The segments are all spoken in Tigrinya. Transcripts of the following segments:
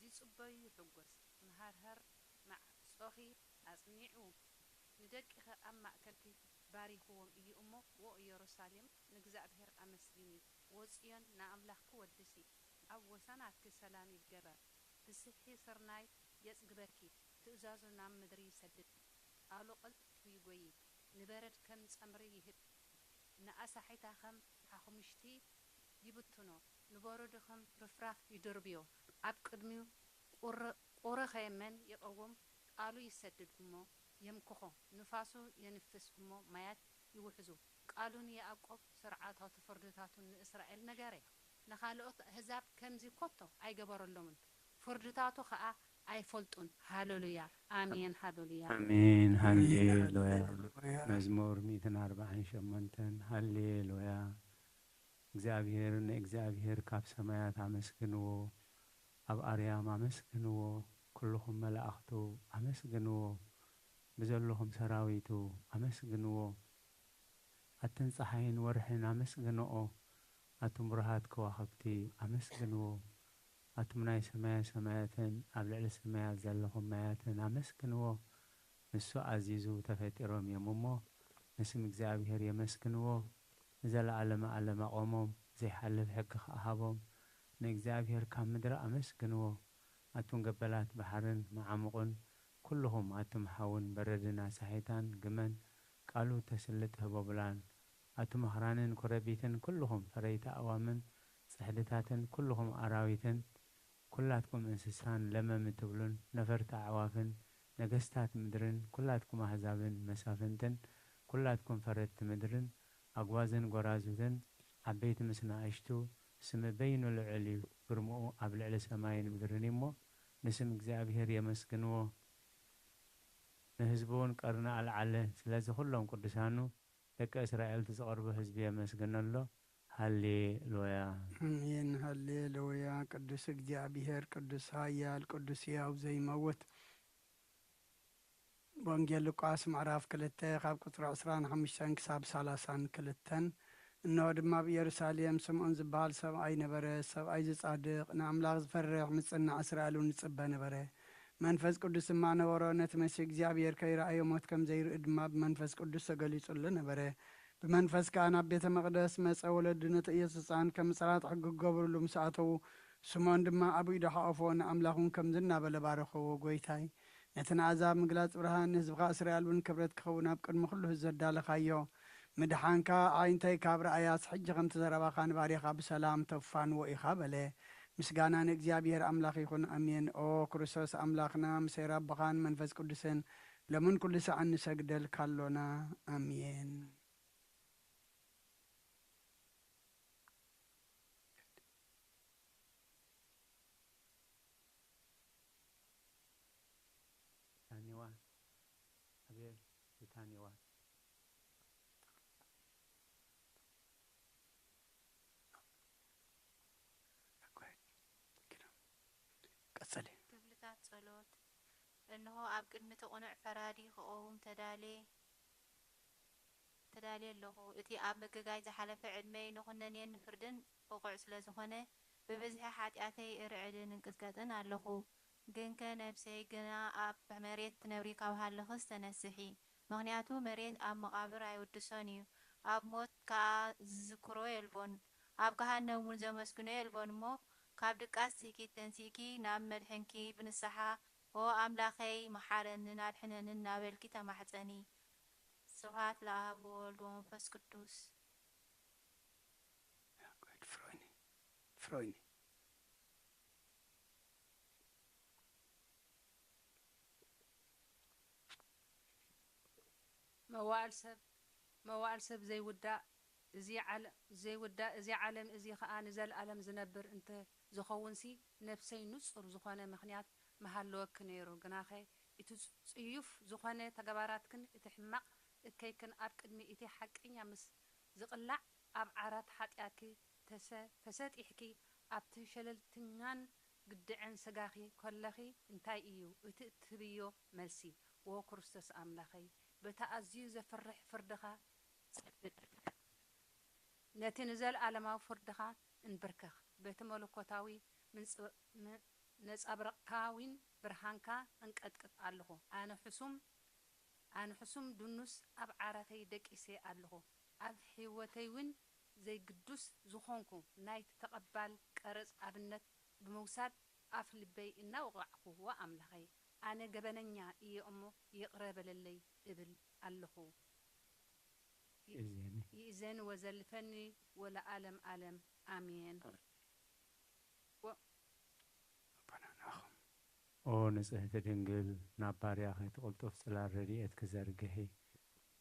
ዚጽበዩ ይሕጎስ። መሃርህር ማዕጾኺ ኣጽኒዑ፣ ንደቂኸ ኣብ ማእከልኪ ባሪኽዎም እዩ እሞ፣ ዎ ኢየሩሳሌም፣ ንእግዚኣብሔር ኣመስግኒ፣ ዎ ጽዮን፣ ንኣምላኽኪ ወድሲ። ኣብ ወሰናትኪ ሰላም ይገበር፣ ብስሒ ስርናይ የጽግበኪ፣ ትእዛዙ ናብ ምድሪ ይሰድድ፣ ቃሉ ቅልጥፍ ይጎዪ፣ ንበረድ ከም ጸምሪ ይህብ፣ ንኣሳሒታ ኸም ሓኹምሽቲ ይብትኖ፣ ንበረዶ ኸም ርፍራፍ ይድርብዮ። ኣብ ቅድሚኡ ቁር-፣ ቁርኸ መን ይቐውም? ቃሉ ይሰድድ እሞ የምክኾ፣ ንፋሱ የንፍስ እሞ ማያት ይውሕዙ። ቃሉ ንያዕቆብ፣ ስርዓታቱ ፍርድታቱን ንእስራኤል ነገረ። ንኻልኦት ኣህዛብ ከምዚ ኮቶ ኣይገበረሎምን፣ ፍርድታቱ ኸኣ ኣይፈልጡን። ሃሌሉያ፣ ኣሜን፣ ሃሌሉያ። ኣሜን። ሃሌሉያ። መዝሙር ሚእትን ኣርባዓን ሸሞንተን። ሃሌሉያ። እግዚኣብሔር ንእግዚኣብሔር ካብ ሰማያት ኣመስግንዎ፣ ኣብ ኣርያም ኣመስግንዎ፣ ኩልኹም መላእኽቱ ኣመስግንዎ፣ ብዘለኹም ሰራዊቱ ኣመስግንዎ። ኣትን ጸሓይን ወርሕን ኣመስግንኦ፣ ኣቱም ብሩሃት ከዋኽብቲ ኣመስግንዎ። ኣቱም ናይ ሰማየ ሰማያትን ኣብ ልዕሊ ሰማያት ዘለኹም ማያትን ኣመስግንዎ። ንሱ ኣዚዙ ተፈጢሮም እዮም እሞ፣ ንስም እግዚኣብሔር የመስግንዎ። ንዘለዓለመ ዓለም ኣቖሞም፣ ዘይሓልፍ ሕጊ ኸኣ ሃቦም። ንእግዚኣብሔር ካብ ምድሪ ኣመስግንዎ። ኣቱም ገበላት ባሕርን መዓሙቕን፣ ኩልኹም ኣቱም ሓውን በረድን ኣሳሒታን ግመን፣ ቃሉ ተስልጥ ህቦብላን። ኣቱም ኣኽራንን ኮረቢትን፣ ኩልኹም ፈረይቲ ኣእዋምን ጽሕድታትን፣ ኩልኹም ኣራዊትን፣ ኩላትኩም እንስሳን ለመም እትብሉን ነፈርቲ ኣዕዋፍን፣ ነገስታት ምድርን፣ ኩላትኩም ኣህዛብን መሳፍንትን፣ ኩላትኩም ፈረድቲ ምድርን፣ ኣግዋዝን ጐራዙትን፣ ዓበይቲ ምስ ንኣሽቱ፣ ስሚ በይኑ ልዑል እዩ፣ ግርምኡ ኣብ ልዕሊ ሰማይን ምድርን እዩ እሞ፣ ንስም እግዚኣብሔር የመስግንዎ። ንህዝቡ እውን ቀርኒ ኣልዓለ። ስለዚ ኩሎም ቅዱሳኑ፣ ደቂ እስራኤል፣ እቲ ዝቐርቦ ህዝቢ የመስግኖ ኣሎ። ሃሌሉያ። ኣሜን። ሃሌሉያ። ቅዱስ እግዚኣብሔር፣ ቅዱስ ኃያል፣ ቅዱስ ሕያው ዘይመውት። ወንጌል ሉቃስ ምዕራፍ ክልተ ካብ ቁጽሪ ዕስራን ሓሙሽተን ክሳብ ሰላሳን ክልተን። እንሆ ድማ ኣብ ኢየሩሳሌም ስምዖን ዝበሃል ሰብኣይ ነበረ። ሰብኣይ እዚ ጻድቕ፣ ንኣምላኽ ዝፈርሕ፣ ምጽናዕ እስራኤል እውን ይጽበ ነበረ። መንፈስ ቅዱስ ድማ ነበሮ። ነቲ መሲሕ እግዚኣብሔር ከይረኣዮ ሞት ከም ዘይርኢ ድማ ብመንፈስ ቅዱስ ተገሊጹሉ ነበረ። ብመንፈስ ከኣ ናብ ቤተ መቕደስ መጸ። ወለዱ ነቲ ኢየሱስ ሕጻን ከም ምጽራጥ ሕጊ ክገብሩሉ ምስ ኣተዉ፣ ስምዖን ድማ ኣብ ኢዱ ሓቖፎ፣ ንኣምላኽ እውን ከምዚ እናበለ ባረኸዎ፣ ጐይታይ፣ ነቲ ንኣሕዛብ ምግላጽ ብርሃን፣ ንህዝብኻ እስራኤል እውን ክብረት ክኸውን ኣብ ቅድሚ ኩሉ ህዝቢ ዘዳለኻዮ ምድሓንካ ኣዒንተይ ካብ ረኣያስ፣ ሕጂ ከምቲ ዘረባኻ ንባርያኻ ብሰላም ተፋንዎ ኢኻ በለ። ምስጋና ንእግዚኣብሔር ኣምላኽ ይኹን፣ ኣሜን። ኦ ክርስቶስ ኣምላኽና፣ ምስ ኄር ኣቦኻን መንፈስ ቅዱስን ሎምን ኩሉ ሳዕን ንሰግደልካ ኣሎና። ኣሜን። ታኒዋ፣ ኣቤል፣ ታኒዋ። ቀጸሊ። ክፍልታት ጸሎት። እንሆ፣ ኣብ ቅድሚ እቲ ቅኑዕ ፈራዲ ክቐውም ተዳልየ፣ ተዳልየ ኣለኹ። እቲ ኣብ ምግጋይ ዝሓለፈ ዕድመይ ንኹነኔን ንፍርድን ብቑዕ ስለ ዝኾነ፣ ብብዝሒ ሓጢኣተይ እርዕድን እንቅጥቀጥን ኣለኹ። ግንከ ነብሰይ ግና ኣብ መሬት ትነብሪ ካብ ሃለኽስ ተነስሒ፣ ምኽንያቱ መሬት ኣብ መቓብር ኣይውድሶን እዩ፣ ኣብ ሞት ከኣ ዝዝክሮ የልቦን፣ ኣብ ገሃነም እውን ዘመስግኖ የልቦን እሞ፣ ካብ ድቃስ ትእኪት ተንሲእኪ ናብ መድሕንኪ ብንስሓ፣ ኦ ኣምላኸይ፣ መሓረንን ኣድሕነንን እናበልኪ ተማሕጸኒ። ስብሐት ለኣብ ወወልድ ወመንፈስ ቅዱስ። ፍሮይኒ፣ ፍሮይኒ። መዋእል ሰብ፣ መዋእል ሰብ ዘይውዳእ፣ እዚ ዓለ-፣ ዘይውዳእ፣ እዚ ዓለም እዚ ኸኣ ንዘለኣለም ዝነብር እንተ ዝኸውንሲ፣ ነፍሰይ ንጹር ዝኾነ ምኽንያት ምሃለወኪ ነይሩ። ግናኸ፣ እቲ ጽ-፣ ጽዩፍ ዝኾነ ተግባራትክን እቲ ሕማቕ እከይክን ኣብ ቅድሚ እቲ ሓቀኛ ምስ ዝቕላዕ፣ ኣብ ዓራት ሓጢኣትኪ ተሰ-፣ ተሰጢሕኪ፣ ኣብቲ ሸለልተኛን ግድዕን ስጋኺ ከለኺ እንታይ እዩ እቲ እትህብዮ መልሲ? ዎ ክርስቶስ ኣምላኸይ፣ በቲ ኣዝዩ ዘፍርሕ ፍርድኻ ጸብብ። ነቲ ንዘለኣለማዊ ፍርድኻ እንብርከኽ። በቲ መለኮታዊ ምንጽ-፣ ም-፣ ነጻብረቕካ ዊን ብርሃንካ እንቀጥቅጥ ኣለኹ። ኣነ ሕሱም ኣነ ሕሱም ድኑስ ኣብ ዓራተይ ደቂሰ ኣለኹ። ኣብ ሕይወተይ ውን ዘይግዱስ ዝኾንኩ ናይቲ ተቐባል ቀረጽ ኣብነት ብምውሳድ ኣፍ ልበይ እናወቓዕኩ፣ ዋ ኣምላኸይ፣ ኣነ ገበነኛ እየ እሞ ይቕረ በለለይ እብል ኣለኹ። ይእዜኒ። ይእዜኒ ወዘልፈኒ ወለዓለም ዓለም ኣሜን። ኣቦና ንዓኹም። ኦ ንጽህቲ ድንግል፣ ናብ ባርያኺ እቲ ቅልጡፍ ጽላል ረድኤትኪ ዘርግሒ።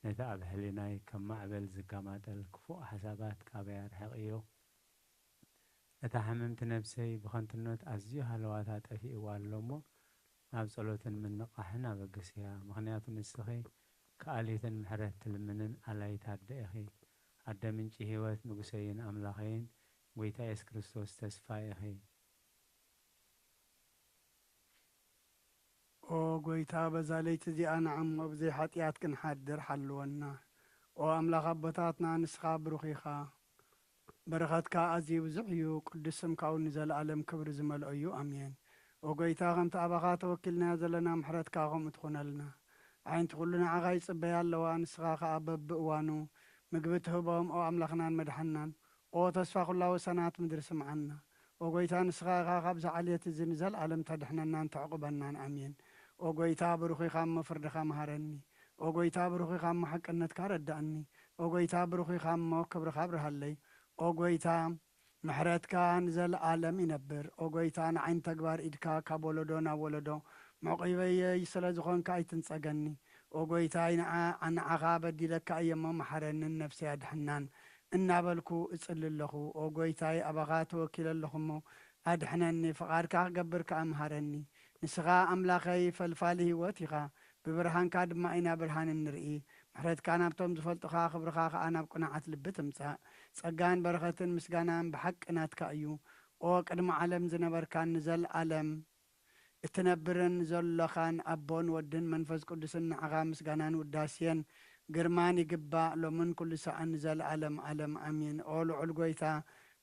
ነቲ ኣብ ሕሊናይ ከም ማዕበል ዝጋማጠል ክፉእ ሓሳባት ካባይ ኣርሕቕዮ። እታ ሕምምቲ ነብሰይ ብኸንቱነት ኣዝዩ ሃለዋታ ጠፊእዋ ኣሎ እሞ፣ ናብ ጸሎትን ምንቓሕን ኣበግስያ። ምኽንያቱ ንስኺ ከኣሊትን ምሕረት ትልምንን ኣላይት ኣደ ኢኺ። ኣደ ምንጪ ህይወት፣ ንጉሰይን ኣምላኸይን፣ ጐይታ የሱስ ክርስቶስ ተስፋ ኢኺ። ኦ ጐይታ፣ በዛ ለይቲ እዚኣ ንዓሞ ብዘይ ሓጢኣት ክንሓድር ሓልወና። ኦ ኣምላኽ ኣቦታትና፣ ንስኻ ብሩኽ ኢኻ። በረኸትካ ኣዝዩ ብዙሕ እዩ፣ ቅዱስ ስምካ እውን ንዘለኣለም ክብሪ ዝመልኦ እዩ። ኣሜን። ኦ ጐይታ፣ ከምቲ ኣባኻ ተወኪልናዮ ዘለና ምሕረትካ ከምኡ ትኹነልና። ኣዒንቲ ኩሉ ንዓኻ ይጽበያ ኣለዋ፣ ንስኻ ኸኣ በብእዋኑ ምግቢ ትህቦም። ኦ ኣምላኽናን መድሓንናን፣ ኦ ተስፋ ኩላ ወሰናት ምድሪ ስምዓና። ኦ ጐይታ፣ ንስኻ ኢኻ ካብዚ ዓሌት እዚ ንዘለኣለም ተድሕነናን ተዕቑበናን። ኣሜን። ኦ ጐይታ፣ ብሩኽ ኢኻ እሞ ፍርድኻ መሃረኒ። ኦ ጐይታ፣ ብሩኽ ኢኻ እሞ ሓቅነትካ ረዳእኒ። ኦ ጐይታ፣ ብሩኽ ኢኻ እሞ ክብርኻ ኣብርሃለይ። ኦ ጐይታ፣ ምሕረትካ ንዘለኣለም ይነብር። ኦ ጐይታ፣ ንዓይ ንተግባር ኢድካ ካብ ወለዶ ናብ ወለዶ መዕቆበየይ ስለ ዝኾንካ ኣይትንጸገኒ። ኦ ጐይታይ፣ ንዓ-፣ ንዓኻ በዲለካ እየ እሞ መሓረንን ነፍሰይ ኣድሕናን እናበልኩ እጽሊ ኣለኹ። ኦ ጐይታይ፣ ኣባኻ ተወኪለ ኣለኹ እሞ ኣድሕነኒ፣ ፍቓድካ ክገብር ከኣ ምሃረኒ። ንስኻ ኣምላኸይ ፈልፋሊ ህይወት ኢኻ፣ ብብርሃንካ ድማ ኢና ብርሃን እንርኢ። ምሕረትካ ናብቶም ዝፈልጡኻ፣ ክብርኻ ከኣ ናብ ቅኑዓት ልቢ ትምጻእ። ጸጋን በረኸትን ምስጋናን ብሓቂ ናትካ እዩ። ኦ ቅድሚ ዓለም ዝነበርካን ንዘለኣለም እትነብርን ዘሎኻን ኣቦን ወድን መንፈስ ቅዱስን ንዓኻ ምስጋናን ውዳሴን ግርማን ይግባእ፣ ሎምን ኩሉ ሰዓን ንዘለኣለም ዓለም ኣሜን። ኦ ልዑል ጐይታ፣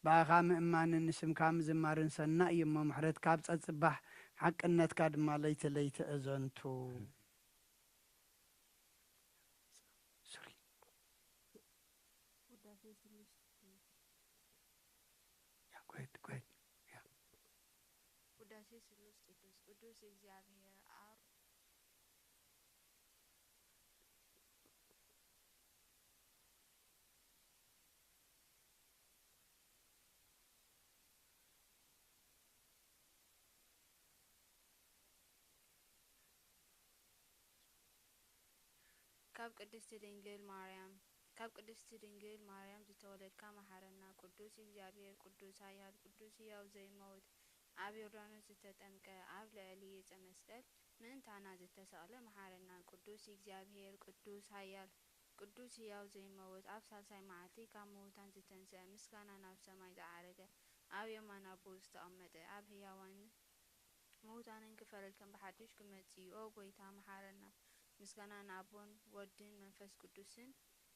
ብኣኻ ምእማንን ንስምካ ምዝማርን ሰናይ እዩ እሞ፣ ምሕረትካ ኣብ ጸጽባሕ፣ ሓቅነትካ ድማ ለይቲ ለይቲ እዘንቱ። ሶሪ። ውዳሴ ስሉስ። ያ፣ go ahead, go ahead. ያ። ውዳሴ ስሉስ ቅዱስ፣ ቅዱስ እግዚኣብሔር ኣብ ካብ ቅድስቲ ድንግል ማርያም፣ ካብ ቅድስቲ ድንግል ማርያም ዝተወለድካ መሓረና። ቅዱስ እግዚኣብሔር፣ ቅዱስ ኃያል፣ ቅዱስ ሕያው ዘይመውት፣ ኣብ ዮርዳኖስ ዝተጠምቀ፣ ኣብ ልዕሊ ዕፀ መስቀል ምእንታና ዝተሰቕለ መሓረና። ቅዱስ እግዚኣብሔር፣ ቅዱስ ኃያል፣ ቅዱስ ሕያው ዘይመውት፣ ኣብ ሳልሳይ መዓልቲ ካብ ምዉታን ዝተንስአ፣ ምስጋና ናብ ሰማይ ዝዓረገ፣ ኣብ የማን ኣቦ ዝተቐመጠ፣ ኣብ ሕያዋን ምዉታንን ክፈርድ ከም ብሓድሽ ክመጽእ እዩ። ኦ ጐይታ፣ መሓረና። ምስጋና ንኣቦን ወድን መንፈስ ቅዱስን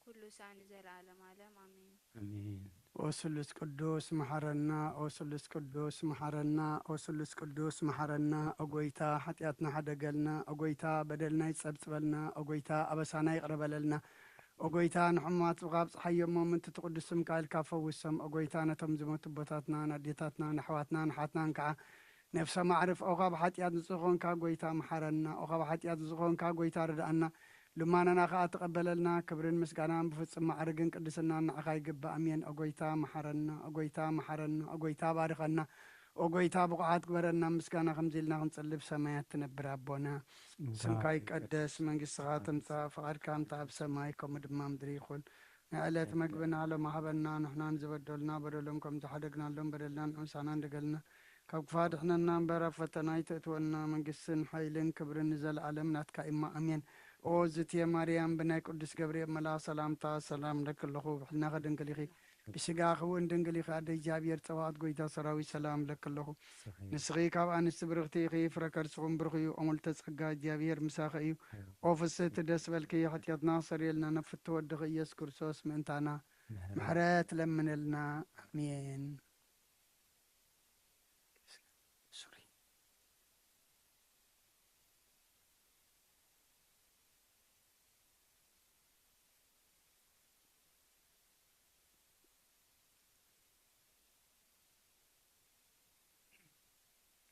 ኩሉ ሳዕ ንዘለዓለም ዓለም። ኣሜን። ኣሜን። ኦ ስሉስ ቅዱስ፣ መሓረና። ኦ ስሉስ ቅዱስ፣ መሓረና። ኦ ስሉስ ቅዱስ፣ መሓረና። ኦ ጐይታ፣ ሓጢኣትና ሓደገልና። ኦ ጐይታ፣ በደልና ይጸብጽበልና። ኦ ጐይታ፣ ኣበሳና ይቕረ በለልና። ኦ ጐይታ፣ ንሕሙማት ስብኻ ኣብጽሓዮ እሞ፣ ምእንቲ እቲ ቅዱስ ስምካ ኢልካ ፈውሶም። ኦ ጐይታ፣ ነቶም ዝሞቱ ኣቦታትናን ኣዴታትናን ኣሕዋትናን ኣሓትናን ከኣ ነፍሶም ኣዕርፍ። ኦ ካብ ሓጢኣት ንጹህ ዝኾንካ ጐይታ፣ መሓረና። ኦ ካብ ሓጢኣት ንጹህ ዝኾንካ ጐይታ፣ ርድኣና። ልማናና ከኣ ተቐበለልና። ክብርን ምስጋናን ብፍጹም ማዕርግን ቅድስናን ንዓኻ ይግባእ። ኣሜን። ኦ ጐይታ፣ መሓረና። ኦ ጐይታ፣ መሓረና። ኦ ጐይታ፣ ባርኸና። ኦ ጐይታ፣ ብቑዓት ግበረና። ምስጋና ከምዚ ኢልና ክንጽሊ፣ ብሰማያት ትነብር ኣቦና፣ ስምካ ይቀደስ፣ መንግስትኻ ትምጻእ፣ ፍቓድካ ከምቲ ኣብ ሰማይ ከምኡ ድማ ምድሪ ይኹን። ንዕለት መግብና ሎሚ ሃበና፣ ንሕና ንዝበደሉና በደሎም ከም ዝሓደግናሎም በደልና ንዑሳና እንደገልና፣ ካብ ክፋ ድሕነና እምበር ኣብ ፈተና ኣይተእትወና፣ መንግስትን ሓይልን ክብርን ንዘለኣለም ናትካ እማ፣ ኣሜን። ኦ ዝትየ ማርያም፣ ብናይ ቅዱስ ገብርኤል መልኣኽ ሰላምታ ሰላም እለኪ ኣለኹ፣ ብሕልናኺ ድንግል ኢኺ፣ ብስጋኺ እውን ድንግል ኢኺ፣ ኣደ እግዚኣብሔር ጸባኦት ጐይታ ሰራዊት ሰላም እለኪ ኣለኹ። ንስኺ ካብ ኣንስቲ ብርኽቲ ኢኺ፣ ፍረ ከርስኹም ብሩኽ እዩ። ኦ ምልዕተ ጸጋ፣ እግዚኣብሔር ምሳኺ እዩ። ኦ ፍስህቲ ደስ በልኪ፣ ሓጢኣትና ኣስተሰርየልና፣ ናብ ፍትወ ወድኺ ኢየሱስ ክርስቶስ ምእንታና ምሕረት ለምንልና። ኣሜን። ሶሪ።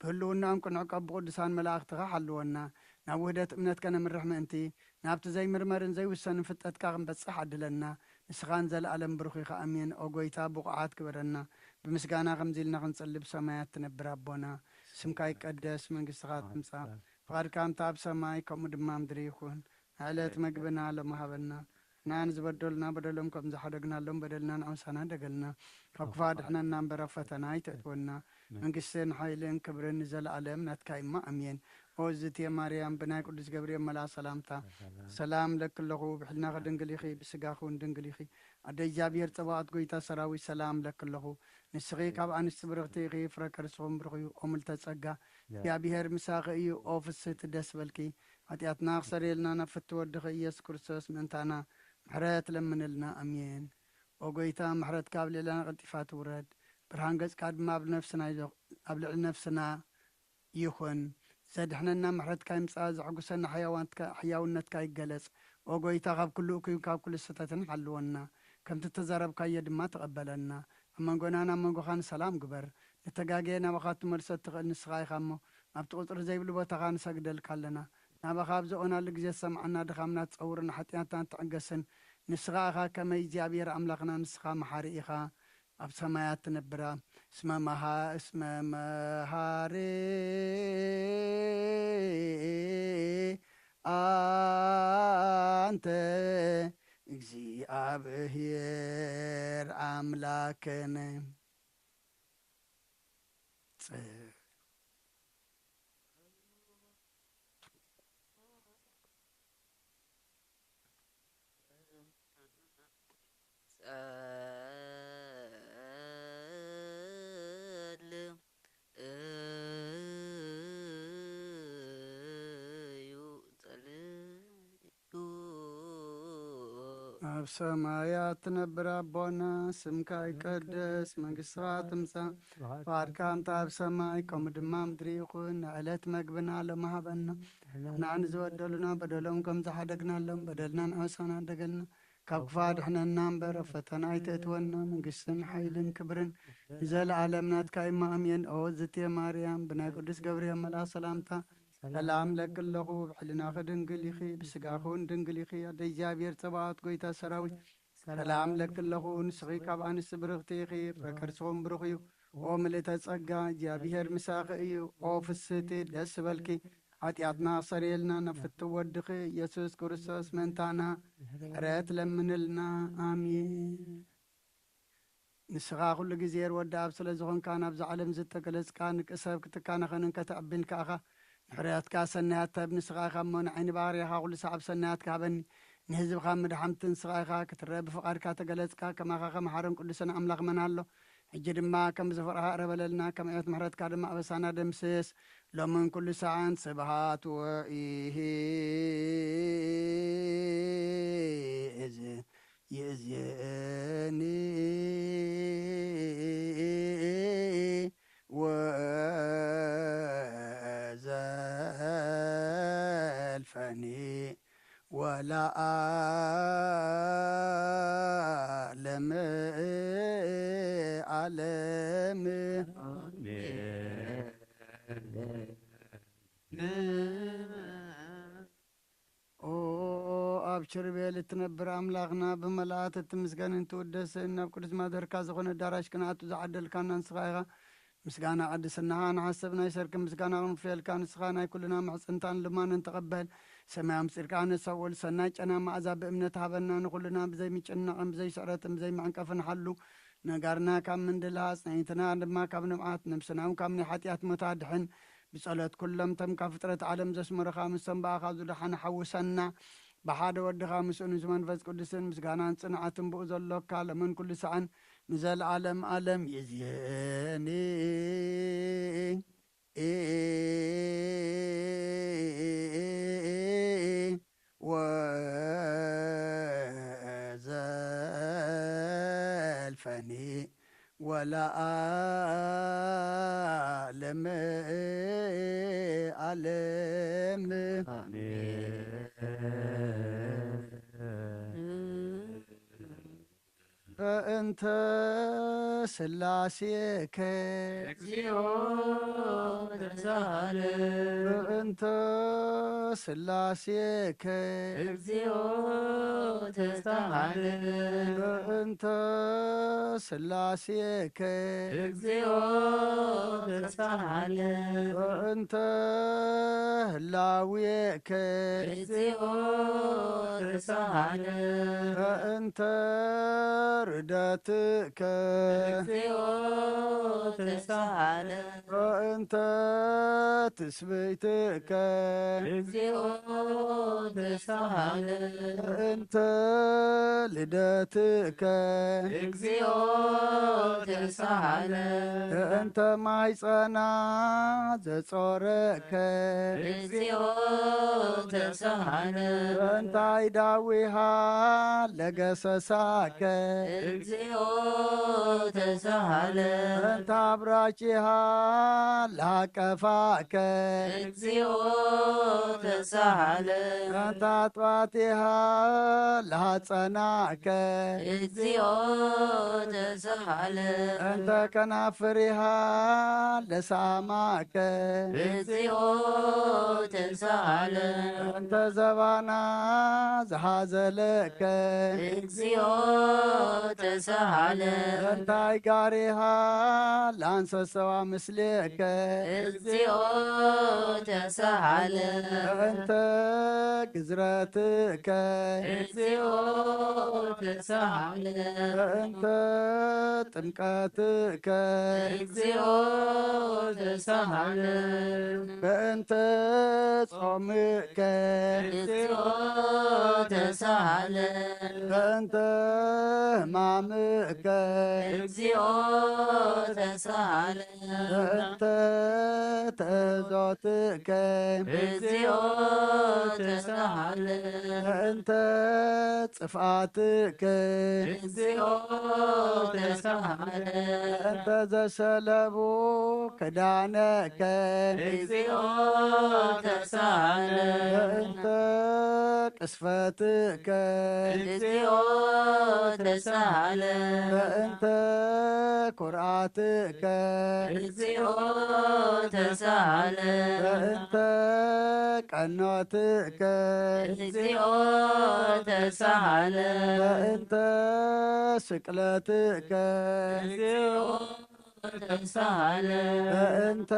ብህልውናኦም ክንዕቀብ ብቕዱሳን መላእኽትኻ ሓልወና። ናብ ውህደት እምነት ከነምርሕ ምእንቲ፣ ናብቲ ዘይምርመርን ዘይውሰንን ፍልጠትካ ክንበጽሕ ዓድለና። ንስኻ ንዘለኣለም ብሩኽ ኢኻ። ኣሜን። ኦ ጐይታ፣ ብቑዓት ግበረና። ብምስጋና ከምዚ ኢልና ክንጽሊ፣ ብሰማያት ትነብር ኣቦና፣ ስምካ ይቀደስ፣ መንግስትኻ ትምጻእ፣ ፍቓድካ ከምታ ኣብ ሰማይ፣ ከምኡ ድማ ኣብ ምድሪ ይኹን። ንዕለት መግብና ሎሚ ሃበና። ንሕና ንዝበደሉና በደሎም ከም ዝሓደግናሎም በደልና ንኣምሳና ደገልና። ካብ ክፋ ድሕነና እምበር ኣብ ፈተና ኣይተእትወና። መንግስትን ሓይልን ክብርን ንዘለኣለም ናትካ እማ ኣሜን። ኦ ዝትየ ማርያም፣ ብናይ ቅዱስ ገብርኤል መልኣ ሰላምታ ሰላም ለኪ ኣለኹ። ብሕልና ድንግል ኢኺ፣ ብስጋኺ እውን ድንግል ኢኺ። ኣደ እግዚኣብሔር ጸባኦት ጐይታ ሰራዊት ሰላም ለኪ ኣለኹ። ንስኺ ካብ ኣንስቲ ብርኽቲ ኢኺ፣ ፍረ ከርስኹም ብሩኽ እዩ። ኦ ምልተ ጸጋ፣ እግዚኣብሔር ምሳኺ እዩ። ኦ ፍስህቲ ደስ በልኪ። ሓጢኣትና ክሰርየልና ናብ ፍትው ወድኺ ኢየሱስ ክርስቶስ ምእንታና ምሕረት ለምንልና። ኣሜን። ኦ ጐይታ፣ ምሕረትካ ኣብ ልዕለና ቀልጢፋ ትውረድ፣ ብርሃን ገጽካ ድማ ኣብ ነፍስና ይዞ-፣ ኣብ ልዕሊ ነፍስና ይኹን። ዘድሕነና ምሕረትካ ይምጻእ፣ ዘሐጉሰና ሕያዋንትካ-፣ ሕያውነትካ ይገለጽ። ኦ ጐይታ፣ ካብ ኩሉ እኩይን ካብ ኩሉ ስሕተትን ሓልወና፣ ከምቲ እተዛረብካዮ ድማ ተቐበለና። ኣብ መንጎናን ኣብ መንጎኻን ሰላም ግበር። ንተጋግየ ናባኻ ትመልሶ እትኽእል ንስኻ ኢኻ እሞ፣ ኣብቲ ቁጽሪ ዘይብሉ ቦታኻ ንሰግደልካ ኣለና። ናባኻ ኣብ ዝኦናሉ ግዜ ትሰምዓና፣ ድኻምና ትጸውርን ሓጢኣትና ትዕገስን ንስኻ ኢኻ። ከመይ እግዚኣብሔር ኣምላኽና ንስኻ መሓሪ ኢኻ፣ ኣብ ሰማያት ትነብራ። እስመ መሃ-፣ እስመ መሃሪ ኣንተ እግዚኣብሔር ኣምላክን። ጽ-፣ ጸልዩ እዩ፣ ጸልዩ። ኣብ ሰማያት ትነብር ኣቦና፣ ስምካ ይቀደስ፣ መንግስትኻ ትምጻእ፣ ፍቓድካ ከምቲ ኣብ ሰማይ ከምኡ ድማ ምድሪ ይኹን። ንዕለት መግብና ሎሚ ሃበና። ንሕና ንዝበደሉና በደሎም ከም ዝሓደግናሎም በደልና ንኣሳና ደገልና። ካብ ክፋ ድሕነና እምበር ኣብ ፈተና ኣይተእትወና። መንግስትን ሓይልን ክብርን ንዘለኣለም ናትካ እማ ኣሜን። ኦ ዝትየ ማርያም፣ ብናይ ቅዱስ ገብርኤል መልኣኽ ሰላምታ ሰላም ለኪ ኣለኹ። ብሕልናኺ ድንግል ኢኺ፣ ብስጋኺ እውን ድንግል ኢኺ። ኣደ እግዚኣብሔር ጸባኦት፣ ጐይታ ሰራዊት፣ ሰላም ለኪ ኣለኹ። ንስኺ ካብ ኣንስቲ ብርኽቲ ኢኺ፣ ፍረ ከርስኹም ብሩኽ እዩ። ኦ ምልእተ ጸጋ፣ እግዚኣብሔር ምሳኺ እዩ። ኦ ፍስህቲ፣ ደስ በልኪ። ሓጢኣትና ኣሰረየልና፣ ናብ ፍትው ወድኺ ኢየሱስ ክርስቶስ ምእንታና ምሕረት ለምንልና። ኣሜን። ንስኻ ኩሉ ግዜ ርወዲ ኣብ ስለ ዝኾንካ፣ ናብዛ ዓለም ዝተገለጽካ፣ ንቅሰብ ክትካነኸንን ከተዕብን ከኣኻ፣ ንሕርያትካ ሰናያት ተብ ንስኻ ኢኻ እሞ፣ ንዓይኒ ባርያኻ ኩሉ ሰዓብ ሰናያት ክሃበኒ፣ ንህዝብኻ ምድሓምቲ ንስኻ ኢኻ። ክትረአ ብፍቓድካ ተገለጽካ፣ ከማኻ ከመሓረን ቅዱስን ኣምላኽ መን ኣሎ? ሕጂ ድማ ከም ዝፈርሃ እረበለልና፣ ከም ዕበት ምሕረትካ ድማ ኣበሳና ደምስስ። ሎምን ኩሉ ሰዓን ስብሃት ወኢሂ እዚ ይእዜኒ ወዘልፈኒ ወለዓለም ዓለም። ኣሜን። ኦ ኣብ ኪሩቤል እትነብር ኣምላኽና፣ ብመላእክት እትምስገንን ትውደስን፣ ናብ ቅዱስ ማደርካ ዝኾነ ኣዳራሽ ክንኣቱ ዝዓደልካና ንስኻ ኢኻ። ምስጋና ቅድስናኻ ንሓስብ፣ ናይ ሰርክ ምስጋና ክንፍየልካ፣ ንስኻ ናይ ኩልና ምሕጽንታን ልማንን ተቐበል። ሰማያዊ ምስጢርካ ነስተውዕል፣ ሰናይ ጨና መኣዛ ብእምነት ሃበና፣ ንኹልና ብዘይምጭናቕን ብዘይስዕረትን ብዘይምዕንቀፍን ሓሉ። ነጋርና ካብ ምንድላ፣ ኣጽናይትና ድማ ካብ ንብዓት፣ ነብስና እውን ካብ ናይ ሓጢኣት ሞት ኣድሕን። ብጸሎት ኩሎም እቶም ካብ ፍጥረት ዓለም ዘስመሩኻ፣ ምስቶም ብኣኻ ዝደሓኑ ሓውሰና። ብሓደ ወድኻ ምስኡ ንመንፈስ ቅዱስን ምስጋናን ጽንዓትን ብኡ ዘሎካ፣ ሎምን ኩሉ ሰዓን ንዘለዓለም ዓለም ይእዜኒ ወዘልፈኒ ወለዓለም ዓለም። ኣሜን። በእንተ ስላሴከ እግዚኦ ተሳለ በእንተ ስላሴከ እግዚኦ ተሳለ በእንተ ስላሴከ እግዚኦ ተሳለ በእንተ ህላዌከ እግዚኦ ተሳለ በእንተ ርደትከ እግዚኦ ተሳለ በእንተ ትስብእትከ እግዚኦ ተሳለ በእንተ ልደትከ እግዚኦ ተሳለ በእንተ ማይጸና ዘጾረከ እግዚኦ ተሳለ በእንታይ ዳዊሃ ለገሰሳከ እግዚኦ ተሳለ በእንተ አብራኪሃ ላቀፋከ እግዚኦ ተሳለ በእንተ አጥባቲሃ ላጸናከ እግዚኦ ተሳለ በእንተ ከናፍሪሃ ለሳማከ እግዚኦ ተሳለ በእንተ ዘባና ዝሃዘለከ እግዚኦ ተሳለ በእንታይ ጋሪሃ ላንሰሰዋ ምስሌከ እግዚኦ ተሳለ በእንተ ግዝረትከ እግዚኦ ተሳለ በእንተ ጥምቀትከ እግዚኦ ተሳለ በእንተ ጾምከ እግዚኦ ተሳለ በእንተ ሕማምከ እግዚኦ ተሳለ በእንተ ተዞትከ እግዚኦ ተሳለ በእንተ ጽፍኣትከ እግዚኦ ተሳለ በእንተ ዘሰለቡ ክዳነከ እግዚኦ ተሳለ በእንተ ቅስፈትከ እግዚኦ ተሳለ በእንተ ኩርዓትከ እግዚኦ ተሳለ በእንተ ቀኖትከ እግዚኦ ተሳለ በእንተ ስቅለትከ እግዚኦ ተሳለ በእንተ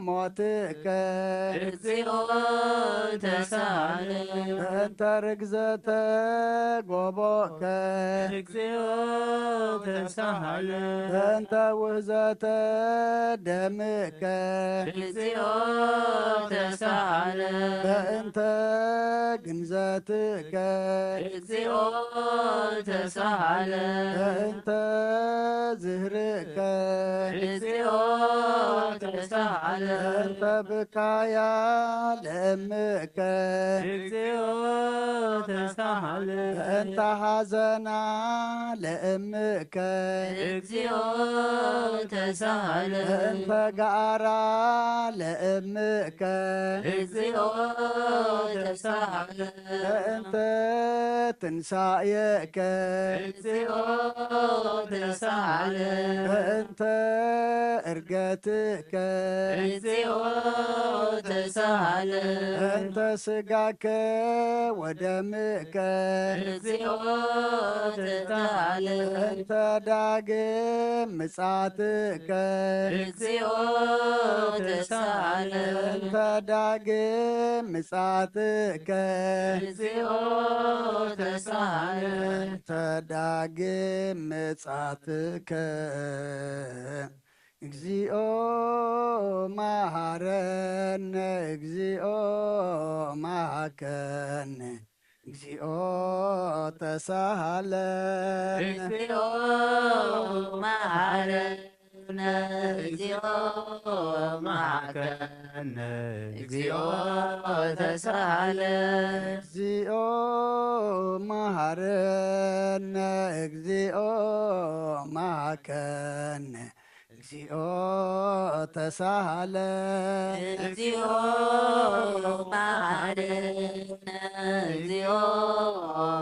ሞትከ እግዚኦ ተሳለ በእንተ ርግዘተ ጎቦከ እግዚኦ ተሳለ በእንተ ውህዘተ ደምከ እግዚኦ ተሳለ በእንተ ግንዘትከ እግዚኦ ተሳለ በእንተ ዝህርከ እግዚኦ ተሳለ በእንተ ብካያ ለእምከ እግዚኦ ተሳለ በእንተ ሐዘና ለእምከ እግዚኦ ተሳለ በእንተ ጋራ ለእምከ እግዚኦ ተሳለ በእንተ ትንሳኤከ እግዚኦ ተሳለ በእንተ እርገትከ እግዚኦ ተሳለ በእንተ ስጋከ ወደምከ እግዚኦ ተሳለ በእንተ ዳግም ምጻትከ እግዚኦ ተሳለ በእንተ ዳግም ምጻትከ እግዚኦ ተሳለ በእንተ ዳግም ምጻትከ እግዚኦ መሐረነ እግዚኦ መሐከነ እግዚኦ ተሳሃለነ እግዚኦ መሐረነ እግዚኦ መሐከነ እግዚኦ ተሳለ እግዚኦ መሐረነ እግዚኦ መሐከነ እግዚኦ ተሳሃለ እግዚኦ መሐረነ እግዚኦ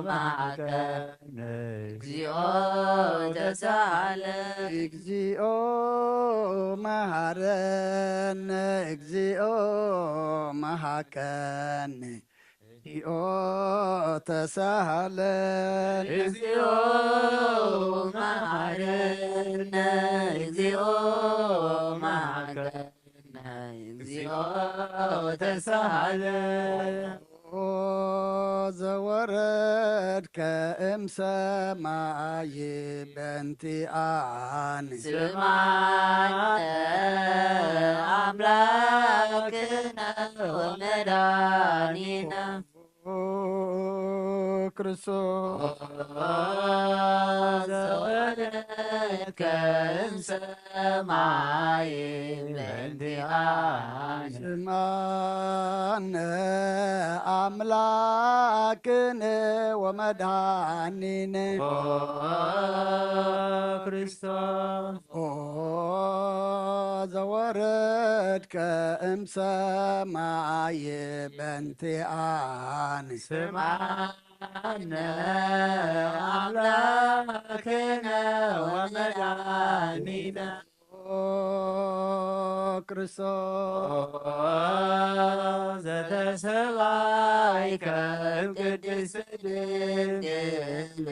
መሐከነ እግዚኦ እግዚኦ መሐረነ፣ እግዚኦ መሐከነ፣ እግዚኦ ተሳሃለነ። እግዚኦ መሐረነ፣ እግዚኦ መሐከነ፣ እግዚኦ ተሳሃለነ። ኦ ዘወረድከ እምሰማይ በንቲኣነ። ስምዓነ ኣምላክነ ወመድኃኒነ። ኦ ክርስቶስ ዘወረድከ እምሰማይ በንቲኣነ። ስምዓነ ኣምላክነ ወመድኃኒነ። ኦ ክርስቶስ ኦ ዘወረድከ እምሰማይ በንቲኣነ። ስምዓነ ኣምላክነ ወመድኃኒነ። ኦ ክርስቶስ ዘተሰባይከ እም ቅድስት ድንግል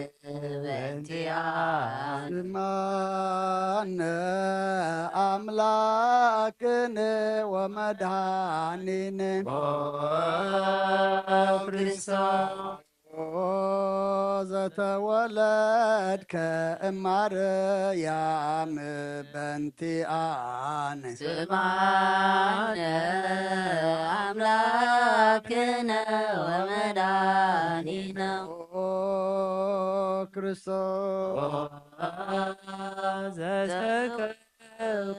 በንቲኣነ። ስምዓነ ኣምላክነ ወመድኃኒነ። ኦ ክርስቶስ ኦ ዘተወለድከ እማርያም በንቲኣነ። ስምዓነ ኣምላክነ ወመድኃኒነ። ኦ ክርስቶስ ዘተከ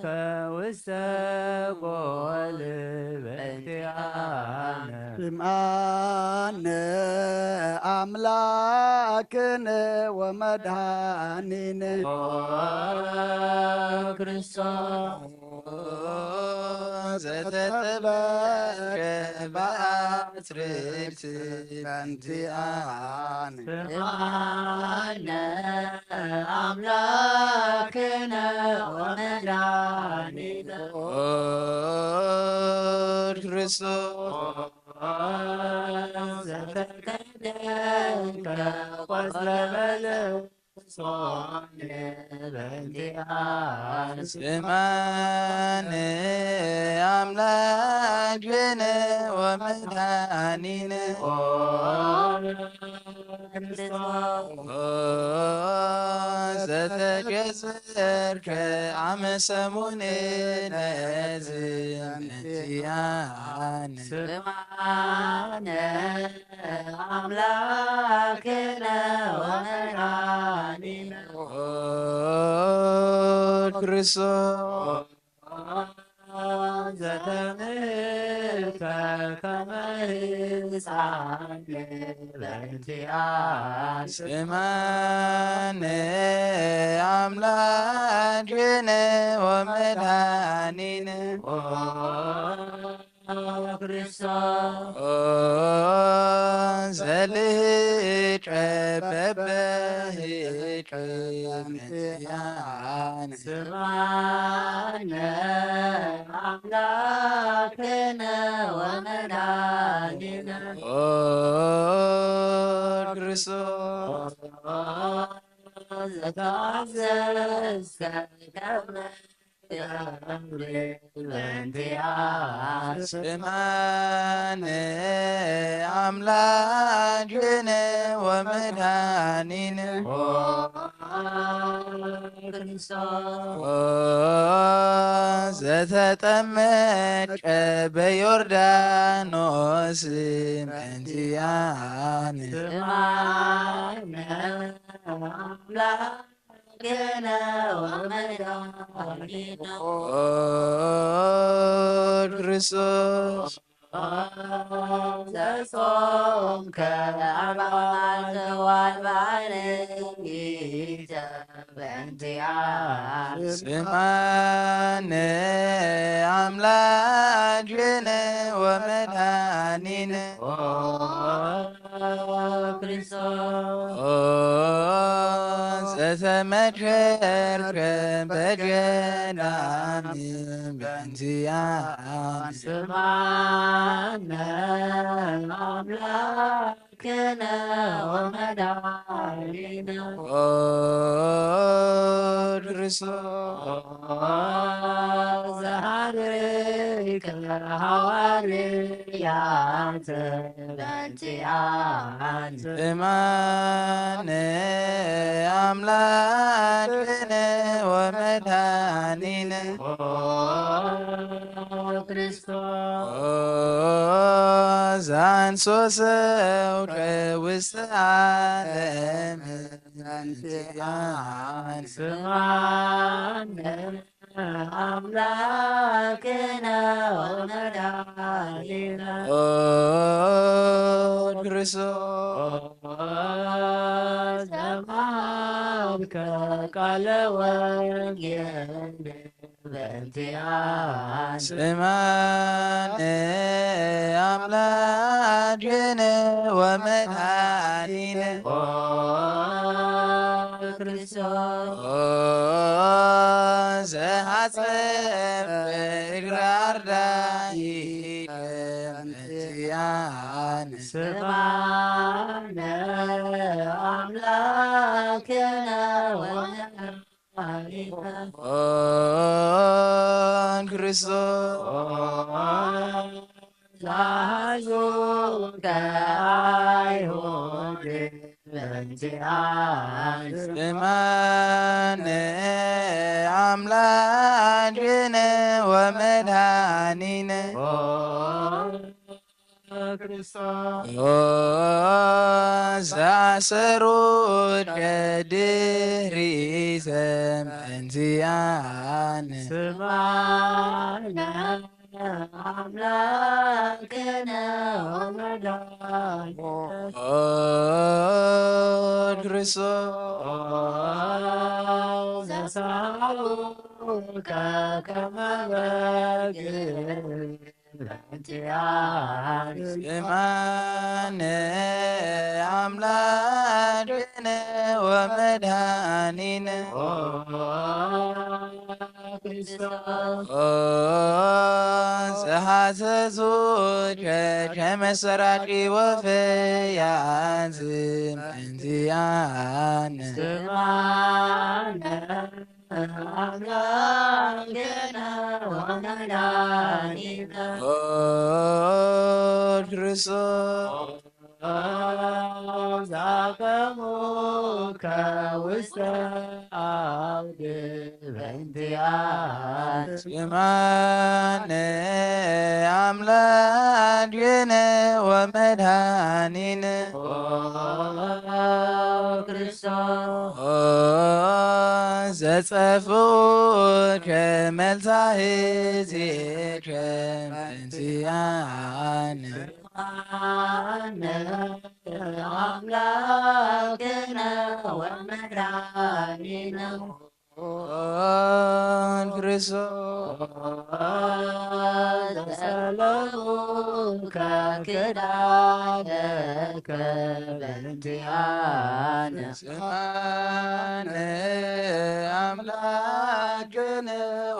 ከውስተ ጎል በንቲኣነ። ስምዓነ ኣምላክነ ወመድኃኒነ። ኦ ክርስቶስ ዘተጠበከ በአትርክት በንቲኣነ። ስምዓነ ኣምላክነ ወመድኃኒነ። ኦ ክርስቶስ ዘተከደንከ ቆጽለ በለስ ሆነ በንቲኣነ። ስምዓነ ኣምላክነ ወመድኃኒነ። ኦ ክርስቶስ ኦ ዘተገዘርከ ዓመ ሰሙነ ነዚ በንቲኣነ። ስምዓነ ኣምላክነ ወመድኃኒነ። ኦ ክርስቶስ ዘተምህልከ ከመ ሕፃን በንቲኣነ። ስምዓነ ኣምላክነ ወመድኃኒነ። ኦ ክርስቶስ ኦ ዘልህጨ በበህጨ በንቲኣነ። ስምዓነ ኣምላክነ ወመድኃኒነ። ኦ ክርስቶስ ዘተአዘዝከ ከመ ገብርኤል በንቲኣነ። ስምዓነ ኣምላክነ ወመድኃኒነ። ኦ ክርስቶስ ኦ ዘተጠመቀ በዮርዳኖስ በንቲኣነ። ስምዓነ ኣምላክነ ወመድኃኒነ። ኦ ክርስቶስ ዘጾምከ ኣርባዕተ መዓልቲ ወኣርባዕተ ሌሊት በንቲኣነ። ስምዓነ ኣምላክነ ወመድኃኒነ። ኦ ክርስቶስ ኦ ተመከርከ በገናኒ በእንቲኣን ስማነ ኣምላክነ ወመድኃኒነ ኦ ክርስቶስ ዘሃረይከ ሃዋርያት በእንቲኣን ስማነ ኣምላክነ ወመድኃኒነ ኦ ክርስቶስ ዛንሶ ሰው ከውስተ ዓለም በእንቲኣን ስማነ ኣምላክነ ወመድኃኒነ ኦ ክርስቶስ ዘመሃርከ ቃለ ወንጌል በእንቲኣን ስማነ ኣምላክነ ወመድኃኒነ ኦ ክርስቶስ ኦ ዘሃጸብ እግረ ኣርዳኢነ በእንቲኣን ስማነ ኣምላክነ ወመድኃኒነ ኦ ክርስቶስ ዛሃዙከ አይሁድ በእንቲኣን ስማነ ኣምላክነ ወመድኃኒነ ኦ ክርስቶስ ኦ ዘአሰሩከ ድህሪተ በእንቲኣን ስማነ ኣምላክነ ወመድኃኒነ ኦ ክርስቶስ ዘሳውከ ከመ በግ በእንቲኣን ስማነ ኣምላክነ ወመድኃኒነ ኦ ክርስቶስ ኦ ዘሃሰሱከ ከመ ሰራቂ ወፈያሲ በእንቲኣን ስማነ ኣምላክነ ወመድኃኒነ ኦ ክርስቶስ ዛቀሙከ ውስተ አውድ በእንቲኣን ስማነ ኣምላክነ ወመድኃኒነ ኦ ክርስቶስ ኦ ዘጸፍኡከ መልሳህ ዜከ በእንቲኣን ኣምላክነ ወመድኃኒነ ኦ ክርስቶስ ዘሰለሙከ ክዳነከ በእንቲኣነ ስማነ ኣምላክነ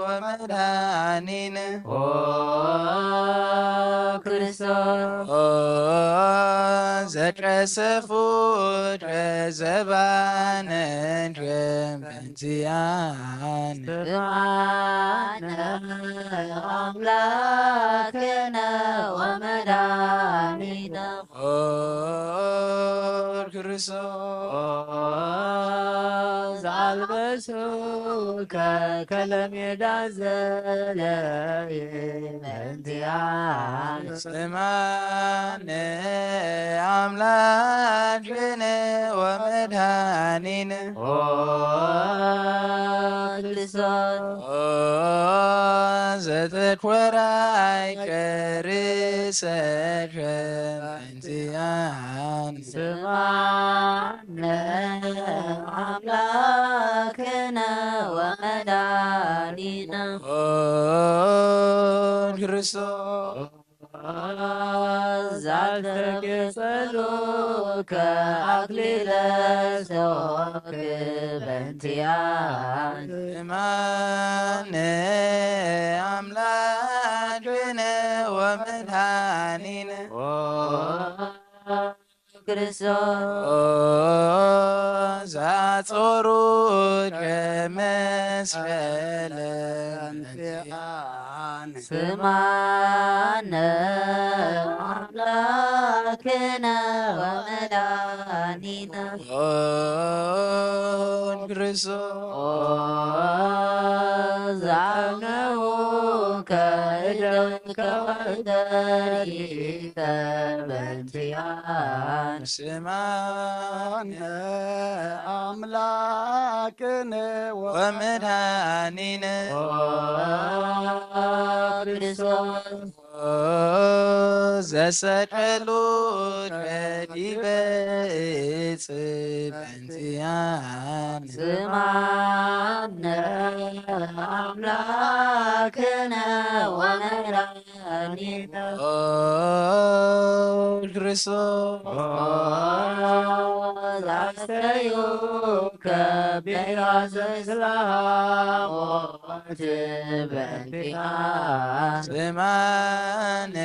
ወመድኃኒነ ኦ ክርስቶስ ኦ ዘቀሰፉከ ዘባነከ በእንቲኣነ ስማነ ኣምላክነ ወመድኃኒነ ኦ ክርስቶስ ዛልበሱከ ከለሜዳ ዘለየ በእንቲኣነ ስማነ ኣምላክነ ወመድኃኒነ ኦ ክርስቶስ ኦ ዘተኮራይ ከርሰከ በእንቲኣን ስማነ ኣምላክነ ወመድኃኒነ ኦ ክርስቶስ ዛልተጌጸሉ ከኣክሊለ ሶክ በንቲኣን። እማነ ኣምላክነ ወመድኃኒነ ኦ ክርስቶስ ዛጾሩ ጀመስፈለን ስማነ ኣምላክነ ወመድኃኒነ ኦ ክርስቶስ ዛነው ከእደከ ወእደሪከ በንቲኣን ስማነ ኣምላክነ ወመድኃኒነ ኦ ክርስቶስ ዘሰቀሉ ዲበ እጽ በንቲኣን ስማነ ኣምላክነ ወመድኃኒነ ኦ ክርስቶስ ዛስተዩ ከቢራ ዘስላሞ ትበንቲኣ ስማነ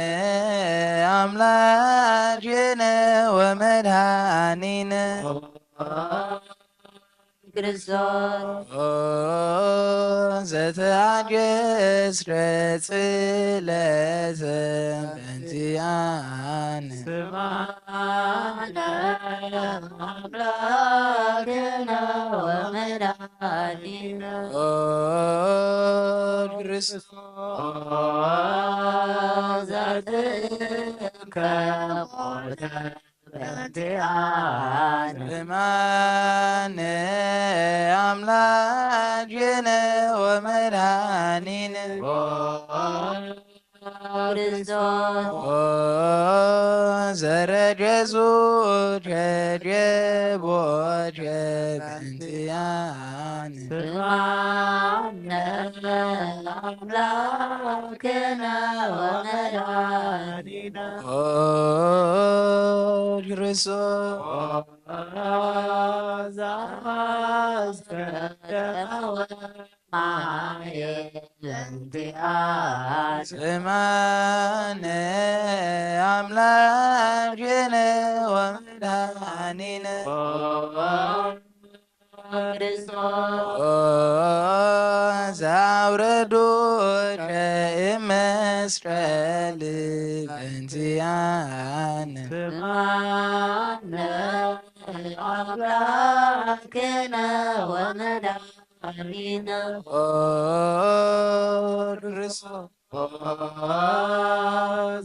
ኣምላክነ ወመድኃኒነ ክርስቶስ ኦ ዘተአጀስረ ጽለተ በንቲኣን ስማነ ኣምላክነ ወመድኃኒነ ኦ ክርስቶስ ዛትከ ሞተ በንቲኣን እማነ አምላክነ ወመድኃኒነ ኦ ክርስቶስ ኦ ዘረጀዙ ጀጀቦ ጀበንቲያን ስማነ አምላክነ ወመድኃኒነ ኦ ክርስቶስ ዘአስተደመወ ማየ በንቲኣን ስማነ አምላክነ ወመድኃኒነ ኦ ክርስቶስ ኦ ዘአውረዶ ቸእመስቀል በንቲኣን ስማነ አምላክነ ወመድኃኒነ ኦ ክርስቶስ ኦ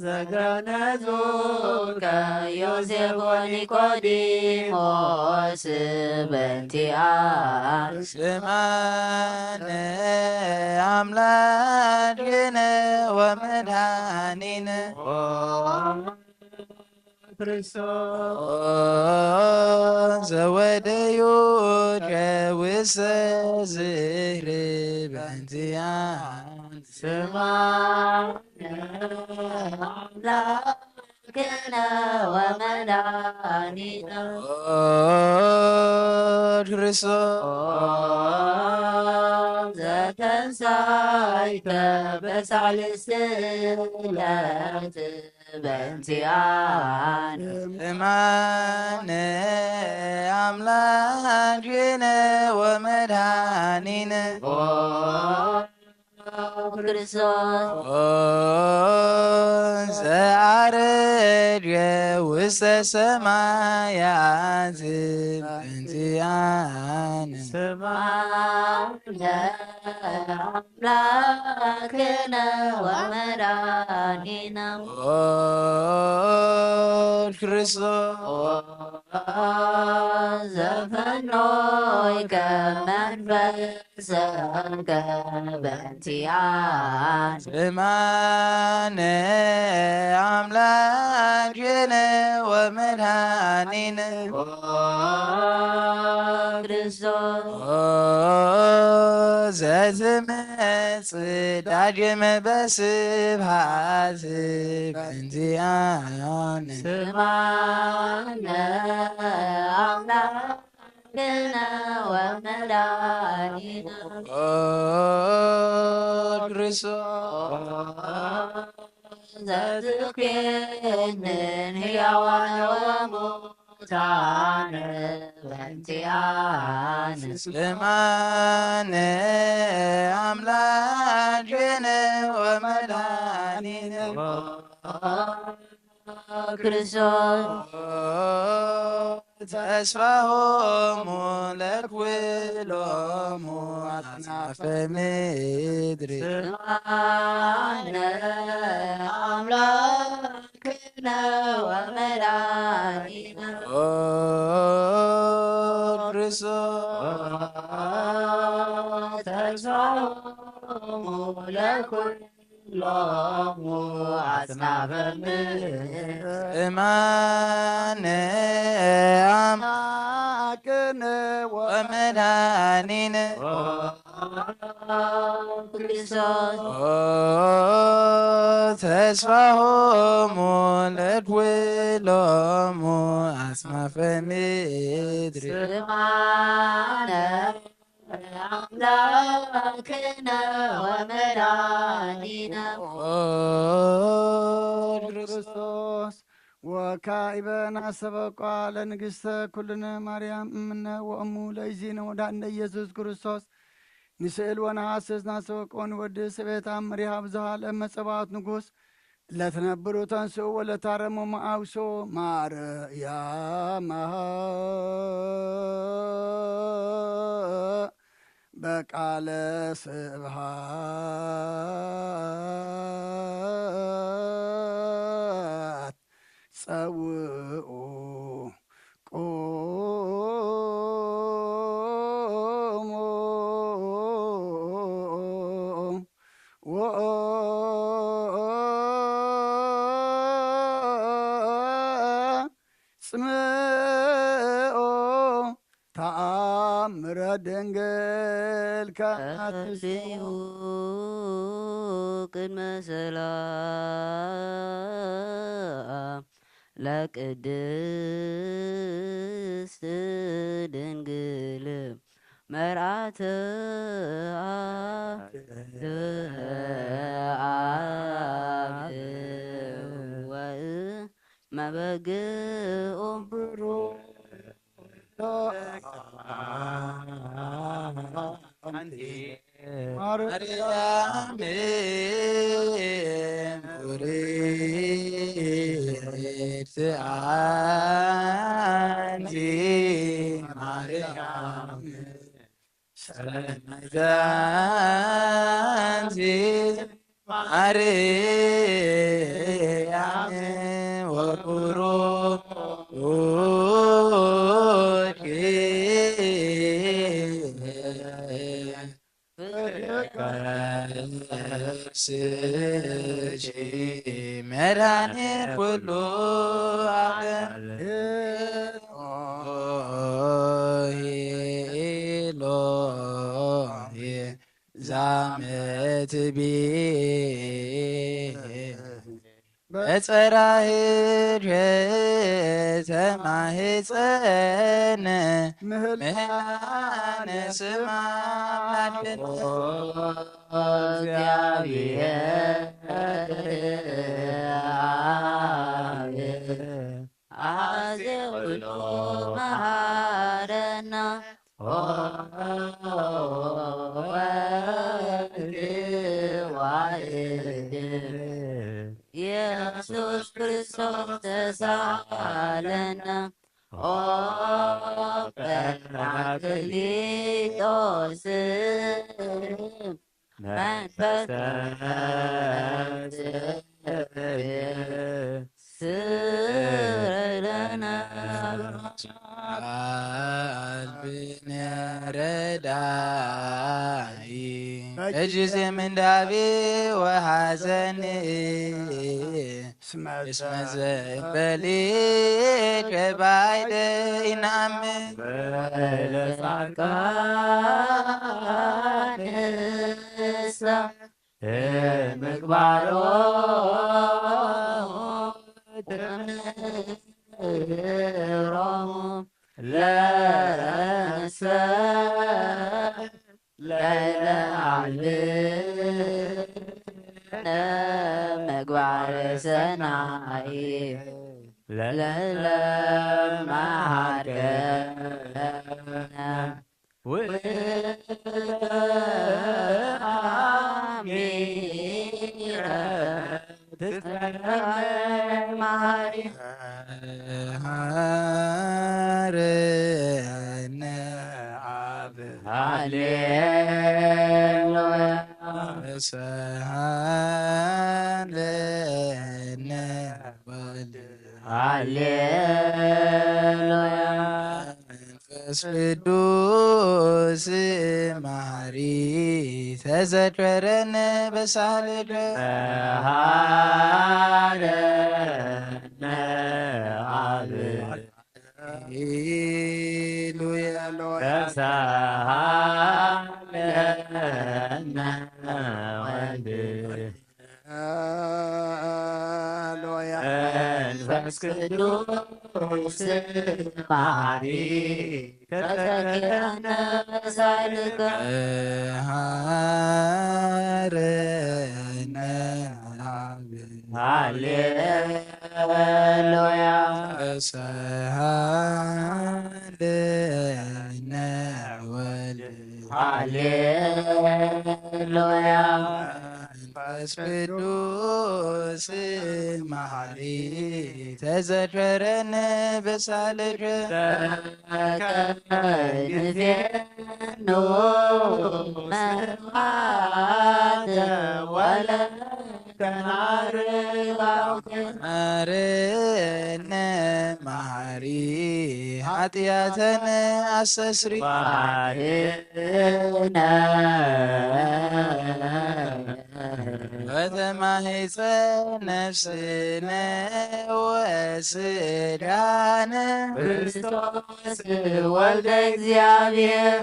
ዘገነዙ ከዮሴፍ ወኒቆዲሞስ በንቲኣን ስማነ አምላክነ ወመድኃኒነ ኦ ክርስቶስ ኦ ዘወደዩ ጀውሰ ዝህር በንቲኣን ስማነ አምላክነ ወመድኃኒነ ኦ ክርስቶስ ኦ ዘተንሳይከ በሳልስት ዕለት በንቲኣን እማነ አምላክነ ወመድኃኒነ ኦ ክርስቶስ ኦ ዘአረጀ ውስተ ሰማያት በንቲኣን ስማነ አምላክነ ወመድኃኒነ ኦ ክርስቶስ ኦ ዘፈኖይከ መንፈሰከ በንቲኣን ስማነ አምላክነ ወመድኃኒነ ኦ ክርስቶስ ኦ ዘዝመ ጽዳጅም በስብሃት በእንቲኣነ ስማነ ኣምላክነ ወመድኃኒነ ኦ ክርስቶስ ዘትኩንን ሕያዋነ ወሙታነ በእንቲኣነ ስማነ ኣምላክነ ወመድኃኒነ ክርስቶስ ተስፋሆሙ ለኩሎሙ ኣጽናፈ ምድሪ ስማነ ኣምላክነ ወመድኃኒነ ኦ ክርስቶስ ተስፋሆሙ ለኩሎሙ ኣጽናፈ ምድሪ እማነ ኣምላክነ ወመድኃኒነ ክርስቶስ ኦ ተስፋሆሙ ለኩሎሙ ኣጽናፈ ምድሪ ስማነ ኣምላክነ ወመድኃኒነ ኦ ክርስቶስ ወካዕበ ናሰበቋ ለንግሥተ ኩልነ ማርያም እምነ ወእሙ ለእግዚእነ ወመድኃኒነ ኢየሱስ ክርስቶስ ንስእል ወነሐስስ ናሰበቆ ንወድስ ቤታ መሪሃ ብዙሃ ለመጸባዖት ንጉሥ ለትነብሩ ተንስኡ ወለታረሙ መአውሶ ማርያም በቃለ ስብሃት ጸውኡ ቁሙ ወጽምኦ ተኣምረ ድንግል ከመ ተርእዩ ቅድመ ሰላም ለቅድስት ድንግል መርዓተ አብ ወእመ በግኡ ማርያም ቡርክት አንቲ ማርያም ሰናይት አንቲ ማርያም ወቡሩክ ስቺ መድኃኒት ኩሉ ዓለም ሆይ ሎይ ዛመትቢ በጸራህድ ተማህፀነ ምህላነ ስማ እግዚአብሔር አዜ ኩሉ መሃረና ኢየሱስ ክርስቶስ ተሳለነ ኦ ጰራቅሊጦስ መንፈስ ስረይለነ አልብነ ረዳኢ በጊዜ ምንዳቤ ወሐዘን እስመ ዘእንበሌከ ባይደ ይናምን ወለጻድቃን ምግባሮ ትምህሮሙ ለሰ ለይለ አልብነ ምግባር ሰናይ ለይለ መሃርከነ ውእቱ አሚረ ትትመሃሪ ሃረነ አብ ሃሌሉያ ሰሃለነ ወልድ ሃሌሉያ መንፈስ ቅዱስ መሐሪ ተዘከረነ በሳልከ ሃረነ አብ ሃሌሉያ ተሳሃለነ ወልድ ሃሌሉያ መንፈስ ቅዱስ መሐሪ ተዘከረነ በሳልከ ሃረነ አብ ሃሌሉያ ሰሃለነ ወልድ ሃሌሉያ መንፈስ ቅዱስ መሐሪ ተዘከረነ በሳልከ ከንፌኑ ስብሐተ ወለከ ናርባውከ መሐረነ መሐሪ ኃጢአተነ አስተስሪ ወአድኅነነ ወተማሕፀ ነፍስነ ወስጋነ ክርስቶስ ወልደ እግዚአብሔር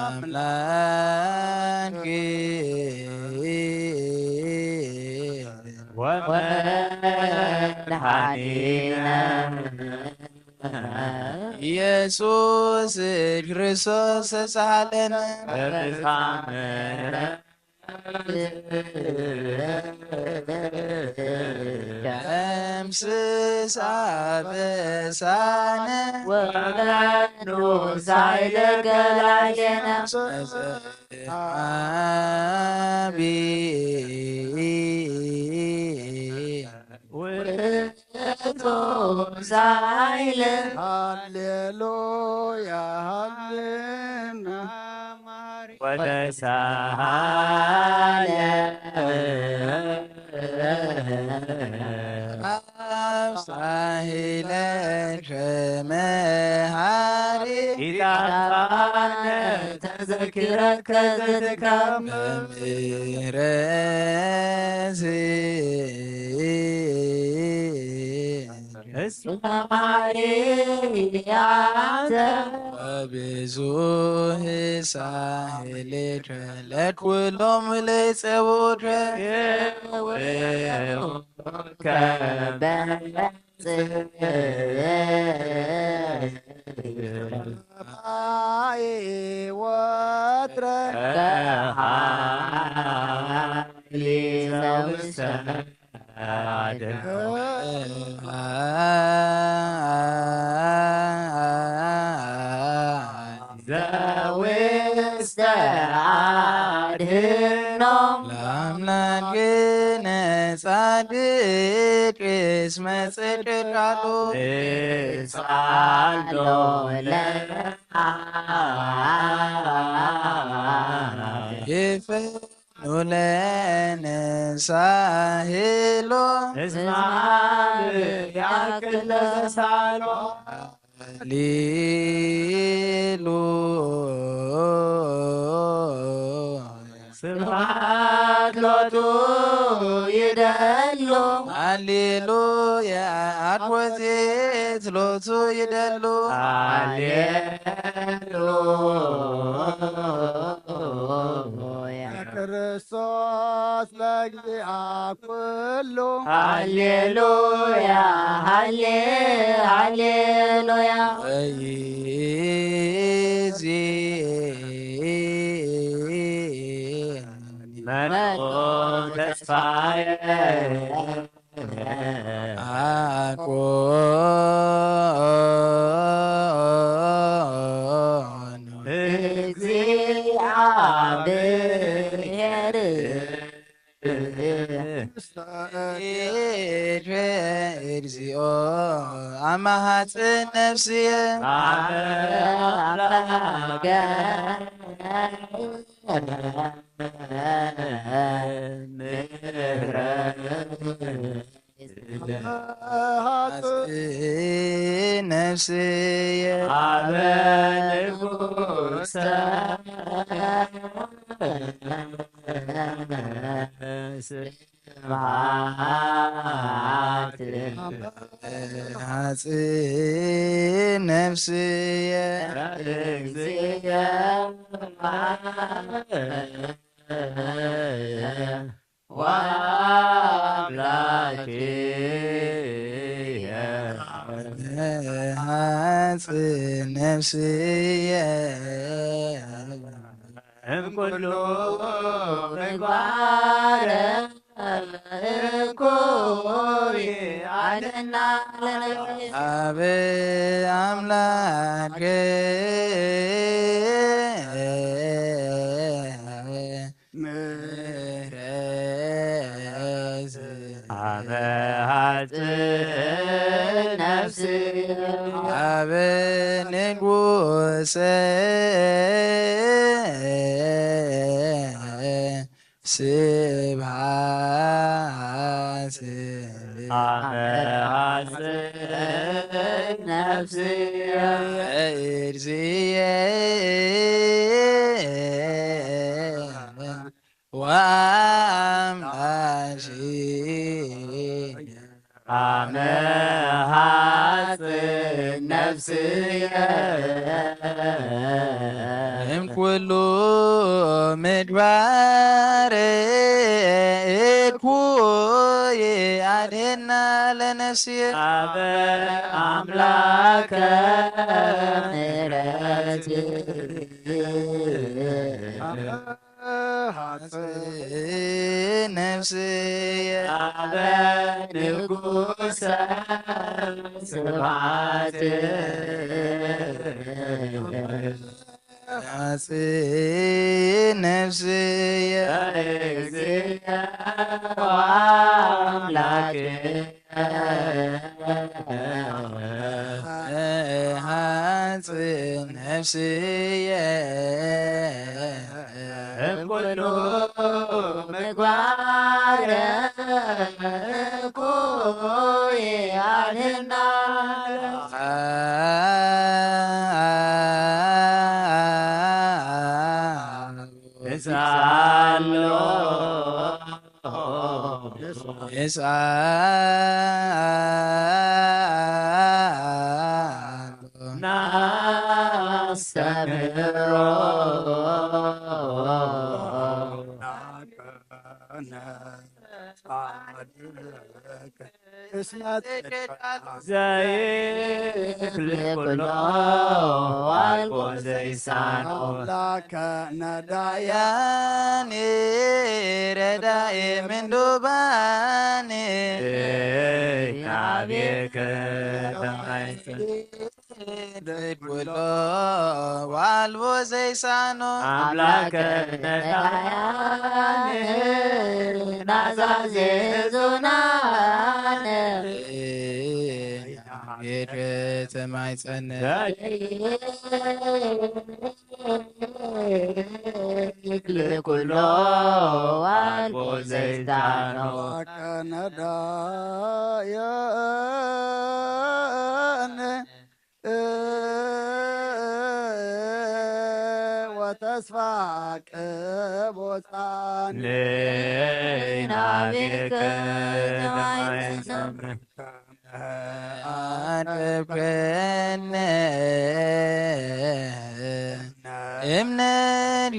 አምላክ ወመድኃኒነ ኢየሱስ ክርስቶስ ተሳሃለነ በፍትሐ ምሕረት ደምስስ አበሳነ ወመኑ ሳይለ ገላየነ አቢ ውእቱ ሳይለ ሃሌሉያ ሃሌና ወተሳሃለ አብ ሳይለ ከመሃሪ ኢታፋነ ተዘኪረከ ዘትካም በምህረት እስመ ማርያተ ወብዙህ ሳህልከ ለኩሎም ለይጸውከ ከበጽ ወትረ ከሃሊ ዘውሰ ዘውስተ አድህኖ ለአምላክነ ጻድቅ እስመ ጽድቅ ቃሉ ጻሎ ለ ይፈ ኑለነ ሳህሎ እስመ አብ ያክል ለተሳሎ ሊሉ ስብሐት ሎቱ ይደሉ ሃሌሉያ አኮቴት ሎቱ ይደሉ ሃሌሉያ ክርስቶስ ለእግዚአ ኩሉ። ሃሌሉያ፣ ሃሌ-፣ ሃሌሉያ። መኑ ተስፋየ አኮኑ እግዚአብሔር። እግዚኦ አማሃጽን ነፍስየ አምላከ ነፍስየ አበ ንጉሰ ስብሐት ሃጽ ነፍስየ እግዚእ ወአምላክየ። ሃጽ ነፍስየ እምኩሉ ምግባረ እኩይ አድና ለነፍስየ። አብ አምላክ ምህረት አበ ሃጽ ነፍስየ አብ ንጉሰ ስብሐት አበ ሃጽ ነፍስየ እግዚእ ወአምላክየ። አመ ሃጽ ነፍስየ እምኩሉ ምግባር እኩይ አድህና ለነፍስየ። አበ አምላከ ምሕረት ሃጽ ነፍስየ አበ ንጉሰ ስብሐት። ሃጽ ነፍስየ እግዚእ ወአምላክየ። ሃጽ ነፍስየ እምኩሉ ምግባር እኩይ አድህና። እስአሎ እስአሎ ናስተምህሮ ዘይክል ኩሎ አልቦ ዘይሳኖ አምላከ ነዳያን ረዳኢ ምንዱባን ናቤከ ተማይሰ ዘይኩሎ ዋልቦ ዘይሳኖ አምላከ ነዳያን ናዛዜ ዞናን ቤት ተማይጸነ ዘይክል ኩሎ ዋልቦ ዘይሳኖ አምላከ ነዳያን ወተስፋ ቅቦጻን ናቤከ አቅብከነ እምነት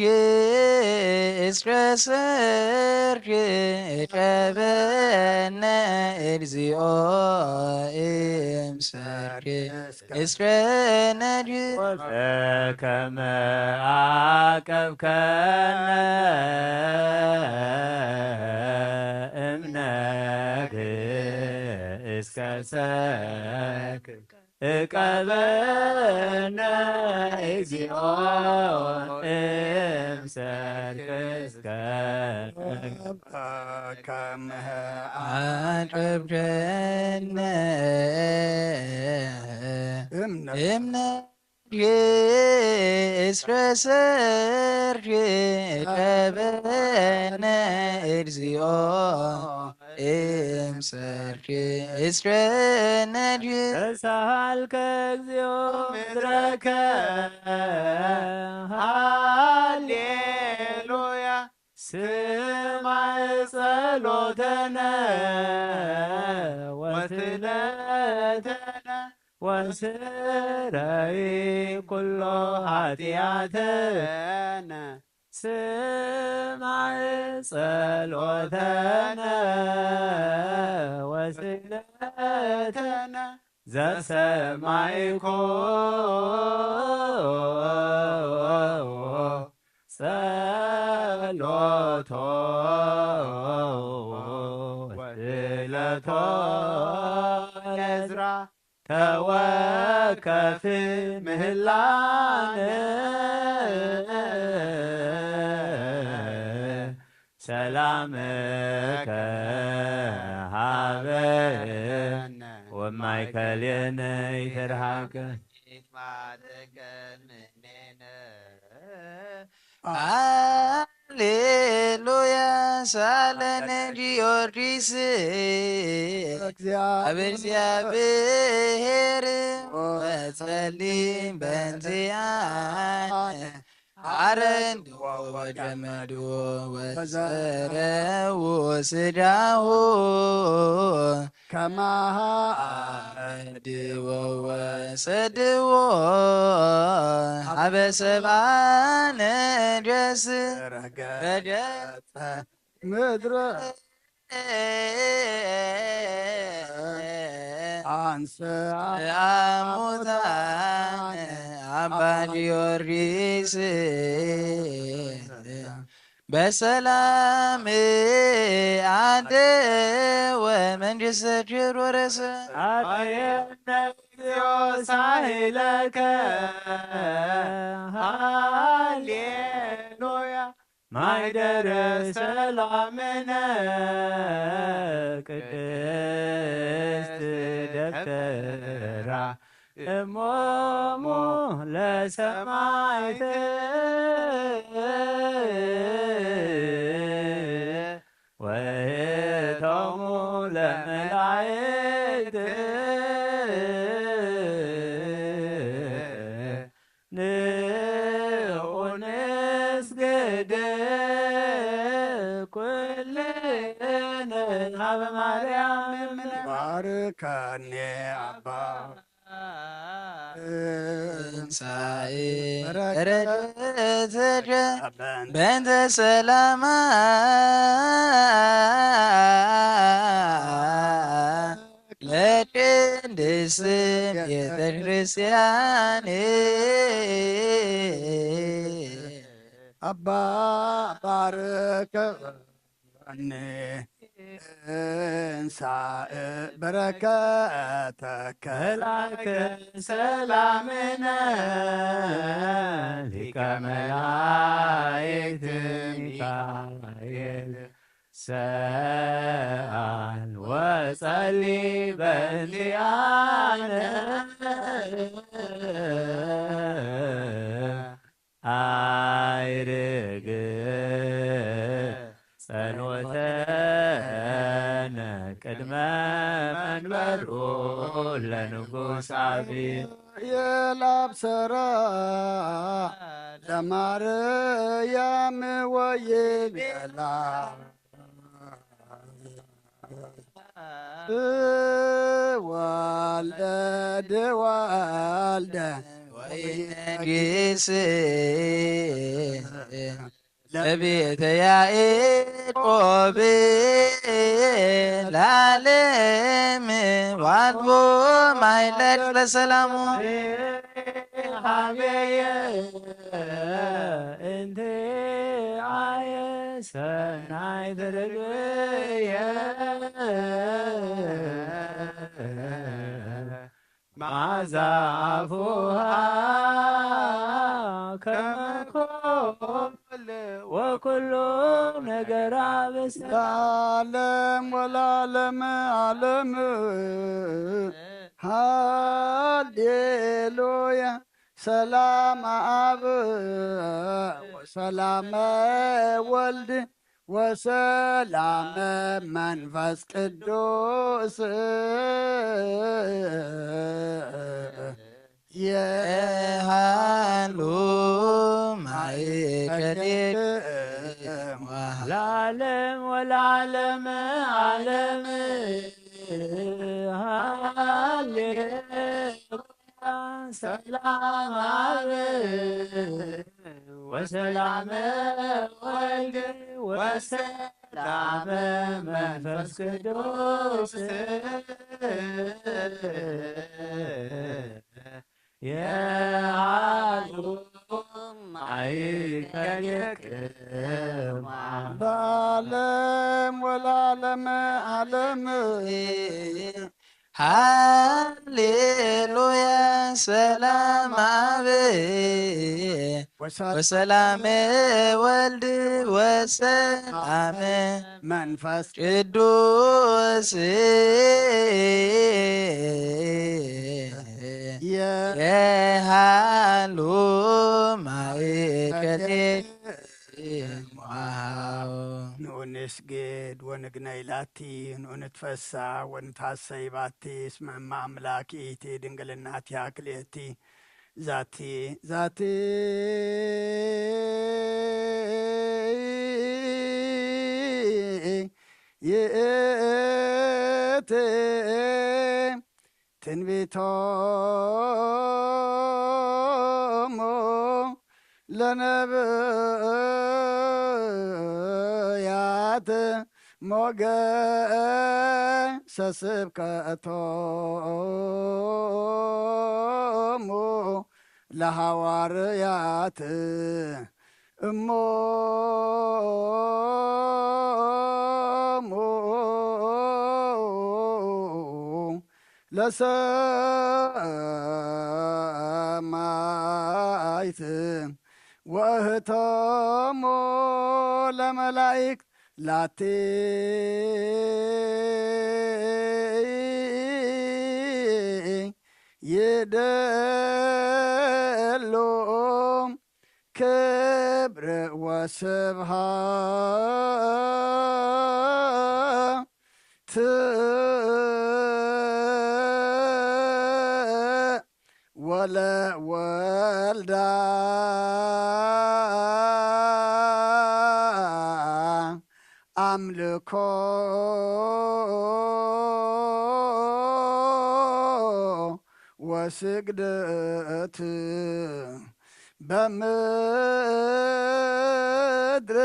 እስከ ሰርክ እቀበነ እግዚኦ እምሰርክ እስከ ነድር። ከመ ዓቀብከነ እምነግ እስከ ሰርክ እቀበነ እግዚኦ እምሰርክ እስከ ከመ ዓቀብከነ እምነ እስከ ሰርክ እቀበነ እግዚኦ እምሰርክ እስከ ነድር። ተሳሃልከ እግዚኦ ምድረከ ሃሌሉያ ስማዕ ጸሎተነ ወስእለተነ ወስረይ ኩሎ ኃጢአተነ። ስማዕ ጸሎተነ ወስእለተነ ዘሰማዕኮ ጸሎቶ ወስእለቶ ለዕዝራ ተወከፍ ምህላነ ሰላምከ ሀበነ ወማእከሌነ ይትርሃቅ። ሃሌሉያ ሳለነ ጊዮርጊስ ኣብ እግዚአብሔር ወጸሊም በእንቲአነ አረንድዎ ወደመድዎ ወዘረው ስዳሁ ከማሃ አረንድዎ ወሰድዎ ሀበ ሰብአ ነደስ ረገጸ ምድረ አንስአ ሙታነ አባ ጊዮርጊስ በሰላም አደወ መንግስተ ኪሮስ። አቅየነ እግዚኦ ሳህለከ ሃሌሉያ ማይደረ ሰላምነ ቅድስት ደብተራ እሞሙ ለሰማይት ወእቶሙ ለመላእክት ንዑ ንስግድ ኩልነ ሀበ ማርያም እምነ። ባርከኒ አባ ትንሳኤ ረድኤትከ በእንተ ሰላማ ለቅድስት ቤተ ክርስቲያን። አባ ባርከኒ እንሳእ በረከተከ ላከ ሰላምነ ሊቀ መላእክት ሚካኤል ሰአል ወጸሊ በእንቲአነ አይርግ ጸሎተነ ቅድመ መንበሩ ለንጉስ አቢ የላብሰራ ለማርያም ወይቤላ ወልደ ወልደ ወይነግስ ለቤተ ያዕቆብ ለዓለም ዋልቦ ማይለቅ ለሰላሙ። ሀቤየ እንተ አየ ሰናይ ትርግብየ መዓዛ አፉሃ ከመ ኮል ወኩሉ ነገራ ብስራ። ለዓለም ወለዓለመ ዓለም ሃሌሉያ። ሰላም አብ ወሰላም ወልድ ወሰላም መንፈስ ቅዱስ የሃሉ ማእከሌክሙ ለዓለም ወለዓለመ ዓለም። ሃሌሉያ። ሰላም አብ ወሰላም ወልድ ወሰላም መንፈስ ቅዱስ የሃሉ ማእከሌክሙ ለዓለም ወለዓለመ ዓለም። ሃሌሉያ። ሰላም አብ ወሰላም ወልድ ወሰላም መንፈስ ቅዱስ የሃሉ ማእከሌክሙ። ንዑ ንስግድ ወንግነይ ላቲ፣ ንዑ ንትፈሳ ወንትሐሰይ ባቲ፣ እስመ እመ አምላክ ይእቲ ድንግልናቲሃ ክልኤቲ። ዛቲ፣ ዛቲ ይእቲ ትንቢቶሙ ለነብያት ሞገሰ ስብከቶሙ ለሐዋርያት እሞሙ ለሰማይት ወእህቶሙ ለመላእክት ላቲ ይደሉ ክብር ወስብሐት ወለወልዳ አምልኮ ወስግደት በምድር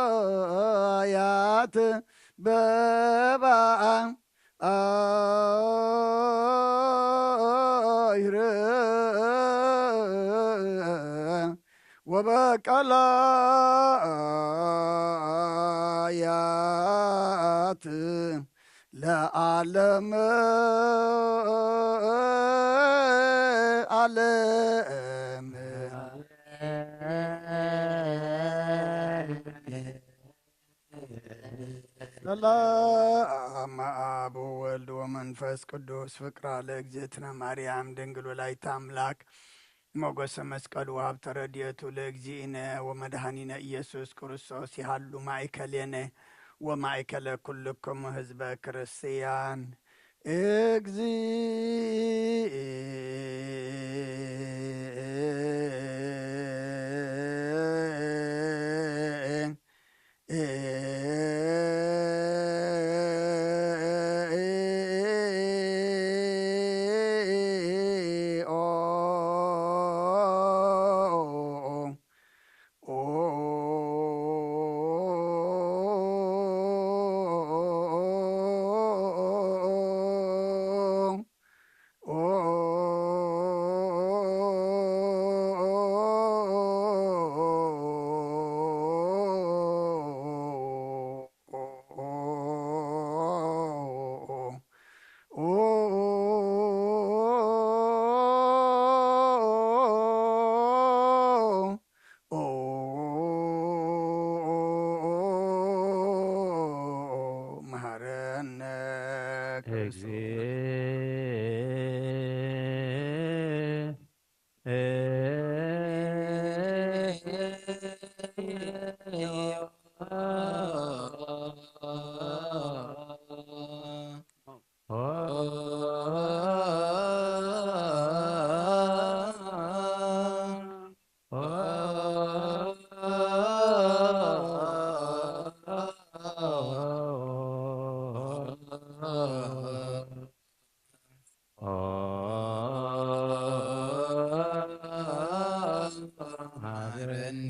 ወበሰማያት በባ አይር ወበቀላያት ለዓለም ዓለም። ሰላም አብ ወወልድ ወመንፈስ ቅዱስ ፍቅራ ለእግዝእትነ ማርያም ድንግል ወላዲተ አምላክ ሞገሰ መስቀሉ ሀብተ ረድኤቱ ለእግዚእነ ወመድኃኒነ ኢየሱስ ክርስቶስ ይሃሉ ማእከሌነ ወማእከለ ኩልክሙ ህዝበ ክርስቲያን። እግዚእ ክርስቶስ። መሃረነ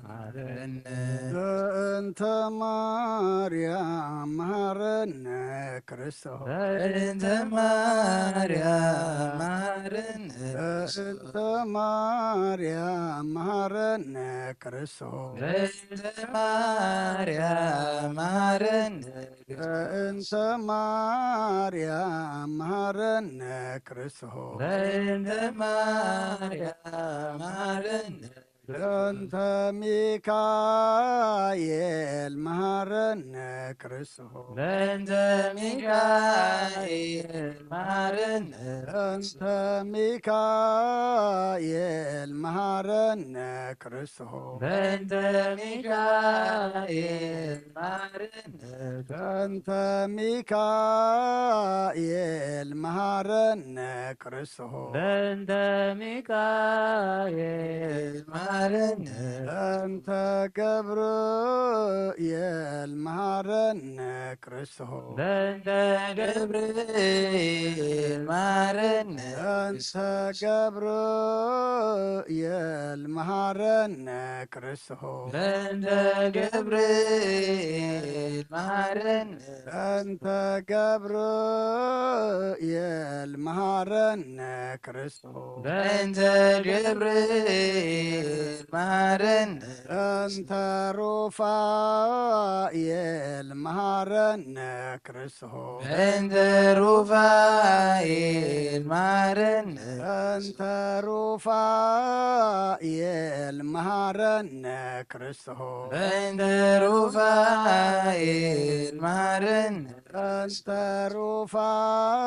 መሃረነ በእንተ ማርያም መሃረነ ክርስቶስ። በእንተ ማርያም መሃረነ በእንተ ማርያም መሃረነ ክርስቶስ። በእንተ ማርያም መሃረነ በእንተ ማርያም መሃረነ ክርስቶስ። በእንተ ማርያም መሃረነ በእንተ ሚካኤል መሃረነ ክርስቶስ። በእንተ ሚካኤል መሃረነ በእንተ ሚካኤል መሃረነ ክርስቶስ። በእንተ ሚካኤል መሃረነ በእንተ ሚካኤል መሃረነ ክርስቶስ። በእንተ ሚካኤል መሃረነ። በእንተ ገብርኤል መሃረነ ክርስቶስ። በእንተ ገብርኤል መሃረነ። በእንተ ገብርኤል መሃረነ ክርስቶስ። በእንተ ገብርኤል መሃረነ። በእንተ ገብርኤል መሃረነ ክርስቶስ። በእንተ ገብርኤል መሃረነ። በእንተ ሩፋኤል መሃረነ ክርስቶስ። በእንተ ሩፋኤል መሃረነ። በእንተ ሩፋኤል መሃረነ ክርስቶስ። በእንተ ሩፋኤል መሃረነ። በእንተ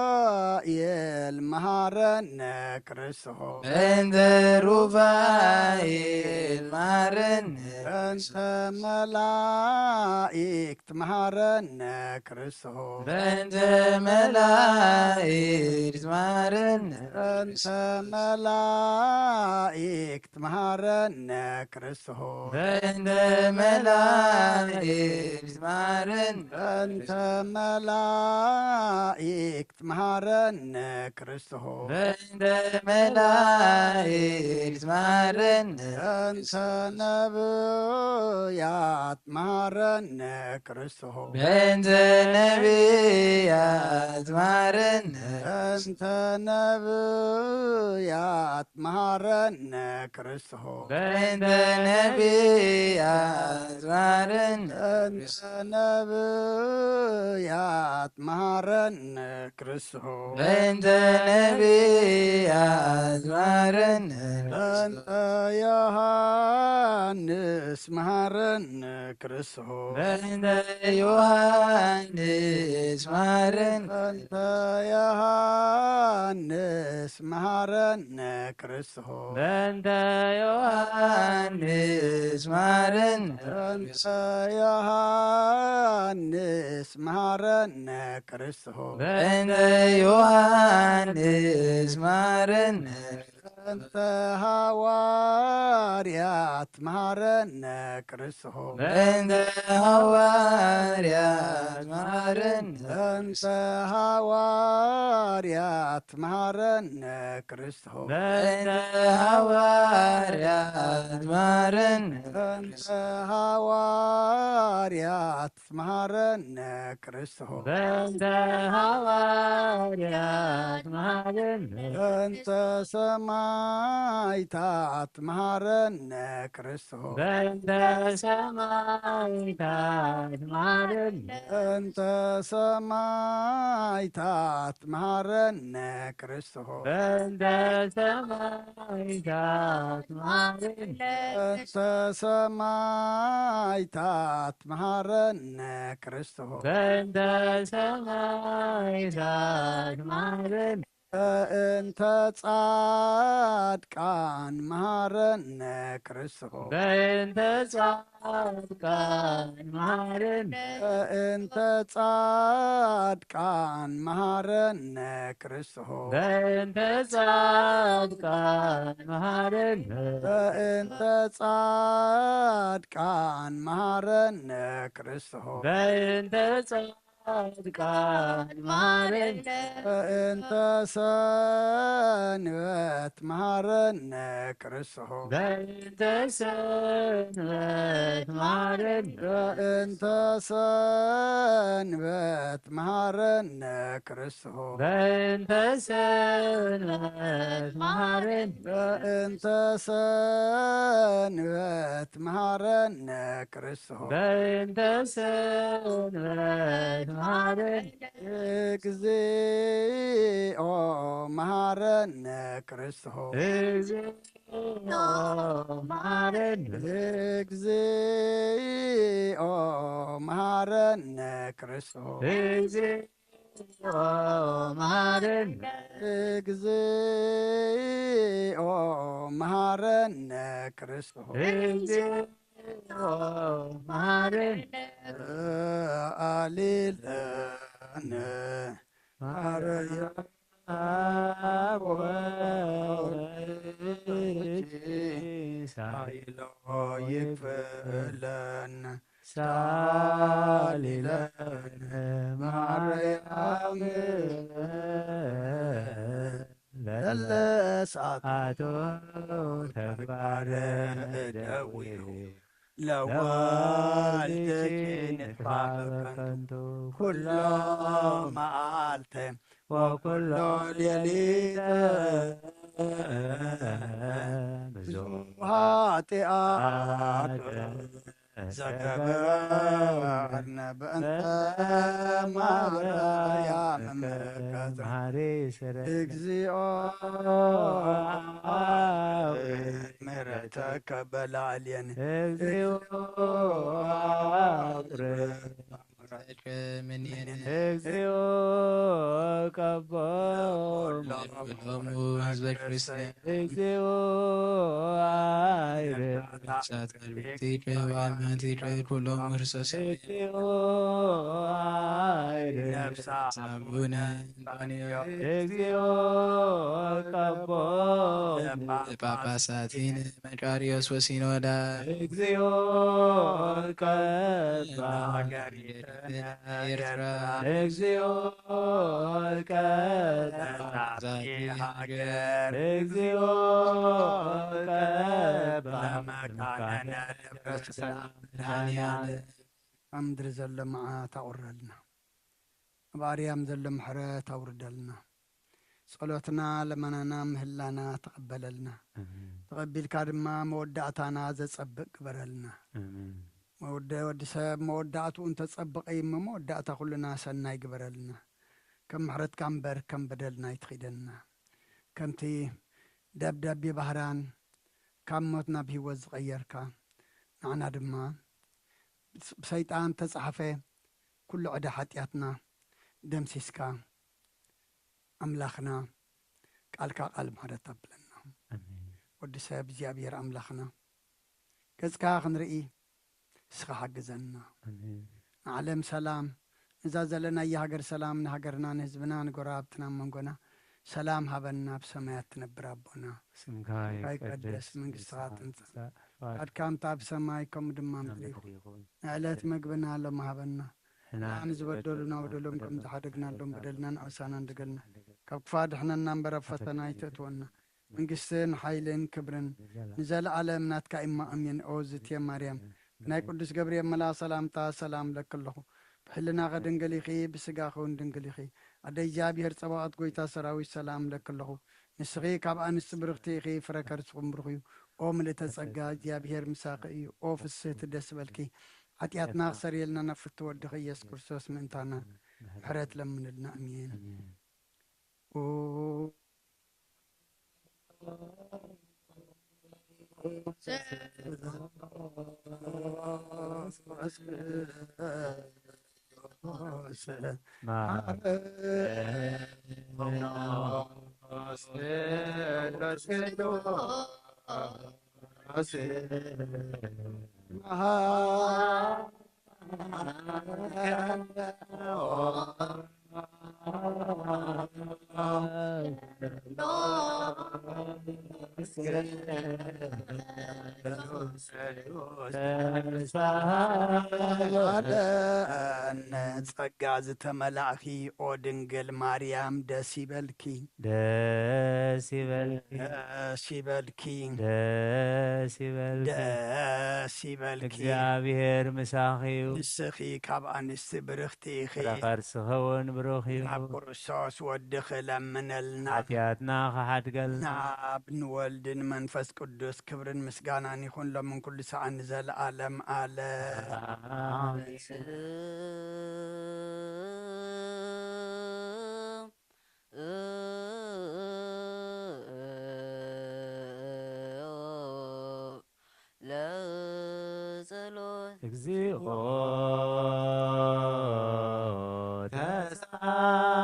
ሩፋኤል መሃረነ ክርስቶስ። በእንተ ሩፋኤል መሃረነ። በእንተ መላእክት መሃረነ ክርስቶስ። በእንተ መላእክት መሃረነ። በእንተ መላእክት መሃረነ ክርስቶስ። በእንተ መላእክት መሃረነ። በእንተ መላእክት መሃረነ ክርስቶስ። በእንተ መላእክት መሃረነ። በእንተ ነብያት መሃረነ ክርስቶስ። በእንተ ነብያት መሃረነ። በእንተ ነብያት መሃረነ ክርስቶስ። በእንተ ነብያት መሃረነ። በእንተ ነብያት መሃረነ ክርስቶስ። በእንተ ነብያት መሃረነ። በእንተ ዮሐንስ መሃረነ ክርስቶስ። በእንተ ዮሐንስ መሃረነ። በእንተ ዮሐንስ መሃረነ ክርስቶስ። በእንተ ዮሐንስ መሃረነ። በእንተ ዮሐንስ መሃረነ ክርስቶስ። በእንተ ዮሐንስ መሃረነ። በእንተ ሃዋርያት መሃረነ ክርስቶስ። በእንተ ሃዋርያት መሃረነ። በእንተ ሃዋርያት መሃረነ ክርስቶስ። በእንተ ሃዋርያት መሃረነ። በእንተ ሃዋርያት መሃረነ ክርስቶስ። በእንተ ሃዋርያት መሃረነ። በእንተ ሰማይታት መሃረነ ክርስቶስ። በእንተ ሰማይታት መሃረነ። በእንተ ሰማይታት መሃረነ ክርስቶስ። በእንተ ሰማይታት መሃረነ። በእንተ ሰማይታት መሃረነ ክርስቶስ። በእንተ ሰማይታት መሃረነ። በእንተ ጻድቃን መሃረነ ክርስቶስ። በእንተ ጻድቃን መሃረነ። በእንተ ጻድቃን መሃረነ ክርስቶስ። በእንተ ጻድቃን መሃረነ። በእንተ ጻድቃን መሃረነ ክርስቶስ። በእንተ ጻድቃን መሃረነ። በእንተ ሰንበት መሃረነ ክርስቶስ። በእንተ ሰንበት መሃረነ። በእንተ ሰንበት መሃረነ ክርስቶስ። በእንተ ሰንበት መሃረነ። በእንተ ሰንበት መሃረነ ክርስቶስ። በእንተ ሰንበት መሃረነ። እግዚኦ መሃረነ ክርስቶስ። እግዚኦ መሃረነ። እግዚኦ መሃረነ ክርስቶስ። እግዚኦ መሃረነ። እግዚኦ መሃረነ ክርስቶስ። እግዚኦ መሃረነ። አሌለነ ማርያም ወወልድኪ ሳይሎ ይክፍለን ሳሊለን ማርያም ለለሳቶ ተግባረ ደዊሁ ለወልድኪ ንጥፋ በከንቱ ኩሎ መዓልተ ወኩሎ ሌሊተ ብዙ ኃጢአት ዘገበርነ በእንተ ማርያም መከተ እግዚኦ ምሕረተከ በላዕሌነ እግዚኦ እግዚኦ ቀቦም ኩሎሙ ህዝበ ክርስቲያን እግዚኦ አይርፍ ነፍሳት አልብርቲከ ወአልማቲከ ኩሎሙ ክርስቶስ እግዚኦ አይርፍ ነፍሳ አቡነ አንጦንዮ እግዚኦ ቀቦም ጳጳሳቲን መቃርዮስ ወሲኖዳ እግዚኦ ቀባ ሀገሪትነ ኤርትራ እግዚኦ ቀባ ዛቲ ሀገር እግዚኦ ቀባ መካነነ ደብረ ሰላም መድኃኔዓለም ኣብ ምድሪ ዘሎ መዓት ኣቑረልና። ኣብ ኣርያም ዘሎ ምሕረት ኣውርደልና። ጸሎትና፣ ለመናና፣ ምህላና ተቐበለልና። ኣሜን። ተቐቢልካ ድማ መወዳእታና ዘጸብቕ ግበረልና። ኣሜን። መወደ-፣ ወዲ ሰብ መወዳእትኡ እንተጸብቐ እዩ እሞ መወዳእታ ኩልና ሰናይ ግበረልና። ከም ምሕረትካ እምበር ከም በደልና ኣይትኺደና። ከምቲ ደብዳቤ ባህራን ካብ ሞት ናብ ህይወት ዝቐየርካ፣ ንዓና ድማ ብሰይጣን ተጻሕፈ ኩሉ ዕዳ ሓጢኣትና ደምሲስካ ኣምላኽና ቃልካ ቃል ምሕረት ኣብለና። ኣሜን። ወዲ ሰብ እግዚኣብሔር ኣምላኽና ገጽካ ክንርኢ ንስኻ ሓግዘና። ኣሜን። ንዓለም ሰላም፣ ነዛ ዘለናያ ሃገር ሰላም፣ ንሃገርና፣ ንህዝብና፣ ንጎረባብትና፣ ኣብ መንጎና ሰላም ሃበና። ኣብ ሰማያት ትነብር ኣቦና፣ ስምካ ስምካ ይቀደስ፣ ይቀደስ፣ መንግስትኻ መንግስትኻ ትምጻእ፣ ትምጻእ፣ ፍቃድካ ፍቃድካ ከምቲ ኣብ ሰማይ ከምኡ ድማ ኣብ ምድሪ ምድሪ ይኹን። ይኹን። ንዕለት መግብና ሎም ሃበና። ንሕና ንሕና ንዝበደሉና ንዝበደሉና በደሎም ከም በደሎም ዝሓደግናሎም ከም በደልናን ዝሓደግናን ኣሳናን ድገልና። ካብ ክፉእ ኣድሕነና እምበር ኣብ ፈተና ኣይተእትወና። መንግስትን ሓይልን ክብርን ንዘለዓለም ናትካ እማ ኣሜን። ኦ ዝትየ ማርያም፣ ብናይ ቅዱስ ገብርኤል መልኣኽ ሰላምታ ሰላም እለኪ ኣለኹ። ብሕልናኺ ድንግል ኢኺ፣ ብስጋኺ እውን ድንግል ኢኺ። ኣደ እግዚኣብሔር ጸባኦት፣ ጎይታ ሰራዊት፣ ሰላም እለኪ ኣለኹ። ንስኺ ካብ ኣንስቲ ብርኽቲ ኢኺ፣ ፍረ ከርስኺ እውን ብሩኽ እዩ። ኦ ምልእተ ጸጋ፣ እግዚኣብሔር ምሳኺ እዩ። ኦ ፍስህቲ፣ ደስ በልኪ። ሓጢኣትና ክሰርየልና ናብ ፍትው ወድኺ ኢየሱስ ክርስቶስ ምእንታና ምሕረት ለምንልና። ኣሜን። ኣሜን። ጸጋ ዝተመላእኪ ኦ ድንግል ማርያም ደስ ይበልኪ። ደስ ይበልኪ። ደስ ይበልኪ። ደስ ይበልኪ። ደስ ይበልኪ። እግዚኣብሔር ምሳኺ እዩ። ንስኺ ካብ ኣንስቲ ብርኽቲ ኢኺ። ፍረ ከርስኺ እውን ብሩኽ እዩ። ናብ ክርስቶስ ወድኺ ለምነልና። ሓጢኣትና ክሓድገልና። ናብ ንወልድን መንፈስ ቅዱስ ክብርን ምስጋናን ይኹን ሎምን ኩሉ ሰዓን ንዘለዓለም ዓለም። ኣሜን። ለጸሎት። እግዚኦ ተሳለ።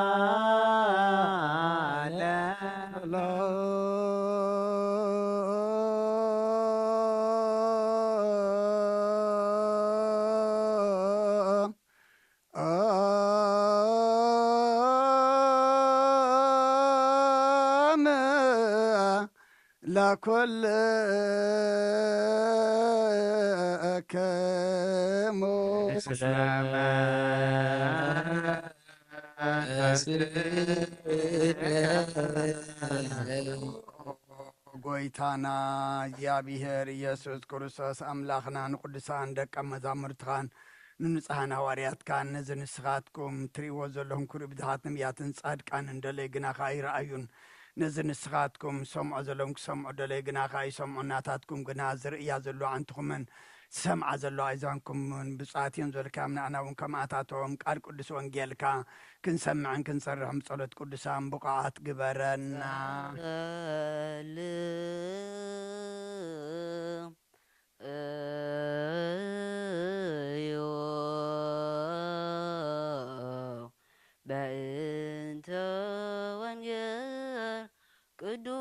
ለኩልክሙ። ጎይታና እግዚኣብሔር ኢየሱስ ክርስቶስ ኣምላኽና ንቅዱሳን ደቀ መዛሙርትኻን ንንጹሓን ሃዋርያትካን ነዚ ንስኻትኩም ትርእይዎ ዘለኹም ክብሪ ብዙሓት ነቢያትን ጻድቃንን ደለይ ግናኻ ኣይረኣዩን። ነዚ ንስኻትኩም ሰምዖ ዘለኹም ክሰምዑ ደለይ ግናኻ ኣይሰምዑን። ናታትኩም ግና ዝርእያ ዘለዋ ኣዕንትኹምን ዝሰምዓ ዘለዋ ኣእዛንኩምን ብፁዓት እዮም ዝበልካዮም ንኣና እውን ከምኣታቶም ቃል ቅዱስ ወንጌልካ ክንሰምዕን ክንሰርሕን ብጸሎት ቅዱሳን ብቑዓት ግበረና። ጸልም እዩ በእንተ ወንጌል ቅዱስ።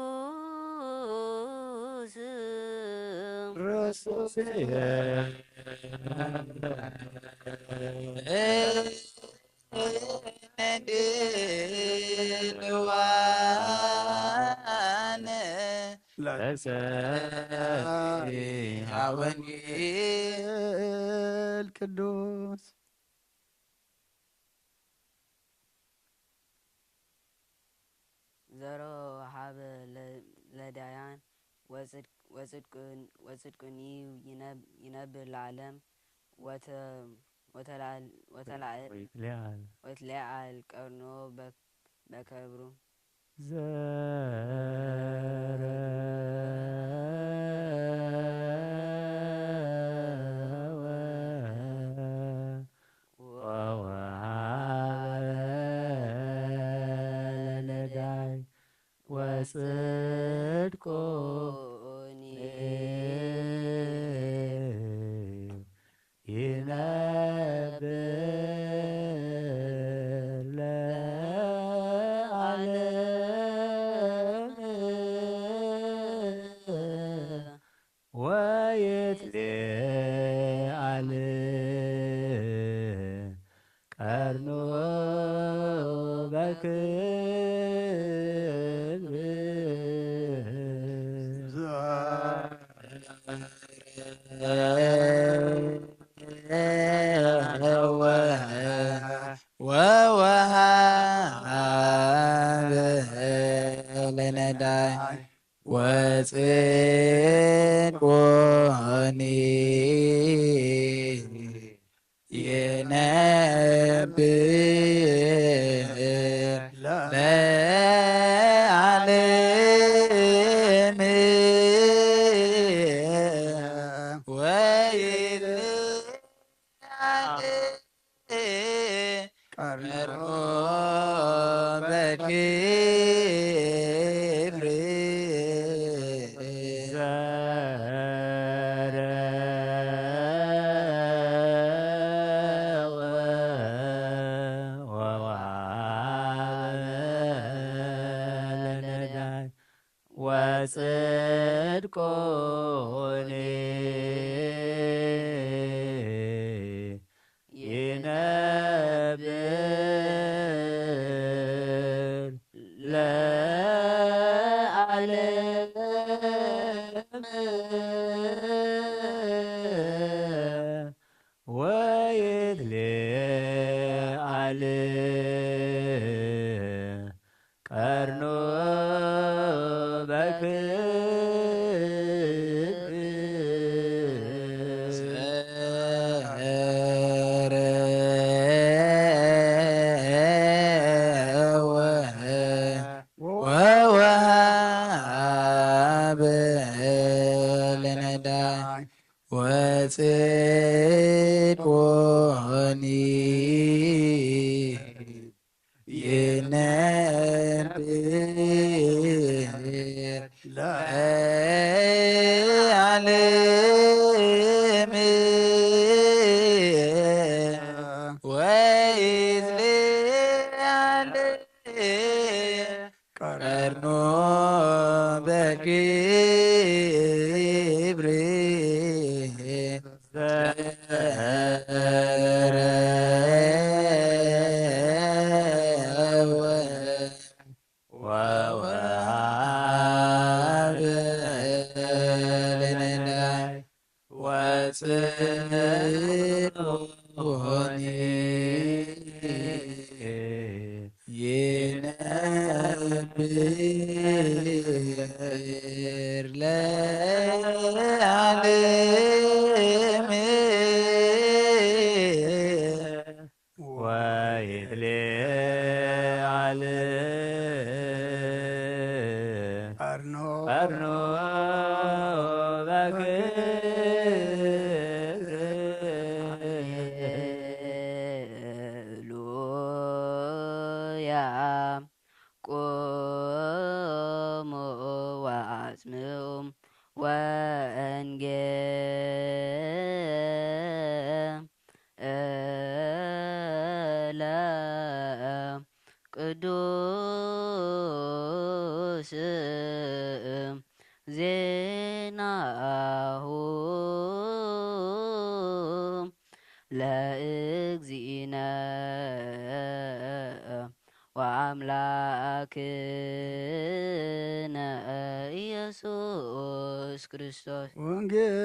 ድልዋነ ለጸሪሃ ወንጌል ቅዱስ። ዘሮ ወሃበ ለ-፣ ለዳያን ወጽድቅ-፣ ወጽድቅን-፣ ወጽድቅን እዩ ይነብ-፣ ይነብር ለዓለም ወተ-፣ ወተላል-፣ ወተላል-፣ ወይትለዓል። ወይትለዓል ቀርኖ በ-፣ በከብሩ። ዘረወ ወወሃበ ለነዳይ ወጽድቁኒ ይነብር ለዓለም። ወይትለዓል ቀርኑ በክብር። ወወሃበ ለነዳይ ወጽድቆኒ ይነብር ለዓለም። ወይትለዓል ቀርኖ በክብር። ዘረወ ወወሃበ ለነዳይ ወጽድቆኒ ይነብር ለዓለም። ወይትለዓል ቀርኑ በክብር። ዘረወ ወወሃበ ለነዳይ ወጽድቆኒ ይነብር ለዓለም። ወይትለዓል ቀርኑ በክብር። ዘረወ ወወሃበ ጽዮን ይነብር ለዓለም። ወይትሌዓል ቀርኖ ቀርኖ በክብር። ሃሌሉያ። ቁሙ ወአጽምዑ ወንጌ እለ ቅዱስ ዜናሁ ለእግዚእነ ወአምላክነ ኢየሱስ ክርስቶስ። ወንጌል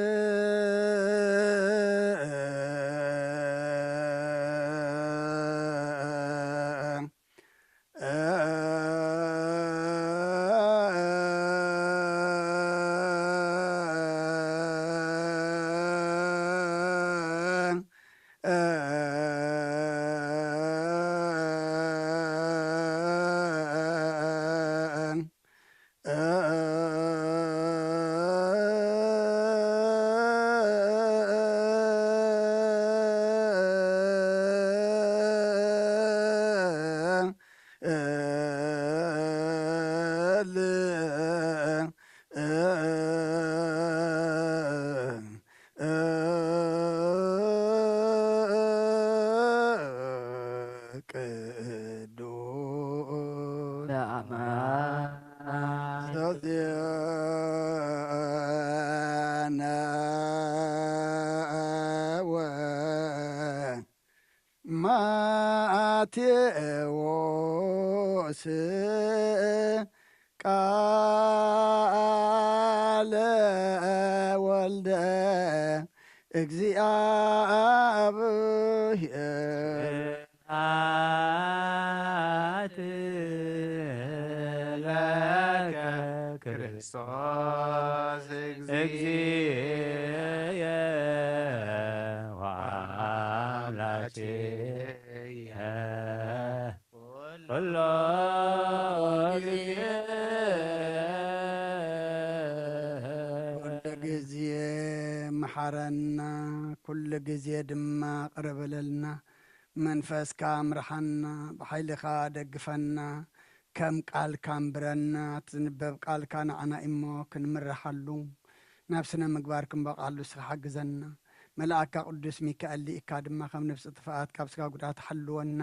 ቅዱስ በአማን ዘዜነወ ማቴዎስ ቃለ ወልደ እግዚኣብሔር። ስብሐት ለከ ክርስቶስ እግዚእየ ወአምላኬየ ኩሎ ግዜ። ኩሉ ግዜ መሓረና፣ ኩሉ ግዜ ድማ ቅርብ በለልና። መንፈስካ ምርሓና፣ ብሓይልኻ ደግፈና፣ ከም ቃልካ ኣንብረና፣ እቲ ዝንበብ ቃልካ ንዓና እሞ ክንምርሓሉ፣ ናብ ስነ ምግባር ክንበቕዓሉ ንስኻ ሓግዘና። መልኣካ ቅዱስ ሚካኤል ልኢካ ድማ ከም ነፍሲ ጥፍኣት ካብ ስጋ ጉድኣት ሓልወና፣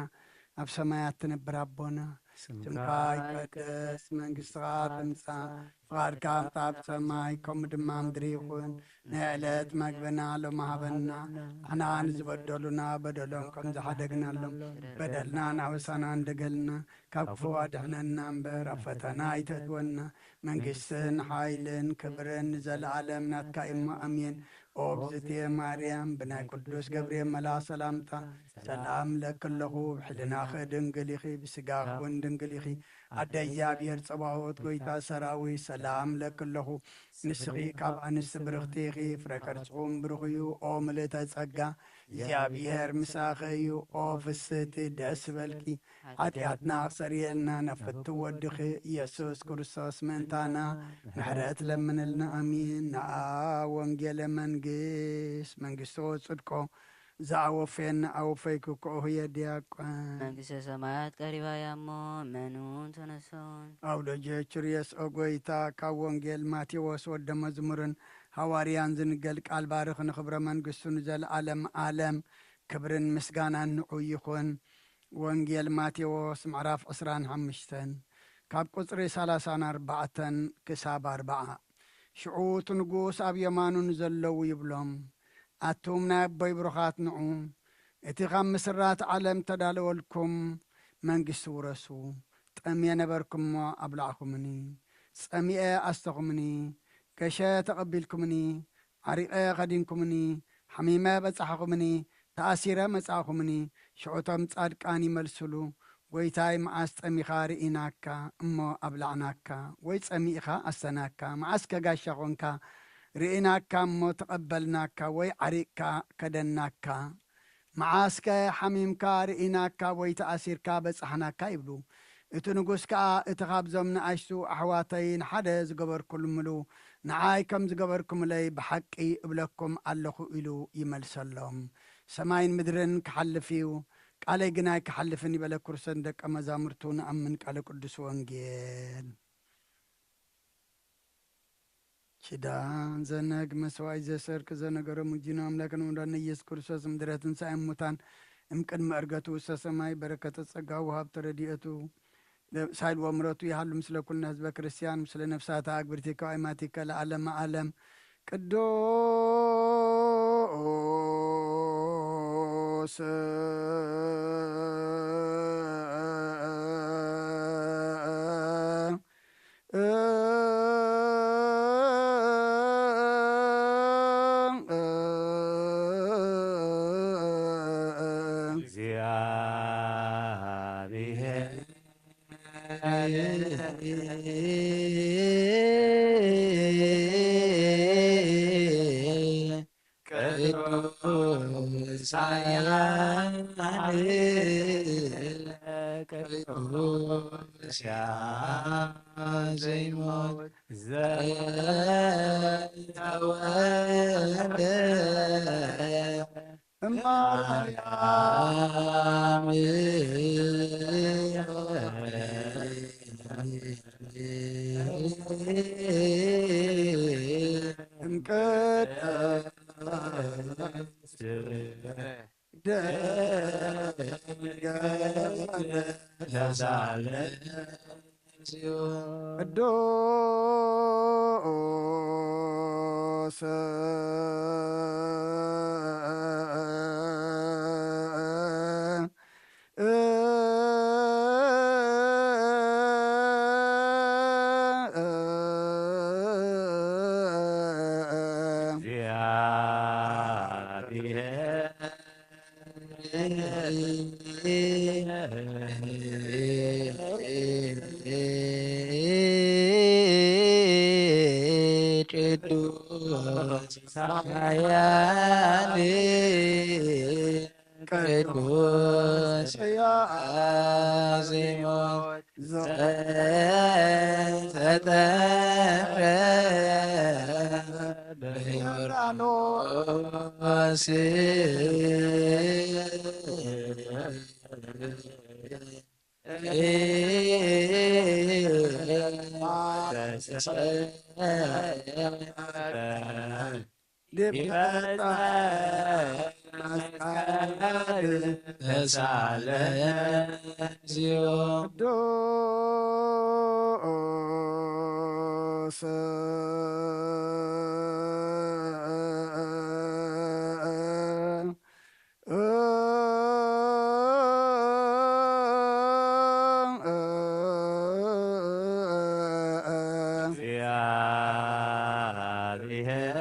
ኣብ ሰማያት ትነብር ኣቦና፣ ስምካ ስምካ ይቀደስ፣ መንግስትኻ ትምጻእ፣ ፍቓድካ ከምታ ኣብ ሰማይ ከምኡ ድማ ምድሪ ይኹን። ናይ ዕለት መግብና ሎሚ ሃበና፣ ንሕና ንዝበደሉና በደሎም ከም ዝሓደግናሎም፣ በደልና ናበሳና እንደገልና፣ ካብ ክፉ ኣድሕነና እምበር፣ ኣብ ፈተና ኣይተእትወና። መንግስትን ሓይልን ክብርን ንዘለኣለም ናትካ እሞ፣ ኣሜን። ኦ ብዝቴ ማርያም፣ ብናይ ቅዱስ ገብርኤል መልኣኽ ሰላምታ፣ ሰላም ለኪ ኣለኹ፣ ብሕልናኺ ድንግል ኢኺ፣ ብስጋኺ እውን ድንግል ኢኺ። ኣደ እግዚኣብሔር ጸባኦት፣ ጎይታ ሰራዊት፣ ሰላም ለኪ ኣለኹ። ንስኺ ካብ ኣንስቲ ብርኽቲ ኢኺ፣ ፍረ ከርሥኹም ብሩኽ እዩ። ኦ ምልእተ ጸጋ፣ እግዚኣብሔር ምሳኺ እዩ። ኦ ፍስህቲ፣ ደስ በልኪ። ሓጢኣትና ክሰርየልና ናብ ፍትው ወድኺ ኢየሱስ ክርስቶስ ምእንታና ምሕረት ለምንልና። ኣሜን። ነኣ ወንጌለ መንግስት፣ መንግስቶ ጽድቆ፣ ዘኣወፈየና ኣወፈይኩ፣ ክኦሁ የዲያቆን። መንግስተ ሰማያት ቀሪባ እያ እሞ፣ እመኑን ተነሱን። ኣውሎጀ ችርየስ ኦ ጎይታ፣ ካብ ወንጌል ማቴዎስ ወደ መዝሙርን ሃዋርያን ዝንገል ቃል ባርኽ ንኽብረ መንግስቱ ንዘለዓለም ዓለም። ክብርን ምስጋናን ንዑ ይኹን። ወንጌል ማቴዎስ ምዕራፍ ዕስራን ሓሙሽተን ካብ ቁጽሪ ሰላሳን ኣርባዕተን ክሳብ ኣርብዓ። ሽዑ እቲ ንጉስ ኣብ የማኑ ንዘለዉ ይብሎም፣ ኣቱም ናይ ኣቦይ ብሩኻት ንዑ፣ እቲ ካብ ምስራት ዓለም ተዳለወልኩም መንግስቲ ውረሱ። ጠምየ ነበርኩ እሞ ኣብላዕኩምኒ፣ ጸሚኤ ኣስተኹምኒ፣ ገሸ ተቐቢልኩምኒ፣ ዓሪቐ ኸዲንኩምኒ፣ ሓሚመ በጻሕኹምኒ፣ ተኣሲረ መጻእኹምኒ። ሽዑቶም ጻድቃን ይመልሱሉ፣ "ጐይታይ፣ መዓስ ጠሚኻ ርኢናካ እሞ ኣብላዕናካ፣ ወይ ጸሚእኻ ኣሰናካ? መዓስከ ጋሻ ኾንካ ርኢናካ እሞ ተቐበልናካ፣ ወይ ዓሪቕካ ከደናካ?" መዓስከ ሓሚምካ ርኢናካ ወይ ተኣሲርካ በጻሕናካ? ይብሉ። እቲ ንጉስ ከኣ፣ "እቲ ኻብዞም ንኣሽቱ ኣሕዋተይ ንሓደ ዝገበርኩምሉ ንዓይ ከም ዝገበርኩምለይ ብሓቂ እብለኩም ኣለኹ" ኢሉ ይመልሰሎም። "ሰማይን ምድርን ክሓልፍ እዩ፣ ቃለይ ግን ኣይክሓልፍን" ይበለ ክርስቶስ ንደቀ መዛሙርቱ። ንኣምን ቃለ ቅዱስ ወንጌል። ኪዳን ዘነግ መስዋዕት ዘሰርክ ዘነገረ ሙጂኖ ኣምላክን ወልዳን ኢየሱስ ክርስቶስ ምድረ ትንሳኤ ሙታን እምቅድመ ዕርገቱ ውስተ ሰማይ በረከተ ጸጋ ወሃብተ ረድኤቱ ሳይል ወምረቱ ይሃሉ ምስለ ኩልና ህዝበ ክርስቲያን ምስለ ነፍሳተ ኣግብርቲከ ወኣይማቲከ ለዓለመ ዓለም። ቅዱስ እግዚአብሔር ቅዱስ ኃያል ቅዱስ ዘይሞት ዘተወልደ እማርያም እምቅድስት ደንገል ተሳለ ቅዱስ ቅዱስ ኃያል ቅዱስ ያዜሞት ዘተጠምቀ በዮርዳኖስ ሊፈጸም መስቀል ተሳለ እግዚኦ። ቅዱስ እግዚአብሔር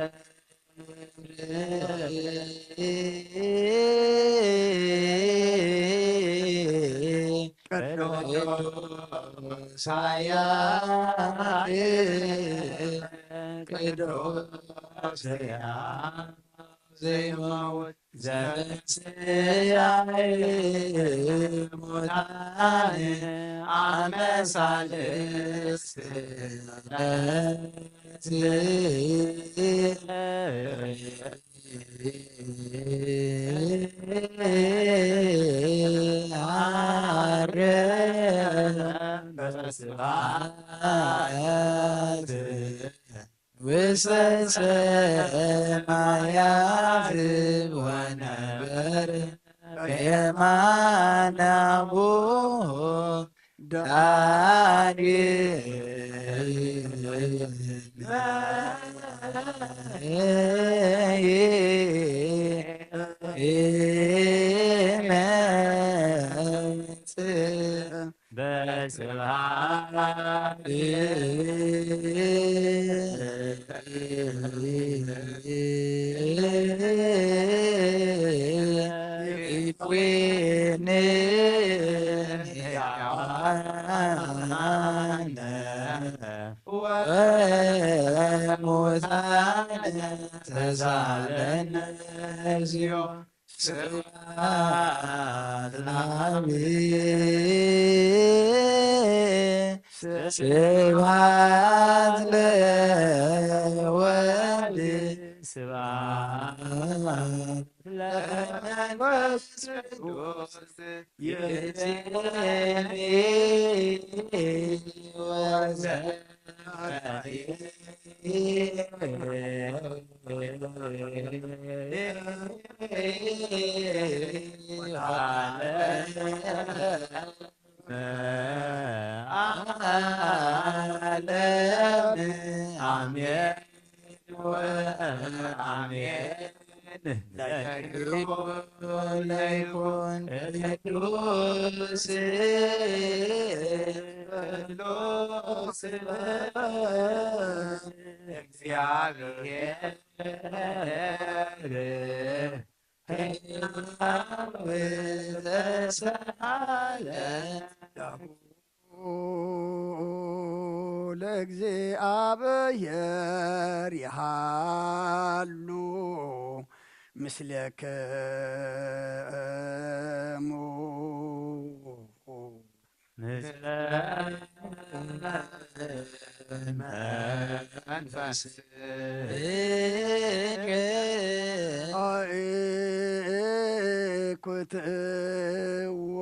ቅዱስ ኃያል ቅዱስ ሕያው ዘይመውት ዘበንስያይ ሙታን አመሳልስት ወሰማያት ወነበር በየማነ አቡሁ ዳግመ ይመጽእ በስብሐት ይኩንን ሕያዋነ ወሙታነ ተሳለነ እግዚኦ። ስብሐት ለአብ። ስብሐት ለወልድ። ስብሐት ለመንፈስ ቅዱስ። ይእዜኒ ወዘ ዓለም አሜን ወአሜን። ለይኩን ለይኩን ቅዱስ ቅዱስ እግዚአብሔር ሕያው ተሳለ። ለእግዚአብሔር ይሃሉ ምስሌክሙ። ምስለ መንፈስከ። አእኩትዎ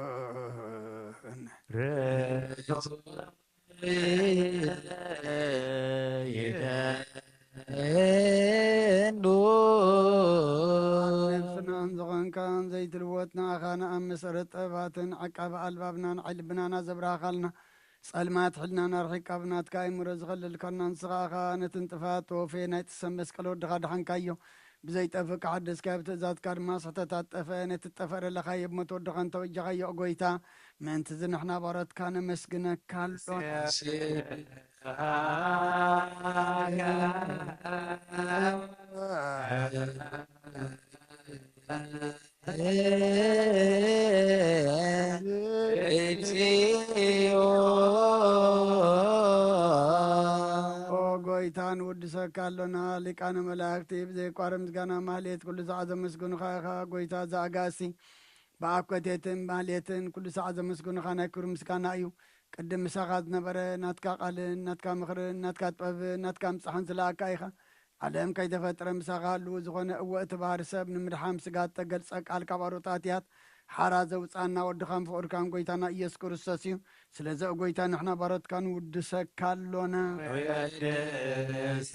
ለአምላክነ። ርቱዕ ይደሉ። ነፍስናን ዝኾንካን ዘይትልወጥ ንኣኻ ንኣምስ፣ ርጥባትን ዓቃቢ ኣልባብናን ዓይኒ ልብናና ዘብራኻልና፣ ጸልማት ሕልናና ኣርሒቃ ብናትካ ኣእምሮ ዝኸለልካልና፣ ንስኻ ኣኻ ነትን ጥፋት ተወፌ ናይ ጥሰ መስቀል ወድኻ ድሓንካዮ። ብዘይጠፍእ ክሓደስካዮ፣ ብትእዛዝካ ድማ ስሕተታት ጠፍአ። ነቲ ትጠፈእ ደለኻዮ ብሞት ወድኻ እንተወጀኻዮ፣ ኦ ጎይታ፣ ምእንቲ እዚ ንሕና ባሮትካ ነመስግነካ ኣሎና። እግዚኦ። ኦ ጎይታ፣ ንውድሰካ ኣሎና። ሊቃነ መላእክቲ ብዘይቋርም ምስጋና ማህሌት ኩሉ ሰዓት ዘመስግኑኻ ኢኻ። ጎይታ ዘኣጋሲ ብኣኮቴትን ማህሌትን ኩሉ ሰዓት ዘመስግኑኻ ናይ ክብሪ ምስጋና እዩ። ቅድም ምሳኻ ዝነበረ ናትካ ቃልን ናትካ ምኽርን ናትካ ጥበብን ናትካ ምጻሕን ዝለኣካ ኢኻ። ዓለም ከይተፈጥረ ምሳኻ ህልው ዝኾነ፣ እወ፣ እቲ ባህሪ ሰብ ንምድሓን ስጋ እተገልጸ ቃል ካብ ኣሮጣትያት ሓራ ዘውጻና ወድኻን ፍቑርካን ጎይታና ኢየሱስ ክርስቶስ እዩ። ስለዚ፣ ኦ ጎይታ፣ ንሕና ባሮትካ ንውድሰካ ኣሎና። ወድሰ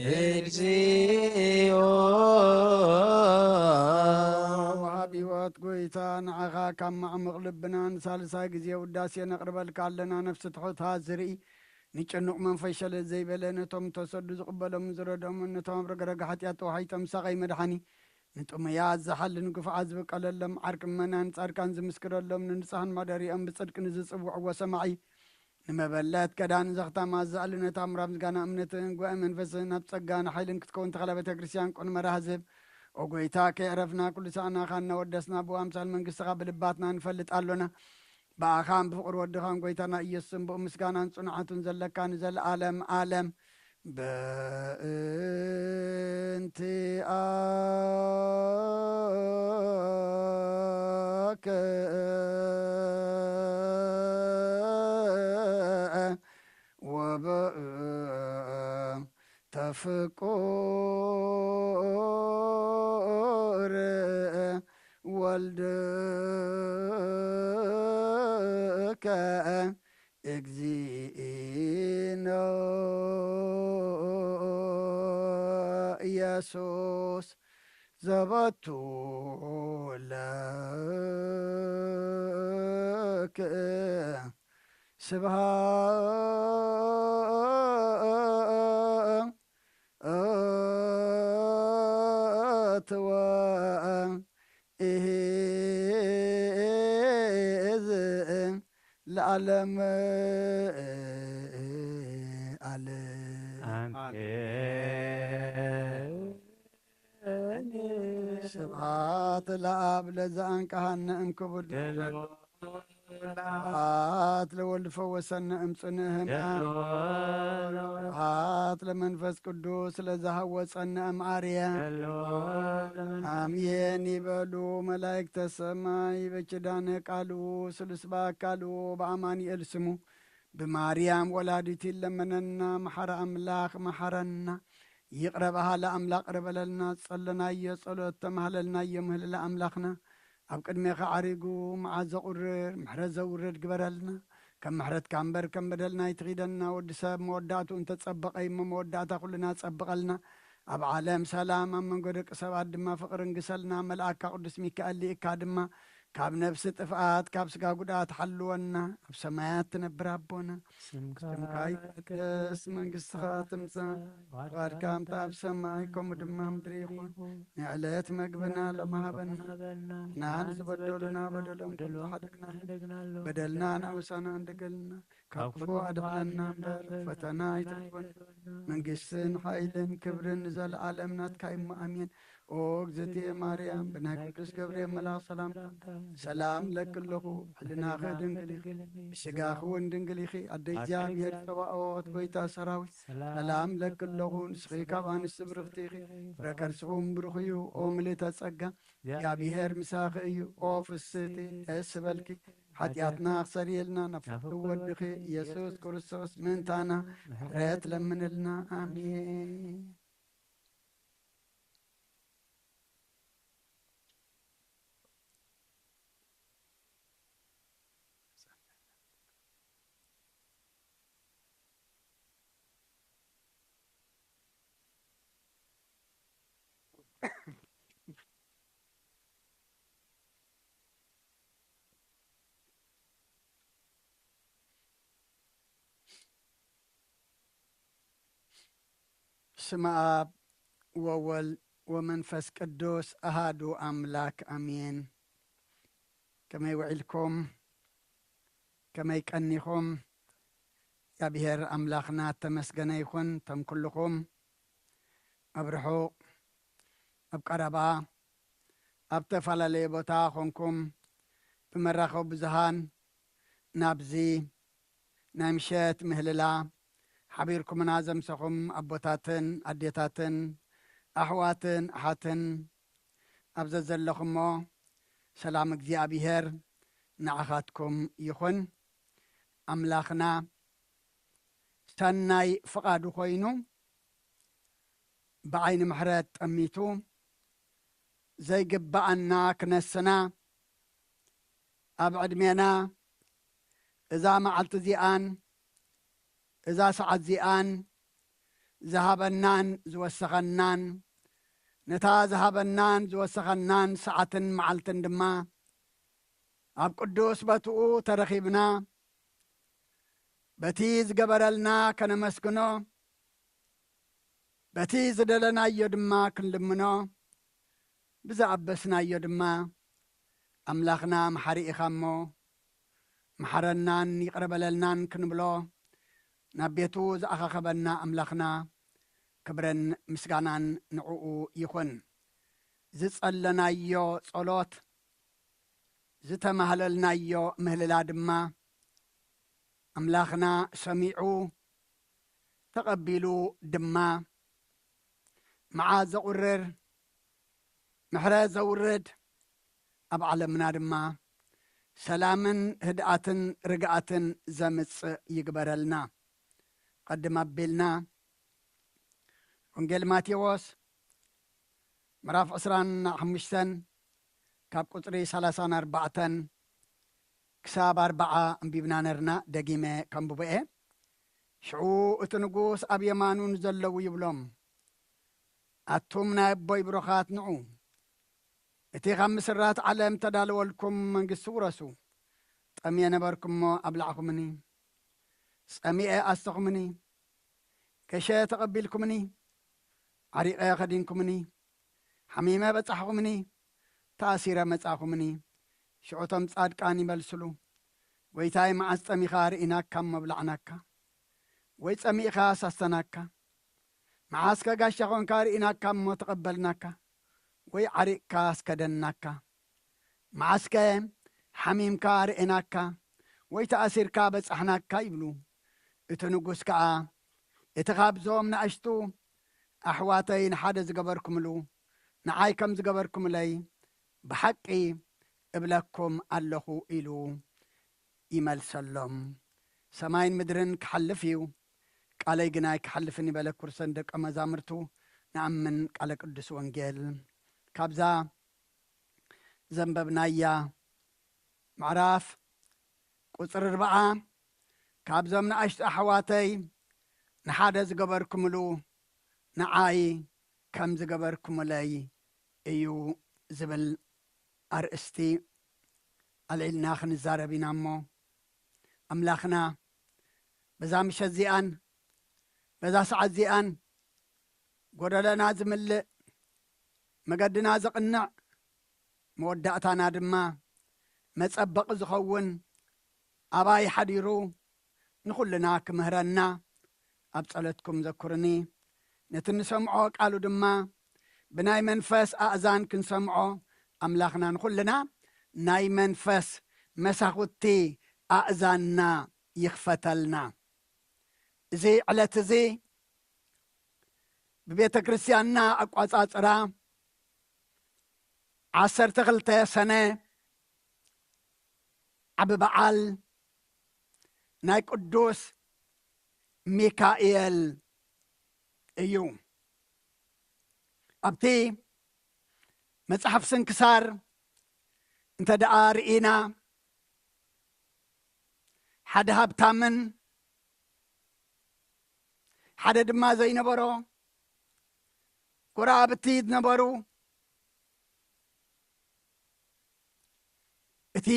እግዚኦ። ወሃቢ ህይወት ጎይታ፣ ንዓኻ ካብ ማዕሙቕ ልብና ንሳልሳይ ግዜ ውዳሴ ነቕርበልካ ኣለና። ነፍሲ ትሑት ዝርኢ፣ ንጭኑቕ መንፈስ ሸለል ዘይበለ፣ ነቶም ተሰዱ ዝቕበሎምን ዝረድኦምን፣ ነቶም ኣብ ረግረግ ሓጢኣት ተዋሒጦም ሳቐይ መድሓኒ፣ ንጥሙያት ዝሓልን ግፉዓት ዝብቀለሎም፣ ዓርኪ ምእመናን ጻድቃን ዝምስክረሎም፣ ንንጹሓን ማደሪኦም ብጽድቂ ንዝጽውዕዎ ሰማዒ፣ ንመበለት ከዳን ዘኽታማ ዝኣሊ፣ ነታ ምራብ ምስጋና እምነትን ጉባኤ መንፈስን ኣብ ጸጋን ሓይልን ክትከውን ተኸላ ቤተ ክርስቲያን ቅኑዕ መርሃ ዝህብ። ኦ ጎይታ፣ ከየዕረፍና ኩሉ ሳዕ ንኣኻ እናወደስና ብኣምሳል መንግስትኻ ብልባትና ንፈልጥ ኣሎና። ብኣኻን ብፍቕሪ ወድኻን ጎይታና ኢየሱስን ብኡ ምስጋናን ጽንዓቱን ዘለካ ንዘለኣለም ኣለም። በእንቲአከ ወበእንተ ፍቁር ወልድከ እግዚእነ ኢየሱስ ዘበቱ ለክ ስብሐት ዓለም ዓለም። ኣሜን። ስብሐት ለአብ ለዘአንቀሐነ እምክቡድ፣ ስብሐት ለወልድ ፈወሰነ እምጽንእ ህማም፣ ስብሐት ለመንፈስ ቅዱስ ለዘሐወጸነ እምአርየ። አሜን ይበሉ መላእክተ ሰማይ በኪዳነ ቃሉ ስሉስ በአካሉ በአማኑኤል ስሙ ብማርያም ወላዲት ይለመነና። መሐረ አምላክ መሐረና። ይቅረ በሃለ አምላክ ቅረ በለልና። ጸለናዮ ጸሎት ተማህለልናዮ ምህልላ አምላክና። ኣብ ቅድሜኻ ዓሪጉ መዓት ዘቑርር ምሕረት ዘውርድ ግበረልና። ከም ምሕረትካ እምበር ከም በደልና ኣይትኺደና። ወዲ ሰብ መወዳእቱ እንተጸበቐ እሞ መወዳእታ ኩልና ጸብቐልና። ኣብ ዓለም ሰላም፣ ኣብ መንጎ ደቂ ሰባት ድማ ፍቕሪ እንግሰልና። መልኣካ ቅዱስ ሚካኤል ልኢካ ድማ ካብ ነፍሲ ጥፍኣት፣ ካብ ስጋ ጉድኣት ሓልወና። ኣብ ሰማያት ትነብር ኣቦና፣ ስምካ ስምካ ይቀደስ፣ መንግስትኻ ትምጻእ፣ ፍቓድካ ከምቲ ኣብ ሰማይ ከምኡ ድማ ምድሪ ይኹን። ንዕለት መግብና ሎሚ ሃበና፣ ንሕና ንዝበደሉና በደሎም ከም ዝሓደግና፣ በደልና ንኣውሳና እንደገልና፣ ካብ ክፉ ኣድሕነና እምበር ፈተና ኣይተግበና። መንግስትን ሓይልን ክብርን ንዘለኣለም ናትካ እሞ ኣሜን። ኦ እግዝእትየ ማርያም፣ ብናይ ቅዱስ ገብርኤል መልኣኽ ሰላምታ ሰላም እለኪ ኣለኹ። ሕልናኺ ድንግል ኢኺ፣ ብስጋኺ እውን ድንግል ኢኺ። ኣደ እግዚኣብሔር ጸባኦት፣ ጎይታ ሰራዊት፣ ሰላም እለኪ ኣለኹ። ንስኺ ካብ ኣንስቲ ብርኽቲ ኢኺ፣ ፍረ ከርስኹም ብሩኽ እዩ። ኦ ምልእተ ጸጋ፣ እግዚኣብሔር ምሳኺ እዩ። ኦ ፍስህቲ፣ ደስ ይበልኪ፣ ሓጢኣትና ክሰርየልና ናብ ፍቅር ወድኺ ኢየሱስ ክርስቶስ ምእንታና ምሕረት ለምንልና። ኣሜን። ስመ ኣብ ወወልድ ወመንፈስ ቅዱስ ኣሃዱ ኣምላክ ኣሜን። ከመይ ውዒልኩም? ከመይ ቀኒኹም? እግዚኣብሔር ኣምላኽና እተመስገነ ይኹን። እቶም ኩልኹም ኣብ ርሑቕ ኣብ ቀረባ ኣብ ዝተፈላለየ ቦታ ኾንኩም ብመራኸቢ ብዙሃን ናብዚ ናይ ምሸት ምህልላ ሓቢርኩምና ዘምሰኹም ኣቦታትን ኣዴታትን ኣሕዋትን ኣሓትን ኣብ ዘዘለኹሞ ሰላም እግዚኣብሔር ንዓኻትኩም ይኹን። ኣምላኽና ሰናይ ፍቓዱ ኮይኑ ብዓይኒ ምሕረት ጠሚቱ ዘይግብኣና ክነስና ኣብ ዕድሜና እዛ መዓልቲ እዚኣን እዛ ሰዓት እዚኣን ዝሃበናን ዝወሰኸናን ነታ ዝሃበናን ዝወሰኸናን ሰዓትን መዓልትን ድማ ኣብ ቅዱስ ቦትኡ ተረኺብና በቲ ዝገበረልና ከነመስግኖ በቲ ዝደለናዮ ድማ ክንልምኖ ብዝኣበስናዮ ድማ ኣምላኽና መሓሪ ኢኻ እሞ መሓረናን ይቕረ በለልናን ክንብሎ ናብ ቤቱ ዝኣኻኸበና ኣምላኽና ክብርን ምስጋናን ንዕኡ ይኹን። ዝጸለናዮ ጸሎት ዝተማህለልናዮ ምህልላ ድማ ኣምላኽና ሰሚዑ ተቐቢሉ ድማ መዓት ዘቑርር ምሕረት ዘውርድ ኣብ ዓለምና ድማ ሰላምን ህድኣትን ርግኣትን ዘምጽእ ይግበረልና። ቀድም ኣቢልና ወንጌል ማቴዎስ ምዕራፍ ዕስራን ሓሙሽተን ካብ ቁጽሪ ሰላሳን ኣርባዕተን ክሳብ ኣርባዓ ኣንቢብና ነርና። ደጊመ ከንብቦ እየ። ሽዑ እቲ ንጉስ ኣብ የማኑ ንዘለዉ ይብሎም፣ ኣቱም ናይ ኣቦይ ብሩኻት ንዑ፣ እቲ ካብ ምስራት ዓለም ተዳለወልኩም መንግስቲ ውረሱ። ጠምየ ነበርኩሞ ኣብላዕኹምኒ፣ ጸሚኤ ኣስተኹምኒ፣ ገሸ ተቐቢልኩምኒ፣ ዓሪቐ ከዲንኩምኒ፣ ሓሚመ በጻሕኹምኒ፣ ተኣሲረ መጻኹምኒ። ሽዑ እቶም ጻድቃን ይመልስሉ፣ ጎይታይ፣ መዓስ ጠሚኻ ርኢናካ እሞ ኣብላዕናካ፣ ወይ ጸሚእኻ ኣሳሰናካ? መዓስከ ጋሻ ኾንካ ርኢናካ እሞ ተቐበልናካ፣ ወይ ዓሪቕካ ኣስከደናካ? መዓስከ ሓሚምካ ርኢናካ፣ ወይ ተኣሲርካ በጻሕናካ? ይብሉ። እቲ ንጉስ ከኣ፣ እቲ ኻብዞም ንኣሽቱ ኣሕዋተይ ንሓደ ዝገበርኩምሉ፣ ንዓይ ከም ዝገበርኩምለይ ብሓቂ እብለኩም ኣለኹ፣ ኢሉ ይመልሰሎም። ሰማይን ምድርን ክሓልፍ እዩ፣ ቃለይ ግና ኣይክሓልፍን፣ ይበለ። ኩርሰን ደቀ መዛሙርቱ ንኣምን። ቃለ ቅዱስ ወንጌል። ካብዛ ዘንበብናያ ምዕራፍ ቁጽሪ ኣርብዓ፣ ካብዞም ንኣሽቱ ኣሕዋተይ ንሓደ ዝገበርኩምሉ ንዓይ ከም ዝገበርኩምለይ እዩ ዝብል ኣርእስቲ ኣልዒልና ክንዛረብ ኢና እሞ፣ ኣምላኽና በዛ ምሸት እዚኣን በዛ ሰዓት እዚኣን ጎደለና ዝምልእ፣ መገድና ዘቕንዕ፣ መወዳእታና ድማ መጸበቒ ዝኸውን ኣባይ ሓዲሩ ንኹልና ክምህረና ኣብ ጸሎትኩም ዘኩርኒ። ነቲ እንሰምዖ ቃሉ ድማ ብናይ መንፈስ ኣእዛን ክንሰምዖ ኣምላኽና ንኹልና ናይ መንፈስ መሳኹቲ ኣእዛንና ይኽፈተልና። እዚ ዕለት እዚ ብቤተ ክርስቲያንና ኣቋጻጽራ ዓሰርተ ክልተ ሰነ ዓቢ በዓል ናይ ቅዱስ ሚካኤል እዩ። ኣብቲ መጽሓፍ ስንክሳር እንተ ደኣ ርኢና፣ ሓደ ሃብታምን ሓደ ድማ ዘይነበሮ፣ ጎረባብቲ ዝነበሩ፣ እቲ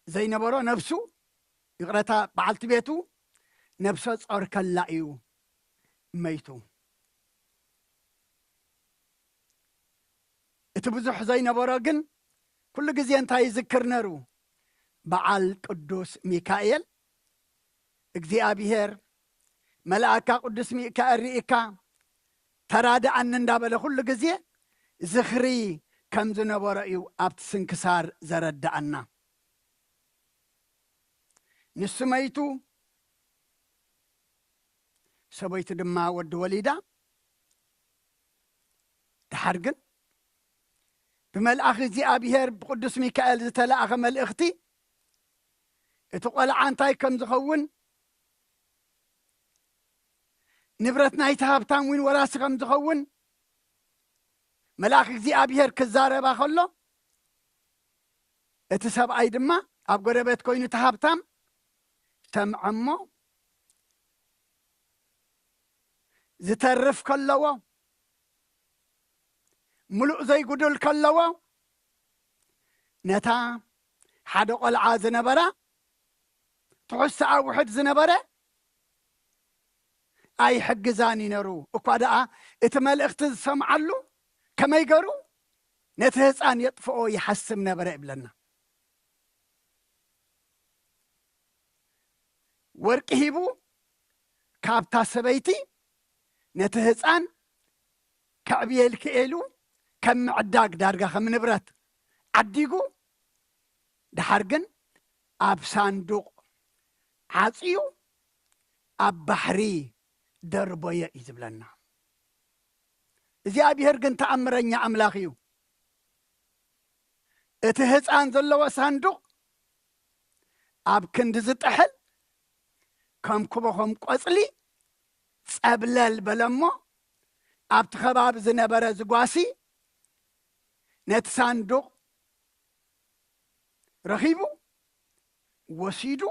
ዘይነበሮ ነብሱ፣ ይቕረታ፣ በዓልቲ ቤቱ ነብሰ ጾር ከላ እዩ መይቱ። እቲ ብዙሕ ዘይነበሮ ግን ኩሉ ግዜ እንታይ ይዝክር ነሩ? በዓል ቅዱስ ሚካኤል፣ እግዚኣብሔር፣ "መልኣካ ቅዱስ ሚካኤል ርኢካ ተራድኣኒ" እንዳበለ ኩሉ ግዜ ዝኽሪ ከም ዝነበሮ እዩ ኣብቲ ስንክሳር ዘረድኣና። ንሱ መይቱ፣ ሰበይቱ ድማ ወዲ ወሊዳ። ደሓር ግን ብመልኣኽ እግዚኣብሔር ብቅዱስ ሚካኤል ዝተለኣኸ መልእኽቲ፣ እቲ ቆልዓ እንታይ ከም ዝኸውን፣ ንብረት ናይቲ ሃብታም እውን ወራሲ ከም ዝኸውን መልኣኽ እግዚኣብሔር ክዛረባ ከሎ፣ እቲ ሰብኣይ ድማ ኣብ ጎረቤት ኮይኑ እቲ ሃብታም ሰምዐ እሞ፣ ዝተርፍ ከለዎ፣ ምሉእ ዘይጉድል ከለዎ፣ ነታ ሓደ ቆልዓ ዝነበራ፣ ትሕዝቶኣ ውሕድ ዝነበረ ኣይሕግዛን እዩ ነሩ። እኳ ደኣ እቲ መልእኽቲ ዝሰምዓሉ፣ ከመይ ገሩ ነቲ ህፃን የጥፍኦ ይሓስብ ነበረ ይብለና። ወርቂ ሂቡ ካብታ ሰበይቲ ነቲ ህፃን ከዕብየልኪ ኢሉ ከም ምዕዳግ፣ ዳርጋ ከም ንብረት ዓዲጉ፣ ደሓር ግን ኣብ ሳንዱቕ ዓፅዩ ኣብ ባሕሪ ደርበዮ እዩ ዝብለና። እግዚኣብሔር ግን ተኣምረኛ ኣምላኽ እዩ። እቲ ህፃን ዘለዎ ሳንዱቕ ኣብ ክንዲ ዝጥሕል፣ ከም ኩቦ፣ ከም ቆፅሊ ጸብለል በለ እሞ፣ ኣብቲ ከባቢ ዝነበረ ዝጓሲ ነቲ ሳንዱቕ ረኺቡ፣ ወሲዱ፣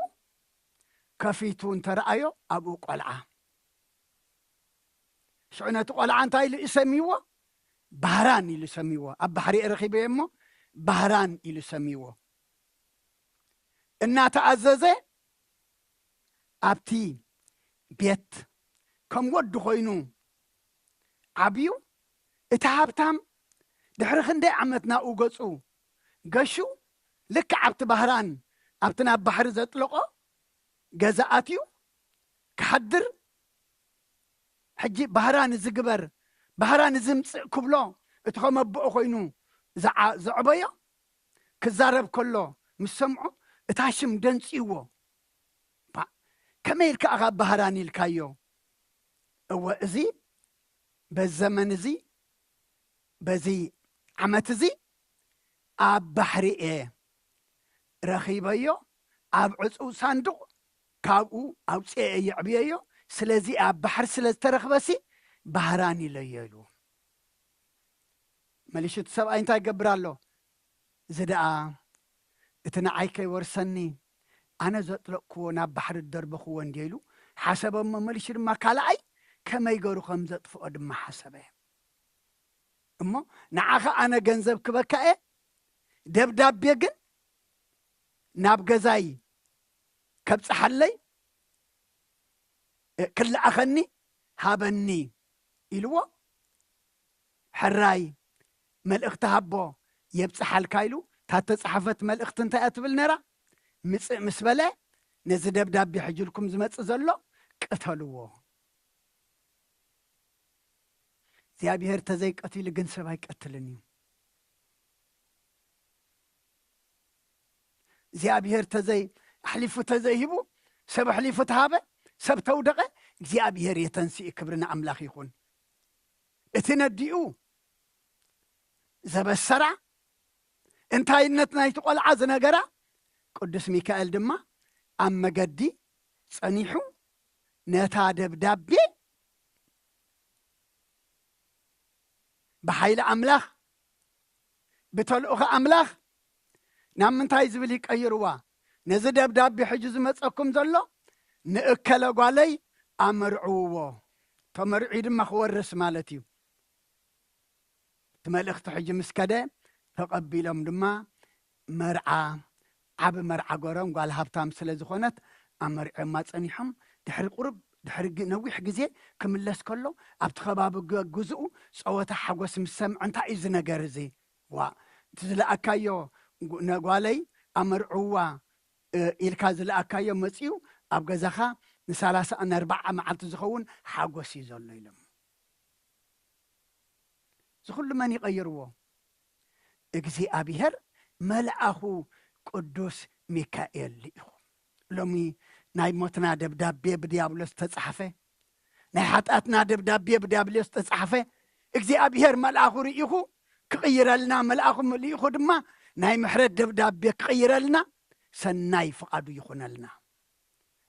ከፊቱ እንተረኣዮ፣ ኣብኡ ቆልዓ። ሽዑ ነቲ ቆልዓ እንታይ ኢሉ እዩ ሰምይዎ? ባህራን ኢሉ ሰምይዎ። ኣብ ባሕሪ እየ ረኺበዮ እሞ፣ ባህራን ኢሉ ሰምይዎ። እናተኣዘዘ ኣብቲ ቤት ከም ወዲ ኮይኑ ዓብዩ። እቲ ሃብታም ድሕሪ ክንደይ ዓመት ናብኡ ገጹ ገሹ፣ ልክዕ ኣብቲ ባህራን ኣብቲ ናብ ባሕሪ ዘጥለቆ ገዛ ኣትዩ ክሓድር፣ ሕጂ ባህራን እዚ ግበር፣ ባህራን እዚ ምጽእ ክብሎ፣ እቲ ከም ኣቦኡ ኮይኑ ዝዓ-፣ ዘዕበዮ ክዛረብ ከሎ ምስ ሰምዖ፣ እታ ሽም ደንጽይዎ። ባ-፣ ከመይ ኢልካ ኢኻ ባህራን ኢልካዮ? እወ፣ እዚ በዚ ዘመን እዚ፣ በዚ ዓመት እዚ ኣብ ባሕሪ እየ ረኺበዮ፣ ኣብ ዕጹው ሳንዱቕ ካብኡ ኣውጽኤ የዕብየዮ። ስለዚ ኣብ ባሕሪ ስለ ዝተረኽበሲ ባህራን ኢለዮ ኢልዎ። መሊሹ እቲ ሰብኣይ እንታይ ይገብር ኣሎ? እዚ ደኣ እቲ ንዓይ ከይወርሰኒ ኣነ ዘጥለቕክዎ ናብ ባሕሪ ዝደርበኽዎ እንድየ ኢሉ ሓሰበ እሞ መሊሹ ድማ ካልኣይ ከመይ ገሩ ከም ዘጥፍኦ ድማ ሓሰበ። እሞ ንዓኻ ኣነ ገንዘብ ክበካ እየ፣ ደብዳቤ ግን ናብ ገዛይ ከብጽሓለይ፣ እ፣ ክለኣኸኒ ሃበኒ ኢልዎ። ሕራይ መልእኽቲ ሃቦ የብጽሓልካ ኢሉ። እታ ተጻሓፈት መልእኽቲ እንታይ እያ ትብል ነይራ? ምጽእ ምስ በለ ነዚ ደብዳቤ ሕጂ ኢልኩም ዝመጽእ ዘሎ ቅተልዎ። እግዚኣብሔር ተዘይቀቲሉ ግን ሰብ ኣይቀትልን እዩ። እግዚኣብሔር ተዘይ-፣ ኣሕሊፉ ተዘይሂቡ፣ ሰብ ኣሕሊፉ ተሃበ፣ ሰብ ተውደቐ፣ እግዚኣብሔር የተንስኢ። ክብሪ ንኣምላኽ ይኹን። እቲ ነዲኡ ዘበሰራ፣ እንታይነት ናይቲ ቆልዓ ዝነገራ፣ ቅዱስ ሚካኤል ድማ ኣብ መገዲ ጸኒሑ ነታ ደብዳቤ ብሓይሊ ኣምላኽ፣ ብተልእኾ ኣምላኽ ናብ ምንታይ ዝብል ይቀይርዋ? ነዚ ደብዳቤ ሕጂ ዝመጸኩም ዘሎ ንእከለ ጓለይ ኣመርዕውዎ። ተመርዒ ድማ ክወርስ ማለት እዩ። እቲ መልእኽቲ ሕጂ ምስ ከደ ተቐቢሎም ድማ መርዓ፣ ዓቢ መርዓ ገሮም፣ ጓል ሃብታም ስለ ዝኾነት ኣመርዕዮማ ጸኒሖም። ድሕሪ ቁሩብ፣ ድሕሪ ግ-፣ ነዊሕ ግዜ ክምለስ ከሎ ኣብቲ ከባቢ ገ-፣ ግዝኡ ጸወታ ሓጎስ ምስ ሰምዐ፣ "እንታይ እዩ እዚ ነገር እዚ? ዋ፣ እቲ ዝለኣካዮ ጓ-፣ ነጓለይ ኣመርዕዋ፣ እ፣ ኢልካ ዝለኣካዮ መጺኡ ኣብ ገዛኻ ንሰላሳ ንኣርባዓ መዓልቲ ዝኸውን ሓጎስ እዩ ዘሎ" ኢሎም። እዚ ኩሉ መን ይቐይርዎ? እግዚኣብሔር መልኣኹ ቅዱስ ሚካኤል ልኢኹ። ሎሚ ናይ ሞትና ደብዳቤ ብድያብሎስ ተጻሕፈ፣ ናይ ሓጢኣትና ደብዳቤ ብድያብሎስ ተጻሕፈ። እግዚኣብሔር መልኣኹ ርኢኹ ክቕይረልና፣ መልኣኹ ልኢኹ ድማ ናይ ምሕረት ደብዳቤ ክቕይረልና ሰናይ ፍቓዱ ይኹነልና።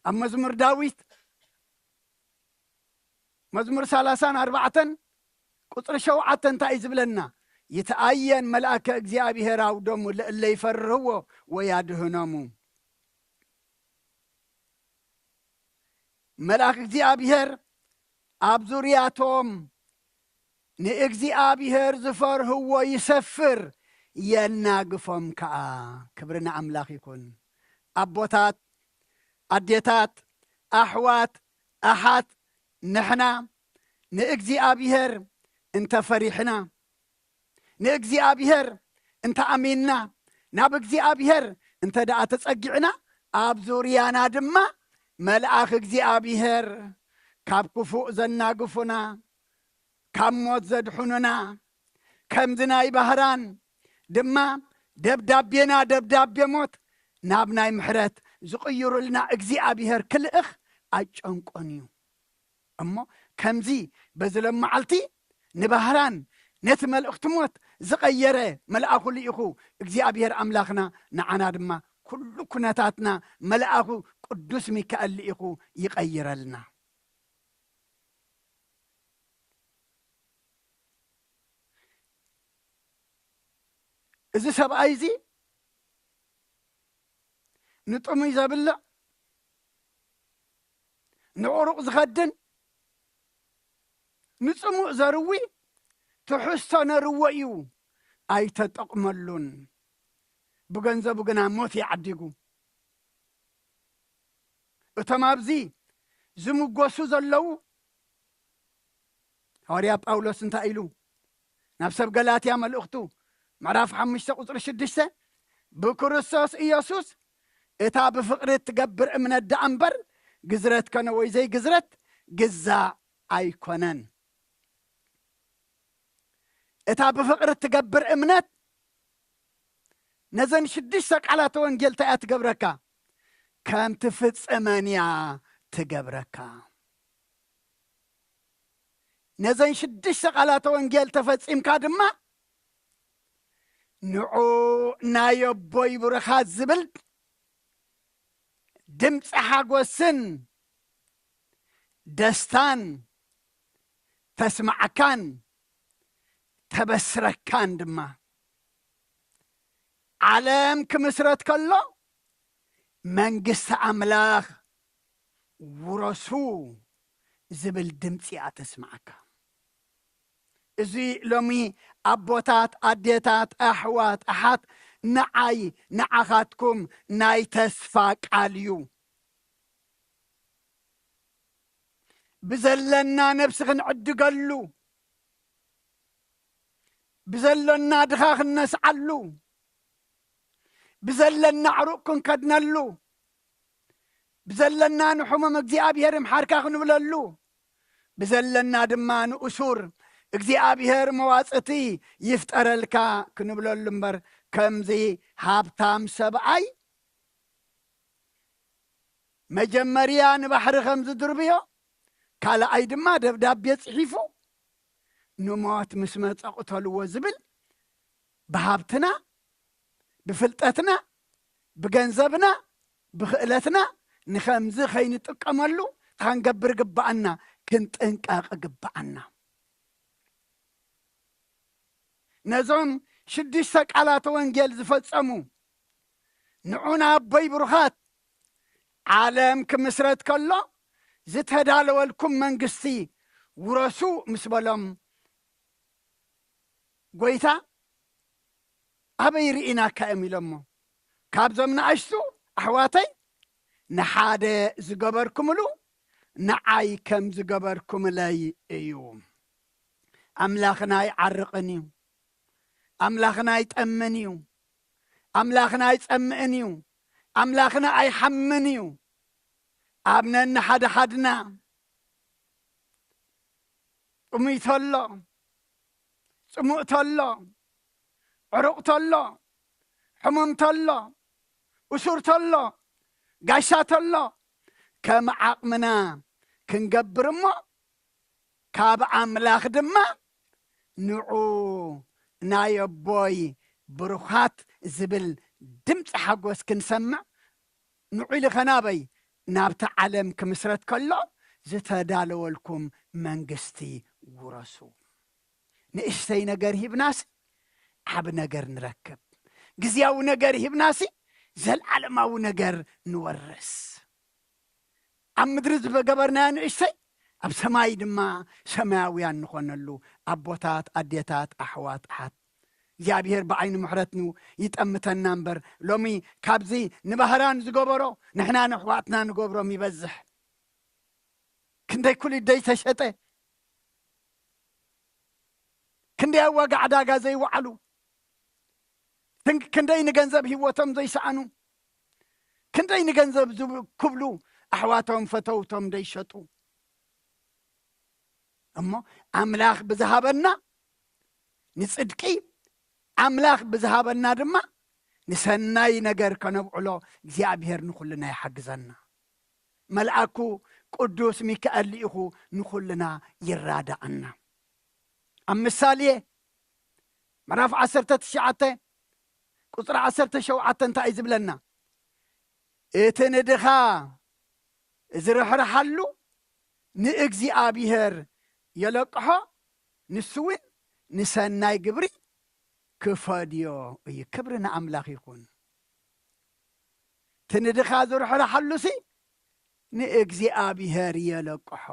ኣብ መዝሙር ዳዊት መዝሙር ሰላሳን ኣርባዕተን ቁጽሪ ሸውዓተ እንታይ እዩ ዝብለና? "ይትኣየን መልኣከ እግዚኣብሔር ኣውዶሙ ለእለ ይፈርህዎ ወያድህኖሙ።" መልኣክ እግዚኣብሔር ኣብ ዙርያቶም ንእግዚኣብሔር ዝፈርህዎ ይሰፍር፣ የናግፎም ከኣ። ክብሪ ንኣምላኽ ይኹን። ኣቦታት፣ ኣዴታት፣ ኣሕዋት፣ ኣሓት፣ ንሕና ንእግዚኣብሔር እንተፈሪሕና፣ ንእግዚኣብሔር እንተኣሚንና፣ ናብ እግዚኣብሔር እንተ ደኣ ተጸጊዕና፣ ኣብ ዙርያና ድማ መልኣኽ እግዚኣብሔር ካብ ክፉእ ዘናግፉና፣ ካብ ሞት ዘድሕኑና፣ ከምዚ ናይ ባህራን ድማ ደብዳቤና ደብዳቤ ሞት ናብ ናይ ምሕረት ዝቕይሩልና እግዚኣብሔር ክልእኽ ኣይጨንቆን እዩ። እሞ ከምዚ በዚ ሎም መዓልቲ ንባህራን ነቲ መልእኽቲ ሞት ዝቐየረ መልኣኹ ልኢኹ እግዚኣብሔር ኣምላኽና ንዓና ድማ ኩሉ ኩነታትና መልኣኹ ቅዱስ ሚካኤል ልኢኹ ይቐይረልና። እዚ ሰብኣይ እዚ ንጥሙይ ዘብልዕ፣ ንዕሩቕ ዝኸድን፣ ንጽሙእ ዘርዊ ትሕዝቶ ነርዎ እዩ፣ ኣይተጠቕመሉን። ብገንዘቡ ግና ሞት እዩ ዓዲጉ። እቶም ኣብዚ ዝምጎሱ ዘለዉ፣ ሃዋርያ ጳውሎስ እንታይ ኢሉ? ናብ ሰብ ገላትያ መልእኽቱ ምዕራፍ ሓሙሽተ ቁጽሪ ሽዱሽተ፣ "ብክርስቶስ ኢየሱስ እታ ብፍቕሪ እትገብር እምነት ደኣ እምበር፣ ግዝረት ከነ ወይ ዘይግዝረት ግዛእ ኣይኮነን። እታ ብፍቕሪ እትገብር እምነት ነዘን ሽዱሽተ ቃላተ ወንጌል እንታይ እያ ትገብረካ? ከም ትፍጽመን እያ ትገብረካ። ነዘን ሽዱሽተ ቃላተ ወንጌል ተፈጺምካ ድማ፣ ንዑ ናይ ኣቦይ ብሩኻት ዝብል ድምፂ ሓጎስን ደስታን ተስማዓካን ተበስረካን ድማ። ዓለም ክምስረት ከሎ መንግስቲ ኣምላኽ ውረሱ ዝብል ድምፂ እያ ተስማዓካ። እዚ ሎሚ ኣቦታት፣ ኣዴታት፣ ኣሕዋት፣ ኣሓት፣ ንዓይ ንዓኻትኩም ናይ ተስፋ ቃል እዩ። ብዘለና ነብሲ ክንዕድገሉ፣ ብዘሎና ድኻ ክንነስዓሉ፣ ብዘለና ዕሩቕ ክንከድነሉ፣ ብዘለና ንሕሙም እግዚኣብሔር ይምሓርካ ክንብለሉ፣ ብዘለና ድማ ንእሱር እግዚኣብሔር መዋጽእቲ ይፍጠረልካ ክንብለሉ እምበር፣ ከምዚ ሃብታም ሰብኣይ መጀመርያ ንባሕሪ ከም ዝድርብዮ፣ ካልኣይ ድማ ደብዳቤ ጽሒፉ ንሞት ምስ መጸ ቅተልዎ ዝብል ብሃብትና፣ ብፍልጠትና፣ ብገንዘብና፣ ብኽእለትና ንኸምዚ ከይንጥቀመሉ ክንገብር ግባኣና፣ ክንጥንቀቕ ግባኣና። ነዞም ሽዱሽተ ቃላተ ወንጌል ዝፈጸሙ ንዑ ንኣቦይ ብሩኻት፣ ዓለም ክምስረት ከሎ ዝተዳለወልኩም መንግስቲ ውረሱ ምስ በሎም፣ ጎይታ ኣበይ ርኢናካ እዮም ኢሎሞ። ካብዞም ንኣሽቱ ኣሕዋተይ ንሓደ ዝገበርኩምሉ ንዓይ ከም ዝገበርኩምለይ እዩ። ኣምላኽና ኣይዓርቕን እዩ። ኣምላኽና ኣይጠምን እዩ። ኣምላኽና ኣይጸምእን እዩ። ኣምላኽና ኣይሓምን እዩ። ኣብ ነንሓድሓድና ጥሙይ ተሎ፣ ጽሙእ ተሎ፣ ዕሩቕ ተሎ፣ ሕሙም ተሎ፣ እሱር ተሎ፣ ጋሻ ተሎ፣ ከም ዓቕምና ክንገብር እሞ፣ ካብ ኣምላኽ ድማ ንዑ ናይ ኣቦይ ብሩኻት ዝብል ድምፂ ሓጎስ ክንሰምዕ፣ ንዑ ኢሉ ኸናበይ ናብቲ ዓለም ክምስረት ከሎ ዝተዳለወልኩም መንግስቲ ውረሱ። ንእሽተይ ነገር ሂብናሲ ዓብ ነገር ንረክብ፣ ግዝያዊ ነገር ሂብናሲ ዘልዓለማዊ ነገር ንወርስ። ኣብ ምድሪ ዝገበርናዮ ንእሽተይ ኣብ ሰማይ ድማ ሰማያውያን ንኾነሉ። ኣቦታት፣ ኣዴታት፣ ኣሕዋት፣ ኣሓት፣ እግዚኣብሔር ብዓይኒ ምሕረትኑ ይጠምተና እምበር፣ ሎሚ ካብዚ ንባህራን ዝገበሮ ንሕና ንኣሕዋትና ንገብሮም ይበዝሕ። ክንደይ ኩሊት ዘይተሸጠ፣ ክንደይ ኣብ ዋጋ ዕዳጋ ዘይወዓሉ፣ ክንደይ ንገንዘብ ህይወቶም ዘይሰኣኑ፣ ክንደይ ንገንዘብ ክብሉ ኣሕዋቶም ፈተውቶም ዘይሸጡ። እሞ ኣምላኽ ብዝሃበና ንጽድቂ፣ ኣምላኽ ብዝሃበና ድማ ንሰናይ ነገር ከነብዕሎ እግዚኣብሔር ንኹልና ይሓግዘና። መልኣኩ ቅዱስ ሚካኤል ልኢኹ ንኹልና ይራዳእና። ኣብ ምሳሌ ምዕራፍ ዓሰርተ ትሽዓተ ቁጽሪ ዓሰርተ ሸውዓተ እንታይ እዩ ዝብለና? እቲ ንድኻ ዝርሕርሓሉ ንእግዚኣብሔር የለቅሖ፣ ንሱ እውን ንሰናይ ግብሪ ክፈድዮ እዩ። ክብሪ ንኣምላኽ ይኹን። እቲ ንድኻ ዝርሕርሓሉሲ ንእግዚኣብሔር የለቅሖ።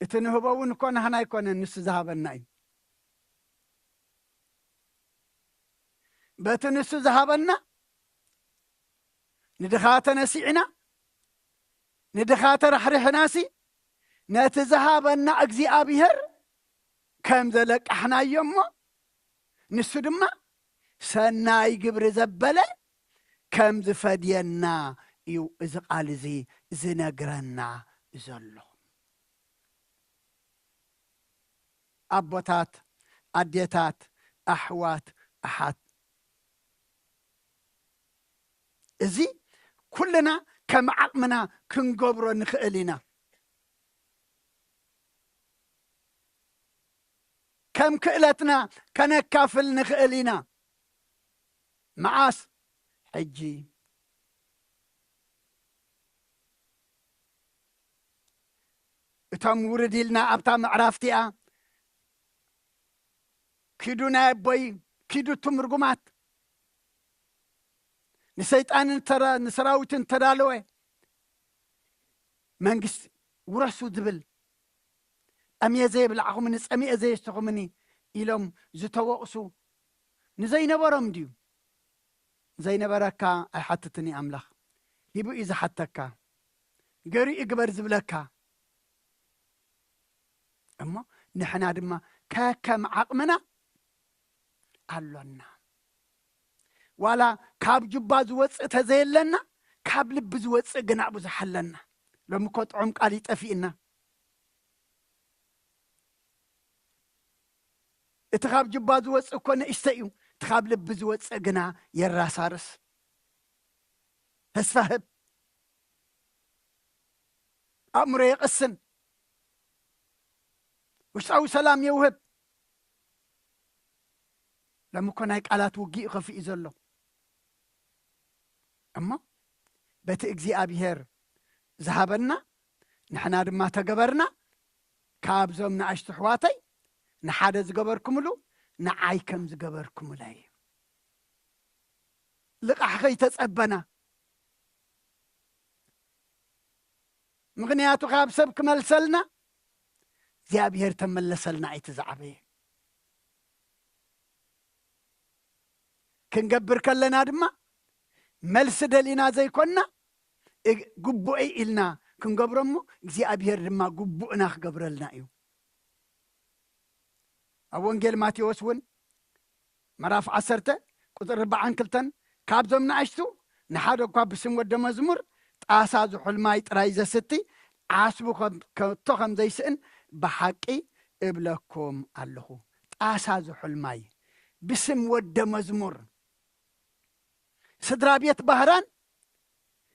እቲ ንህቦ እውን እኮ ናህና ኣይኮነን፣ ንሱ ዝሃበና እዩ። በቲ ንሱ ዝሃበና ንድኻ ተነሲዕና፣ ንድኻ ተራሕሪሕናሲ ነቲ ዝሃበና እግዚኣብሔር ከም ዘለቃሕናዮ እሞ ንሱ ድማ ሰናይ ግብሪ ዘበለ ከም ዝፈድየና እዩ እዚ ቃል እዚ ዝነግረና ዘሎ። ኣቦታት፣ ኣዴታት፣ ኣሕዋት፣ ኣሓት፣ እዚ ኩልና ከም ዓቕምና ክንገብሮ ንኽእል ኢና። ከም ክእለትና ከነካፍል ንኽእል ኢና። መዓስ? ሕጂ። እቶም ውርድ ኢልና ኣብታ ምዕራፍ እቲኣ፣ "ኪዱ ናይ ኣቦይ፣ ኪዱ እቱም ርጉማት፣ ንሰይጣንን ተራ-፣ ንሰራዊትን ተዳለወ መንግስቲ ውረሱ" ዝብል፣ "ጠምየ ዘየብላዕኹምኒ፣ ጸሚኤ ዘየስተኹምኒ" ኢሎም ዝተወቕሱ ንዘይነበሮም ድዩ? ዘይነበረካ ኣይሓትትን እዩ ኣምላኽ። ሂቡ እዩ ዝሓተካ። ገይሩ እዩ ግበር ዝብለካ። እሞ ንሕና ድማ ከከም ዓቕምና ኣሎና። ዋላ ካብ ጁባ ዝወጽእ ተዘየለና፣ ካብ ልቢ ዝወጽእ ግና ብዙሕ ኣለና። ሎሚ እኮ ጥዑም ቃል ይጠፊእና። እቲ ካብ ጁባ ዝወጽእ እኮ ንእሽቶ እዩ፣ እቲ ካብ ልቢ ዝወጽእ ግና የራሳርስ። ተስፋ ህብ፣ ኣእምሮ የቕስን፣ ውሽጣዊ ሰላም የውህብ። ሎሚ እኮ ናይ ቃላት ውግእ እዩ ከፊኡ ዘሎ። እሞ በቲ እግዚኣብሔር ዝሃበና ንሕና ድማ ተገበርና፣ ካብዞም ንኣሽቱ ኣሕዋተይ ንሓደ ዝገበርኩምሉ ንዓይ ከም ዝገበርኩምለይ። ልቓሕ ከይተጸበና፣ ምኽንያቱ ካብ ሰብ ክመልሰልና እግዚኣብሔር ተመለሰልና እቲ ዝዓበየ። ክንገብር ከለና ድማ መልሲ ደሊና ዘይኮንና፣ እ-፣ ግቡእይ ኢልና ክንገብሮ እሞ እግዚኣብሔር ድማ ግቡእና ክገብረልና እዩ። ኣብ ወንጌል ማቴዎስ እውን ምዕራፍ ዓሰርተ ቁጽሪ ኣርባዓን ክልተን፣ "ካብዞም ንኣሽቱ ንሓደ እኳ ብስም ወደ መዝሙር ጣሳ ዝሑል ማይ ጥራይ ዘስቲ ዓስቡ ከም፣ ከቶ ከም ዘይስእን ብሓቂ እብለኩም ኣለኹ።" ጣሳ ዝሑል ማይ ብስም ወደ መዝሙር። ስድራ ቤት ባህራን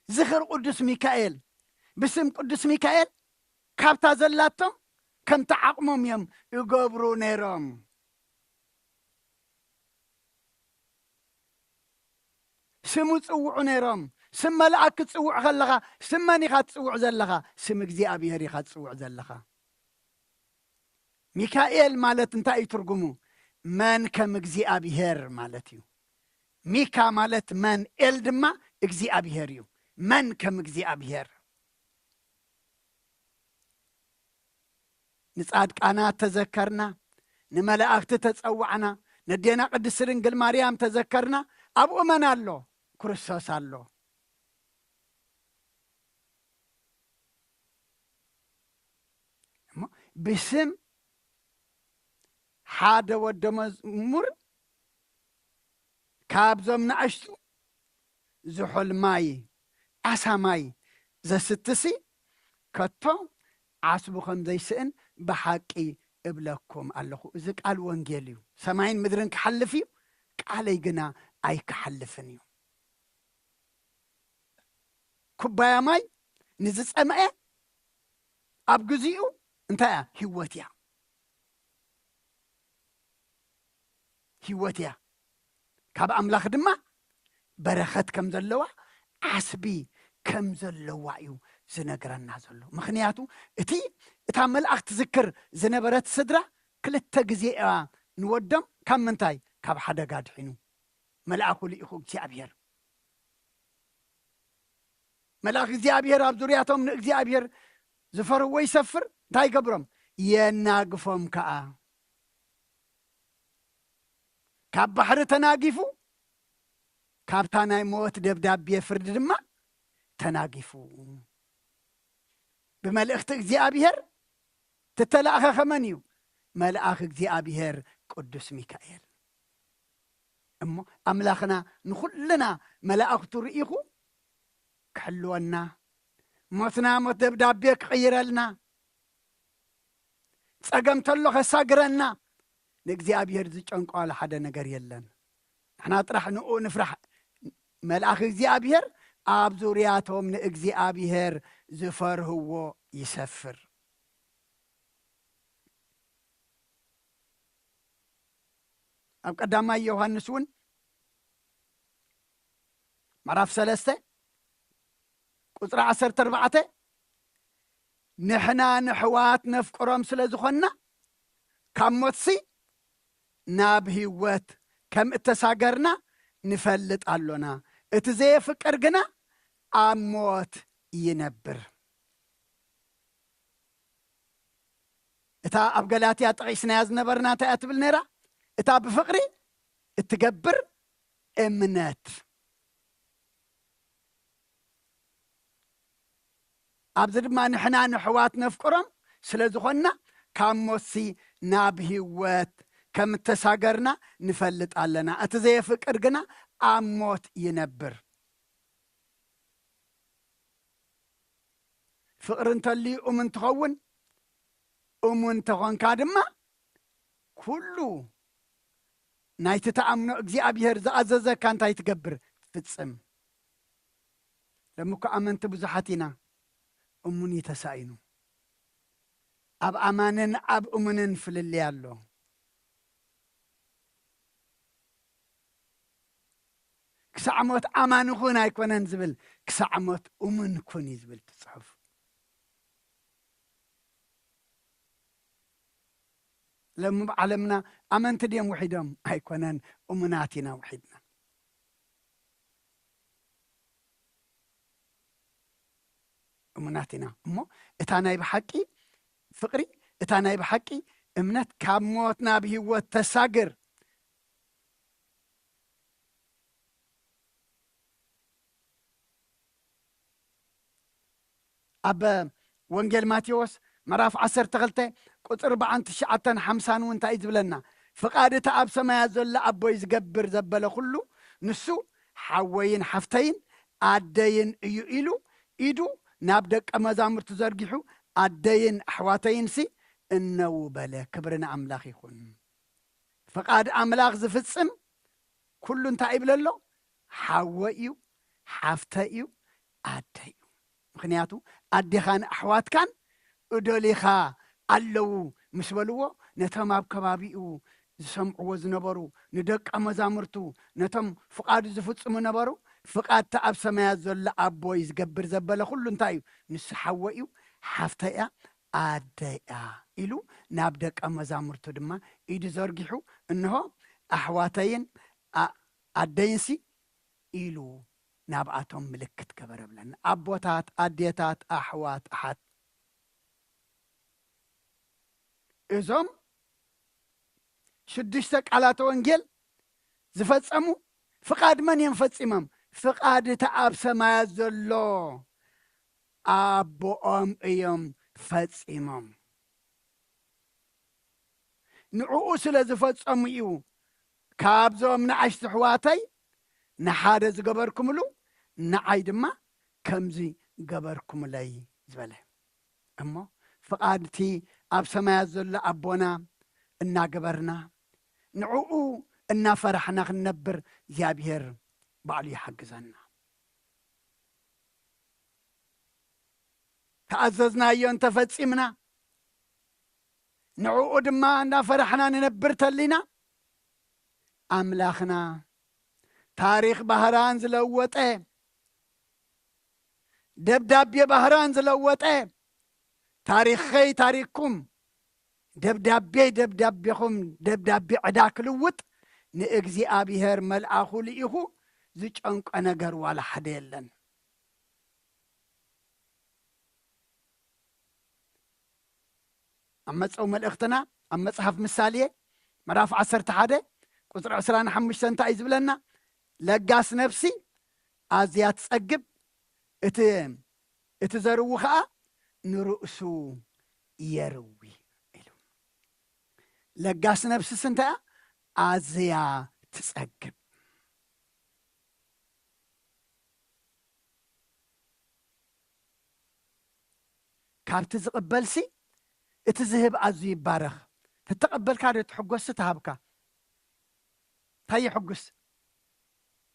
ዝኽሪ ቅዱስ ሚካኤል፣ ብስም ቅዱስ ሚካኤል ካብታ ዘላቶም ከምቲ ዓቕሞም እዮም ይገብሩ ነይሮም። ስሙ ጽውዑ ነይሮም። ስም መልኣክ ክትጽውዕ ከለኻ፣ ስም መን ኢኻ ትጽውዕ ዘለኻ? ስም እግዚኣብሔር ኢኻ ትጽውዕ ዘለኻ። ሚካኤል ማለት እንታይ እዩ ትርጉሙ? መን ከም እግዚኣብሔር ማለት እዩ። ሚካ ማለት መን፣ ኤል ድማ እግዚኣብሔር እዩ። መን ከም እግዚኣብሔር። ንጻድቃናት ተዘከርና፣ ንመላእክቲ ተጸዋዕና፣ ነዴና ቅድስቲ ድንግል ማርያም ተዘከርና፣ ኣብኡ መን ኣሎ? ክርስቶስ ኣሎ። እሞ ብስም ሓደ ወደ መዝሙር ካብዞም ንኣሽቱ ዝሑል ማይ፣ ጣሳ ማይ ዘስትሲ ከቶ ዓስቡ ከም ዘይስእን ብሓቂ እብለኩም ኣለኹ። እዚ ቃል ወንጌል እዩ። ሰማይን ምድርን ክሓልፍ እዩ፣ ቃለይ ግና ኣይክሓልፍን እዩ። ኩባያ ማይ ንዝጸምአ ኣብ ግዚኡ እንታይ እያ? ህይወት እያ። ህይወት እያ። ካብ ኣምላኽ ድማ በረኸት ከም ዘለዋ፣ ዓስቢ ከም ዘለዋ እዩ ዝነግረና ዘሎ። ምኽንያቱ እቲ፣ እታ መልኣኽ ትዝክር ዝነበረት ስድራ ክልተ ግዜ እያ ንወዶም ካብ ምንታይ? ካብ ሓደጋ ድሒኑ። መልኣኹ ልኢኹ እግዚኣብሔር። መልኣኽ እግዚኣብሔር ኣብ ዙርያቶም ንእግዚኣብሔር ዝፈርህዎ ይሰፍር። እንታይ ይገብሮም? የናግፎም ከኣ። ካብ ባሕሪ ተናጊፉ፣ ካብታ ናይ ሞት ደብዳቤ ፍርዲ ድማ ተናጊፉ። ብመልእኽቲ እግዚኣብሔር ትተላእኸ ከመን እዩ? መልኣኽ እግዚኣብሔር ቅዱስ ሚካኤል። እሞ ኣምላኽና ንኹልና መላእኽቱ ርኢኹ ክሕልወና፣ ሞትና ሞት ደብዳቤ ክቕይረልና፣ ጸገም ተሎ ከሳግረና፣ ንእግዚኣብሔር ዝጨንቆ ዋላ ሓደ ነገር የለን። ንሕና ጥራሕ ንኡ ንፍራሕ። መልኣኽ እግዚኣብሔር ኣብ ዙርያቶም ንእግዚኣብሔር ዝፈርህዎ ይሰፍር። ኣብ ቀዳማይ ዮሃንስ እውን ምዕራፍ ሰለስተ ቁጽሪ ዓሰርተ ኣርባዕተ፣ ንሕና ንሕዋት ነፍቅሮም ስለ ዝኾንና፣ ካብ ሞትሲ ናብ ህይወት ከም እተሳገርና ንፈልጥ ኣሎና። እቲ ዘየፍቅር ግና ኣብ ሞት ይነብር። እታ ኣብ ገላትያ ጠቒስናያ ዝነበርና እንታይ እያ ትብል ነይራ? እታ ብፍቕሪ እትገብር እምነት። ኣብዚ ድማ ንሕና ንሕዋት ነፍቅሮም ስለ ዝኾንና፣ ካብ ሞትሲ ናብ ህይወት ከም እተሳገርና ንፈልጥ ኣለና። እቲ ዘየፍቅር ግና ኣብ ሞት ይነብር። ፍቕሪ እንተልዩ እሙን ትኸውን፣ እሙን እንተኾንካ ድማ ኩሉ ናይቲ ትኣምኖ እግዚኣብሔር ዝኣዘዘካ እንታይ ትገብር? ትፍጽም። ሎሚ እኮ ኣመንቲ ብዙሓት ኢና፣ እሙን እዩ ተሳኢኑ። ኣብ ኣማንን ኣብ እሙንን ፍልልይ ኣሎ። ክሳዕ ሞት ኣማኒ ኩን ኣይኮነን ዝብል፣ ክሳዕ ሞት እሙን ኩን እዩ ዝብል እቲ ጽሑፍ። ሎሚ ኣብ ዓለምና ኣመንቲ ድዮም ውሒዶም? ኣይኮነን፣ እሙናት ኢና ውሒድና። እሙናት ኢና። እሞ እታ ናይ ብሓቂ ፍቕሪ፣ እታ ናይ ብሓቂ እምነት ካብ ሞት ናብ ህይወት ተሳግር። ኣብ ወንጌል ማቴዎስ ምዕራፍ ዓሰርተ ክልተ ቁጽሪ ኣርባዓን ትሽዓተን ሓምሳን እውን እንታይ እዩ ዝብለና? ፍቓድ እቲ ኣብ ሰማያት ዘሎ ኣቦይ ዝገብር ዘበለ ኩሉ፣ ንሱ ሓወይን ሓፍተይን ኣደይን እዩ ኢሉ፣ ኢዱ ናብ ደቀ መዛሙርቱ ዘርጊሑ፣ ኣደይን ኣሕዋተይንሲ እነዉ በለ። ክብሪ ንኣምላኽ ይኹን። ፍቓድ ኣምላኽ ዝፍጽም ኩሉ እንታይ ይብል ኣሎ? ሓወ እዩ፣ ሓፍተ እዩ፣ ኣደ እዩ። ምኽንያቱ ኣዴኻን ኣሕዋትካን እደሊኻ ኣለዉ ምስ በልዎ፣ ነቶም ኣብ ከባቢኡ ዝሰምዕዎ ዝነበሩ፣ ንደቀ መዛሙርቱ፣ ነቶም ፍቓዱ ዝፍጽሙ ነበሩ። ፍቓድ እቲ ኣብ ሰማያት ዘሎ ኣቦይ ዝገብር ዘበለ ኩሉ እንታይ እዩ? ንሱ ሓወ እዩ፣ ሓፍተ እያ፣ ኣደ እያ ኢሉ ናብ ደቀ መዛሙርቱ ድማ ኢዱ ዘርጊሑ፣ እንሆ ኣሕዋተይን ኣ-፣ ኣደይንሲ ኢሉ ናብኣቶም ምልክት ገበረ ብለና። ኣቦታት፣ ኣዴታት፣ ኣሕዋት፣ ኣሓት፣ እዞም ሽዱሽተ ቃላተ ወንጌል ዝፈጸሙ ፍቓድ መን እዮም ፈጺሞም? ፍቓድ እቲ ኣብ ሰማያት ዘሎ ኣቦኦም እዮም ፈጺሞም። ንዕኡ ስለ ዝፈጸሙ እዩ፣ ካብዞም ንኣሽቱ ኣሕዋተይ ንሓደ ዝገበርኩምሉ ንዓይ ድማ ከምዚ ገበርኩምለይ ዝበለ። እሞ ፍቓድ እቲ ኣብ ሰማያት ዘሎ ኣቦና እናገበርና፣ ንዕኡ እናፈራሕና ክንነብር እግዚኣብሔር ባዕሉ ይሓግዘና። ተኣዘዝናዮ እንተፈጺምና፣ ንዕኡ ድማ እናፈራሕና ንነብር ተሊና፣ ኣምላኽና ታሪኽ ባህራን ዝለወጠ፣ ደብዳቤ ባህራን ዝለወጠ፣ ታሪኸይ ታሪኽኩም፣ ደብዳቤይ ደብዳቤኹም፣ ደብዳቤ ዕዳ ክልውጥ ንእግዚኣብሔር መልኣኹ ልኢኹ ዝጨንቆ ነገር ዋላ ሓደ የለን። ኣብ መጸው መልእኽትና ኣብ መጽሓፍ ምሳሌ ምዕራፍ ዓሰርተ ሓደ ቁጽሪ ዕስራን ሓሙሽተን እንታይ እዩ ዝብለና? ለጋስ ነፍሲ ኣዝያ ትጸግብ፣ እቲ፣ እቲ ዘርዊ ኸኣ ንርእሱ የርዊ ኢሉ። ለጋስ ነፍስስ እንታይ እያ? ኣዝያ ትጸግብ። ካብቲ ዝቕበልሲ እቲ ዝህብ ኣዝዩ ይባረኽ። ተተቐበልካ ዶ ትሕጎስ? ተሃብካ እንታይ ይሕጉስ?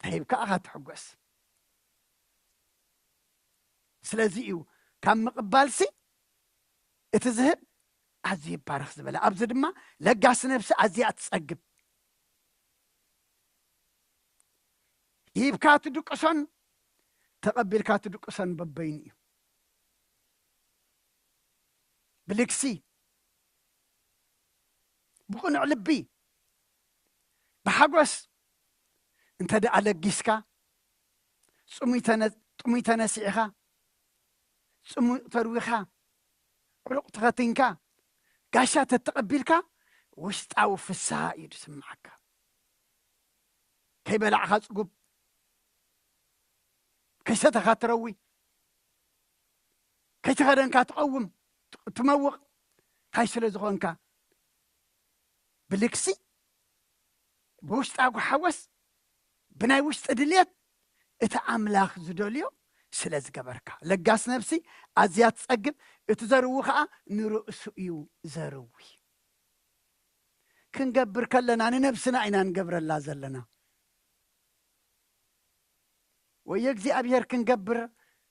ተሂብካ ኢኻ ትሕጎስ። ስለዚ እዩ ካብ ምቕባልሲ እቲ ዝህብ ኣዝዩ ይባረኽ ዝበለ። ኣብዚ ድማ ለጋስ ነብሲ ኣዝያ ትጸግብ። ሂብካ ትድቅሶን ተቐቢልካ ትድቅሶን በበይኑ እዩ። ብልግሲ፣ ብቕኑዕ ልቢ፣ ብሓጎስ እንተ ደኣ ለጊስካ፣ ጽሙይ ተነ-፣ ጥሙይ ተነሲዕኻ፣ ጽሙቕ ተርዊኻ፣ ዕሩቕ ተኸቲንካ፣ ጋሻ ተተቐቢልካ፣ ውሽጣዊ ፍስሃ እዩ ዝስምዓካ። ከይበላዕኻ ጽጉብ፣ ከይሰተኻ ትረዊ፣ ከይተኸደንካ ትቐውም፣ ት-፣ ትመውቕ። እንታይ ስለ ዝኾንካ? ብልግሲ፣ ብውሽጣዊ ሓጎስ፣ ብናይ ውሽጢ ድልየት፣ እቲ ኣምላኽ ዝደልዮ ስለ ዝገበርካ። ለጋስ ነብሲ ኣዝያ ትጸግብ፣ እቲ ዘርዊ ኸኣ ንርእሱ እዩ ዘርዊ። ክንገብር ከለና ንነብስና ኢና ንገብረላ ዘለና። ወይ እግዚኣብሔር ክንገብር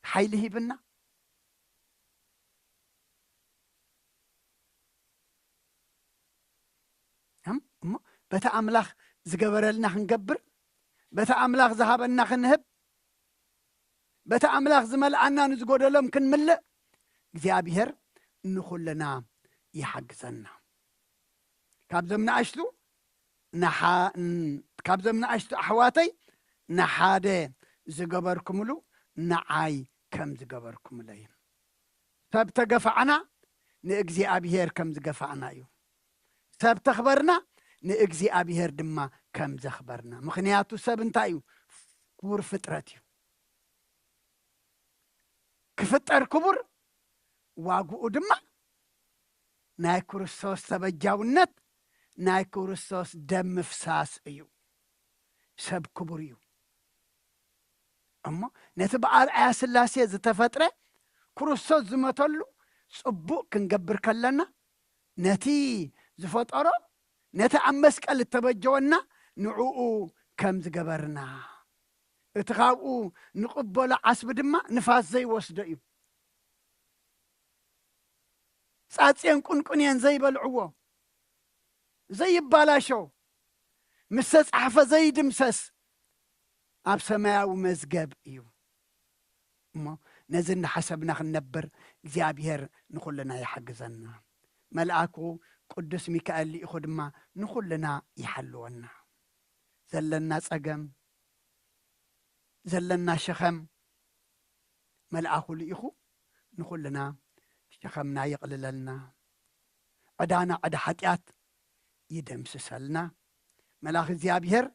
ሓይሊ ሂብና? እም፣ እሞ በቲ ኣምላኽ ዝገበረልና ክንገብር፣ በቲ ኣምላኽ ዝሃበና ክንህብ፣ በቲ ኣምላኽ ዝመልኣና ንዝጎደሎም ክንምልእ እግዚኣብሔር ንኹልና ይሓግዘና። ካብዞም ንኣሽቱ ንሓ-፣ ን-፣ ካብዞም ንኣሽቱ ኣሕዋተይ ንሓደ ዝገበርኩምሉ ንዓይ ከም ዝገበርኩምለይ። ሰብ ተገፋዕና ንእግዚኣብሔር ከም ዝገፋዕና እዩ። ሰብ ተኽበርና ንእግዚኣብሔር ድማ ከም ዘኽበርና። ምኽንያቱ ሰብ እንታይ እዩ? ክቡር ፍጥረት እዩ። ክፍጠር ክቡር፣ ዋግኡ ድማ ናይ ክርስቶስ ተበጃውነት፣ ናይ ክርስቶስ ደም ምፍሳስ እዩ። ሰብ ክቡር እዩ። እሞ ነቲ ብኣርኣያ ስላሴ ዝተፈጥረ ክርስቶስ ዝመተሉ ጽቡቕ ክንገብር ከለና፣ ነቲ ዝፈጠሮ፣ ነቲ ኣብ መስቀል እተበጀወና ንዕኡ ከም ዝገበርና፣ እቲ ካብኡ ንቕበሎ ዓስቢ ድማ ንፋስ ዘይወስዶ እዩ። ጻጽየን ቁንቁንየን ዘይበልዕዎ፣ ዘይባላሾ፣ ምስ ተጻሕፈ ዘይድምሰስ ኣብ ሰማያዊ መዝገብ እዩ። እሞ ነዚ እናሓሰብና ክንነብር እግዚኣብሔር ንኹልና ይሓግዘና። መልኣኩ ቅዱስ ሚካኤል ልኢኹ ድማ ንኹልና ይሓልወና። ዘለና ጸገም፣ ዘለና ሸኸም መልኣኹ ልኢኹ ንኹልና ሸኸምና የቕልለልና። ዕዳና ዕዳ ሓጢኣት ይደምስሰልና። መልኣኽ እግዚኣብሔር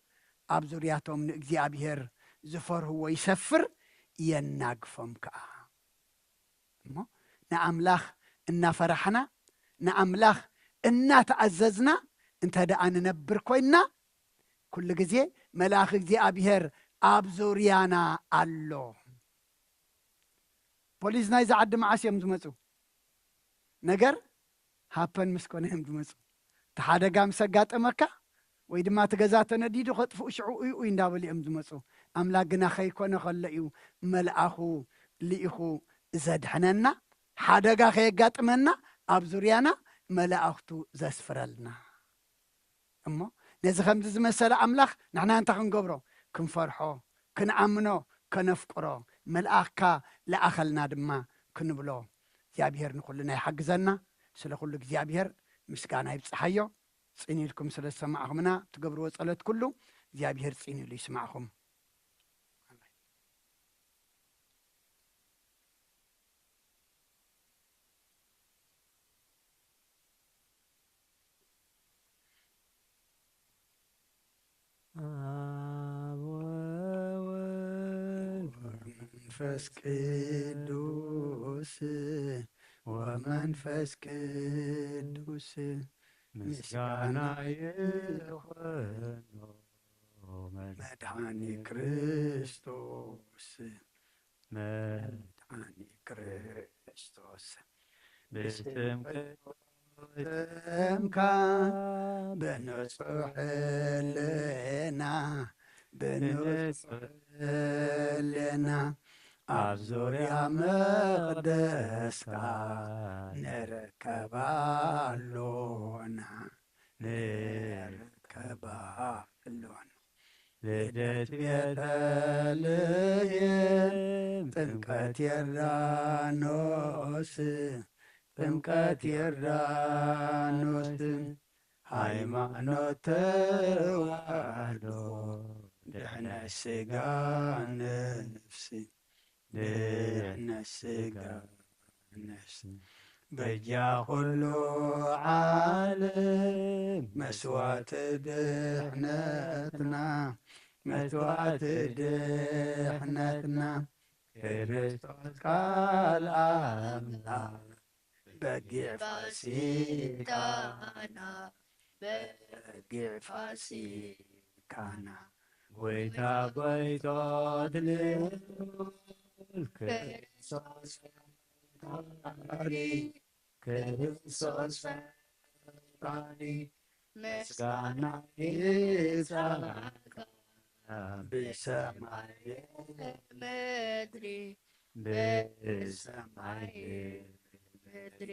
ኣብ ዙርያቶም ንእግዚኣብሔር ዝፈርህዎ ይሰፍር፣ የናግፎም ከኣ። እሞ ንኣምላኽ እናፈራሕና፣ ንኣምላኽ እናተኣዘዝና እንተ ደኣ ንነብር ኮይንና፣ ኩሉ ግዜ መልኣኽ እግዚኣብሔር ኣብ ዙርያና ኣሎ። ፖሊስ ናይዚ ዓዲ መዓስ እዮም ዝመጹ? ነገር ሃፐን ምስ ኮነ እዮም ዝመጹ። እቲ ሓደጋ ምስ ኣጋጠመካ ወይ ድማ እቲ ገዛ ተነዲዱ ከጥፍኡ ሽዑ ኡይ ኡይ እንዳበሉ እዮም ዝመጹ። ኣምላኽ ግና ከይኮነ ከሎ እዩ መልኣኹ ልኢኹ ዘድሕነና። ሓደጋ ከየጋጥመና ኣብ ዙርያና መላእኽቱ ዘስፍረልና። እሞ ነዚ ከምዚ ዝመሰለ ኣምላኽ ንሕና እንታይ ክንገብሮ? ክንፈርሖ፣ ክንኣምኖ፣ ከነፍቅሮ፣ መልኣኽካ ለኣኸልና ድማ ክንብሎ እግዚኣብሔር ንኹልና ይሓግዘና። ስለ ኩሉ እግዚኣብሔር ምስጋና ይብጽሓዮ። ጽን ኢልኩም ስለ ዝሰማዕኹምና፣ ትገብርዎ ጸሎት ኩሉ እግዚኣብሔር ጽን ኢሉ ይስማዕኹም። ኣብ ወወልድ ወመንፈስ ቅዱስ፣ ወመንፈስ ቅዱስ ምስጋና ይኹኖ መድኃኒ ክርስቶስ፣ መድኃኒ ክርስቶስ። ብስምካ ብንጹሕ ሕልና፣ ብንጹሕ ሕልና ኣብ ዙርያ መቕደስካ ንርከብ ኣሎና፣ ንርከብ ኣሎና። ልደት ቤተልሔም፣ ጥምቀት ዮርዳኖስ፣ ጥምቀት ዮርዳኖስ፣ ሃይማኖት ተዋህዶ፣ ድሕነት ስጋ ነፍሲ፣ ድሕነት ስጋ ነፍሲ፣ በጃ ኩሉ ዓለም መስዋዕቲ ድሕነትና፣ መስዋዕቲ ድሕነትና፣ ክርስቶስ ቃል ኣምላኽ በጊዕ ፋሲካና፣ በጊዕ ፋሲካና፣ ጎይታ ጎይቶት ልዑል ክርስቶስ ፈጣሪ፣ ክርስቶስ ፈጣሪ፣ ምስጋና ይብጻሕካ ብሰማይ ምድሪ፣ ብሰማይ ምድሪ።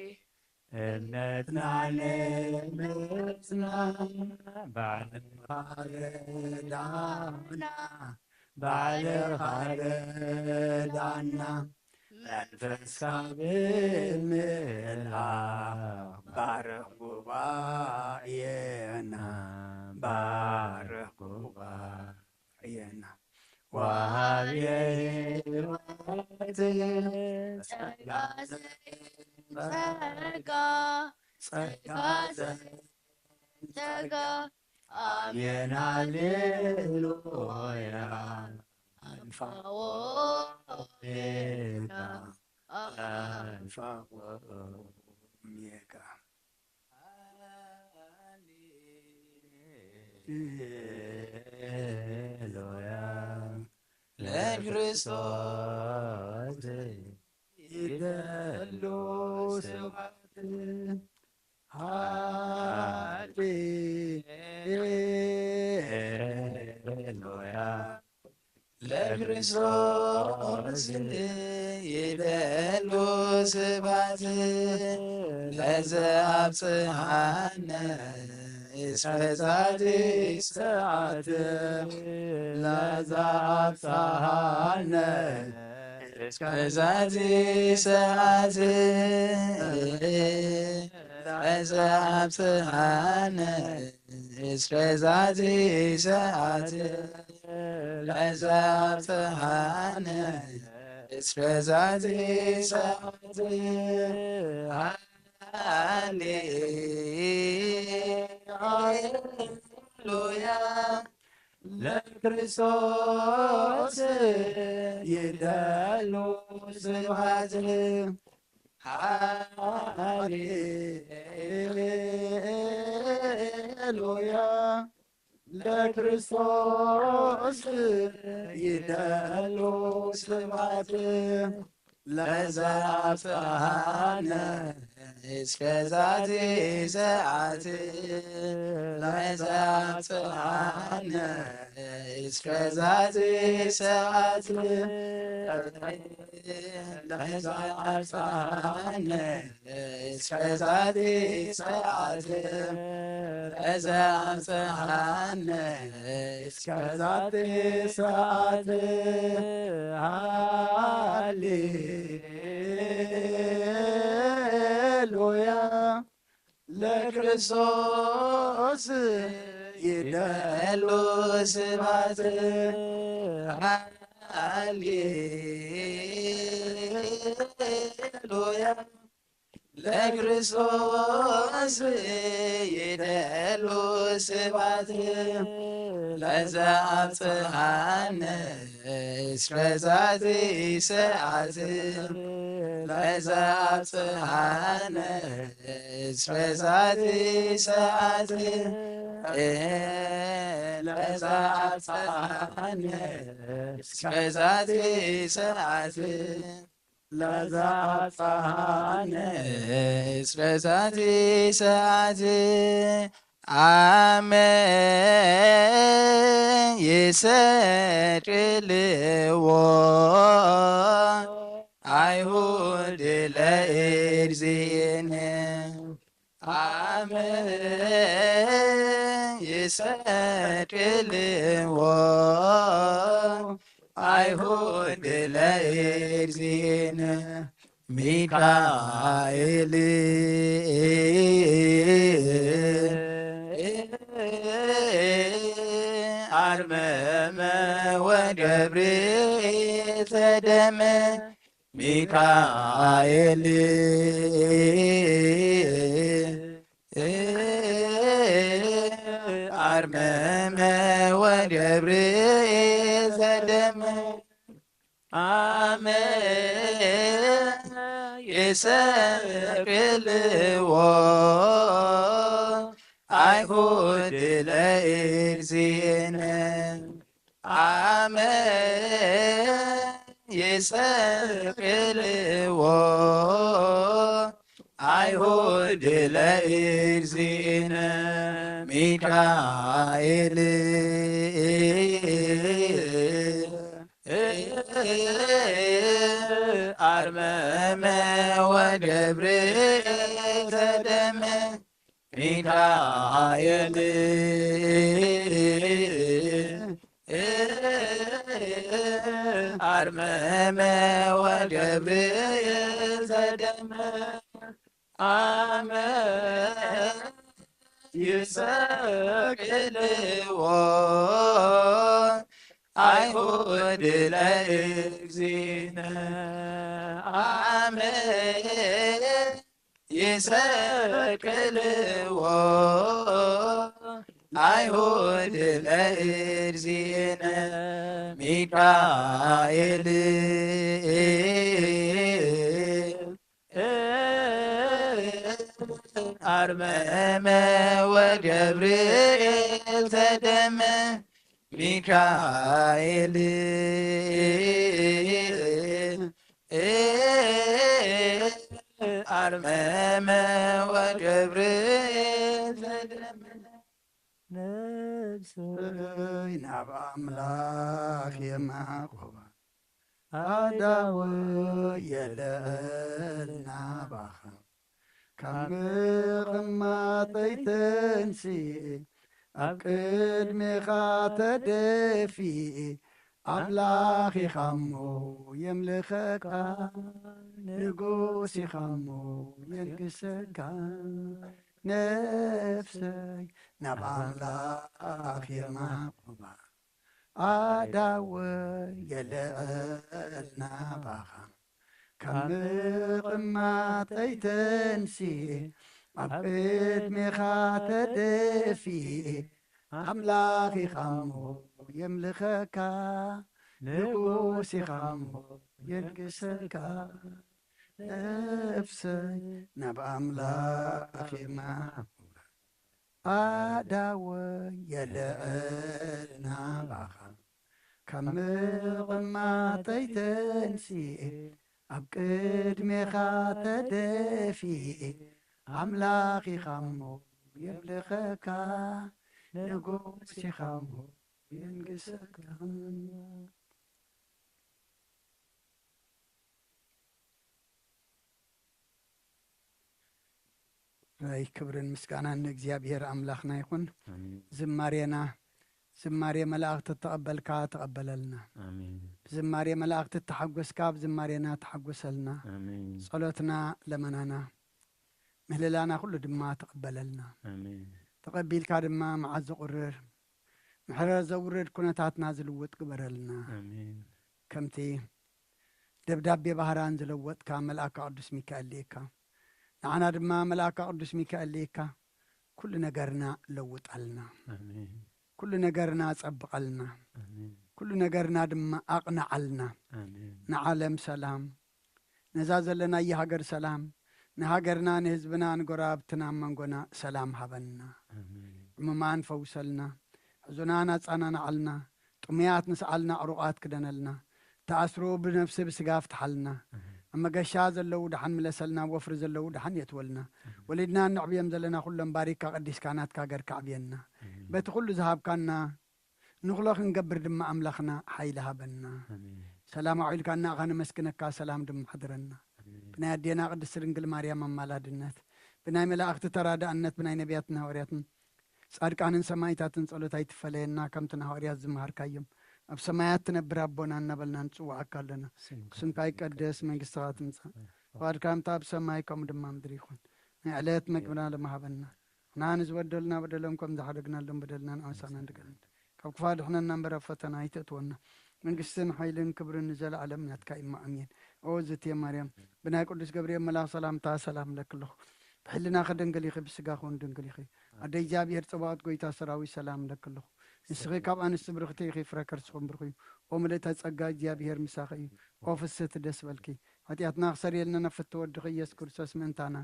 እምነትና ንምጽና ባዕልኻ ርዳና፣ ባዕልኻ ርዳና። መንፈስካ ብምልኣኽ ባርኽ ጉባኤና፣ ባርኽ ጉባኤና። ወሃቢ ሕይወት ጸጋ ጸጋ ጸጋ ጸጋ። ኣሜን ሃሌሉያ። ኣልፋ ኦሜጋ፣ ኣልፋ ኦሜጋ። ሃሌሉያ ለክርስቶስ ይደሉ ስብሐት። ሃሌሉያ ለክርስቶስ ይደሉ ስብሐት። ለዘ ኣብጽሐነ እስከ ዛቲ ሰዓት፣ ለዘ ኣብጽሐነ እስከ ዛቲ ሰዓት፣ ለዘ ኣብጽሐነ እስከ ዛቲ ሰዓት፣ ለዘ ኣብጽሐነ እስከ ዛቲ ሰዓት። ሃሌሉያ ለክርስቶስ ይደሉ ስብሐት። ሃሌሉያ ለክርስቶስ ይደሉ ስብሐት። ለዘ ኣብጽሐነ እስከ ዛቲ ሰዓት፣ ለዘ ኣብጽሐነ እስከ ዛቲ ሰዓት፣ ለዘ ኣብጽሐነ እስከ ዛቲ ሰዓት፣ ለዘ ኣብጽሐነ እስከ ዛቲ ሰዓት። ሃሌሉያ ለክርስቶስ ይደሉ ስብሐት። ሃሌሉያ ለክርስቶስ ይደሉ ስብሐት። ለዘ ኣብጽሐነ እስከ ዛቲ ሰዓት፣ ለዘ ኣብጽሐነ እስከ ዛቲ ሰዓት፣ ለዘ ኣብጽሐነ እስከ ዛቲ ሰዓት። ለዘ አብጽሐነ እስከ ዛቲ ሰዓት አመ ይሰቅልዎ አይሁድ ለእግዚእነ። አመ ይሰቅልዎ አይሁድ ለእግዚእነ ሚካኤል አርመመ ወገብርኤል ዘደመ ሚካኤል አርመመ ወገብርኤል ዘደመ አመ ይሰቅልዎ አይሁድ ለእግዚእነ። አመ ይሰቅልዎ አይሁድ ለእግዚእነ ሚካኤል አርመመ ወገብርኤል ዘደመ ሚካኤል አርመመ ወገብርኤል ዘደመ አመ ይሰቅልዎ አይሁድ ለእግዚእነ። አመ ይሰቅልዎ አይሁድ ለእግዚእነ ሚካኤል አርመመ ወገብርኤል ዘደመ ሚካኤል አርመመ ወገብርኤል ዘደመ ነፍሰይ ናብ ኣምላኽ የማዕቁባ ኣዳወ የለዕል ናባኻ ካብ ምቕማጠይ ተንስኤ ኣብ ቅድሜኻ ተደፊኤ ኣምላኽ ኢኻሞ የምልኸካ ንጉስ ኢኻሞ የንግሰካ ነፍሰይ ናብ ኣምላኽ የማዕቁባ ኣዳወ የለዕል ናባኻ ካብ ምቕማጠይ ተንስኤ ኣብ ቅድሜኻ ተደፊኤ ኣምላኽ ኢኻሞ የምልኸካ ንጉስ ኢኻሞ የንግሰካ ነፍሰይ ናብ ኣምላኽ የማዕቁባ ኣዳወ የለዕል ናባኻ ካብ ምቕማጠይ ተንስኤ ኣብ ቅድሜኻ ተደፊኤ ኣምላኽ ኢኻሞ የምልኸካ ንጉስ ኢኻሞ የንግሰካ ናይ ክብርን ምስጋናን ንእግዚኣብሔር ኣምላኽና ይኹን። ዝማሬና ዝማሬ መላእኽቲ እተቐበልካ ተቐበለልና። ብዝማሬ መላእኽቲ እተሓጎስካ ኣብ ዝማሬና ተሓጎሰልና። ጸሎትና ለመናና ምህልላና ኩሉ ድማ ተቐበለልና። ተቐቢልካ ድማ መዓት ዘቑርር ምሕረት ዘውርድ ኩነታትና ዝልውጥ ግበረልና። ከምቲ ደብዳቤ ባህራን ዝለወጥካ መልኣካ ቅዱስ ሚካኤል ልኢካ ንዓና ድማ መልኣካ ቅዱስ ሚካኤል ልኢካ ኩሉ ነገርና ለውጠልና። ኩሉ ነገርና ጸብቐልና። ኩሉ ነገርና ድማ ኣቕንዓልና። ንዓለም ሰላም ነዛ ዘለናያ ሃገር ሰላም ንሃገርና ንህዝብና ንጎረባብትና ኣብ መንጎና ሰላም ሃበና። ዕሙማን ፈውሰልና። ሕዙናን ኣጻናንዓልና። ጥሙያት ንስዓልና ዕሩቓት ክደነልና። ተኣስሩ ብነፍሲ ብስጋ ፍትሓልና። ኣብ መገሻ ዘለዉ ደሓን ምለሰልና፣ ኣብ ወፍሪ ዘለዉ ደሓን የትወልና። ወሊድና እንዕብዮም ዘለና ኩሎም ባሪካ ቀዲስካ ናትካ ገርካ ዕብየና። በቲ ኩሉ ዝሃብካና ንኹሎ ክንገብር ድማ ኣምላኽና ሓይሊ ሃበና። ሰላም ኣውዒልካና ኣኻ ነመስግነካ፣ ሰላም ድማ ሓድረና። ብናይ ኣዴና ቅድስቲ ድንግል ማርያም ኣማላድነት፣ ብናይ መላእኽቲ ተራዳእነት፣ ብናይ ነቢያትን ሃዋርያትን ጻድቃንን ሰማይታትን ጸሎት ኣይትፈለየና፣ ከምቲ ንሃዋርያት ዝመሃርካዮም ኣብ ሰማያት ትነብር ኣቦና እናበልና ንጽውዓካ ኣለና። ስምካ ይቀደስ፣ መንግስትኻ ትምጻእ፣ ፍቓድካ ከምታ ኣብ ሰማይ ከምኡ ድማ ምድሪ ይኹን። ናይ ዕለት መግብና ሎሚ ሃበና። ንሕና ንዝበደሉና በደሎም ከም ዝሓደግናሎም በደልና ንዓሳና ንድገም፣ ካብ ክፋ ድሕነና እምበር ኣብ ፈተና ኣይተእትወና። መንግስትን ሓይልን ክብርን ንዘለኣለም ናትካ እዩ፣ ኣሜን። ኦ ዝትየ ማርያም፣ ብናይ ቅዱስ ገብርኤል መልኣኽ ሰላምታ ሰላም እለኪ ኣለኹ። ብሕልናኺ ድንግል ኢኺ፣ ብስጋኺ እውን ድንግል ኢኺ። ኣደ እግዚኣብሔር ጸባኦት፣ ጎይታ ሰራዊት፣ ሰላም እለኪ ኣለኹ። ንስኺ ካብ ኣንስቲ ብርኽቲ ኢኺ፣ ፍረ ከርስኹም ብሩኽ እዩ። ኦ ምልእተ ጸጋ፣ እግዚኣብሔር ምሳኺ እዩ። ኦ ፍስህቲ፣ ደስ በልኪ። ሓጢኣትና ክሰርየልና ናብ ፍትወ ወድኺ ኢየሱስ ክርስቶስ ምእንታና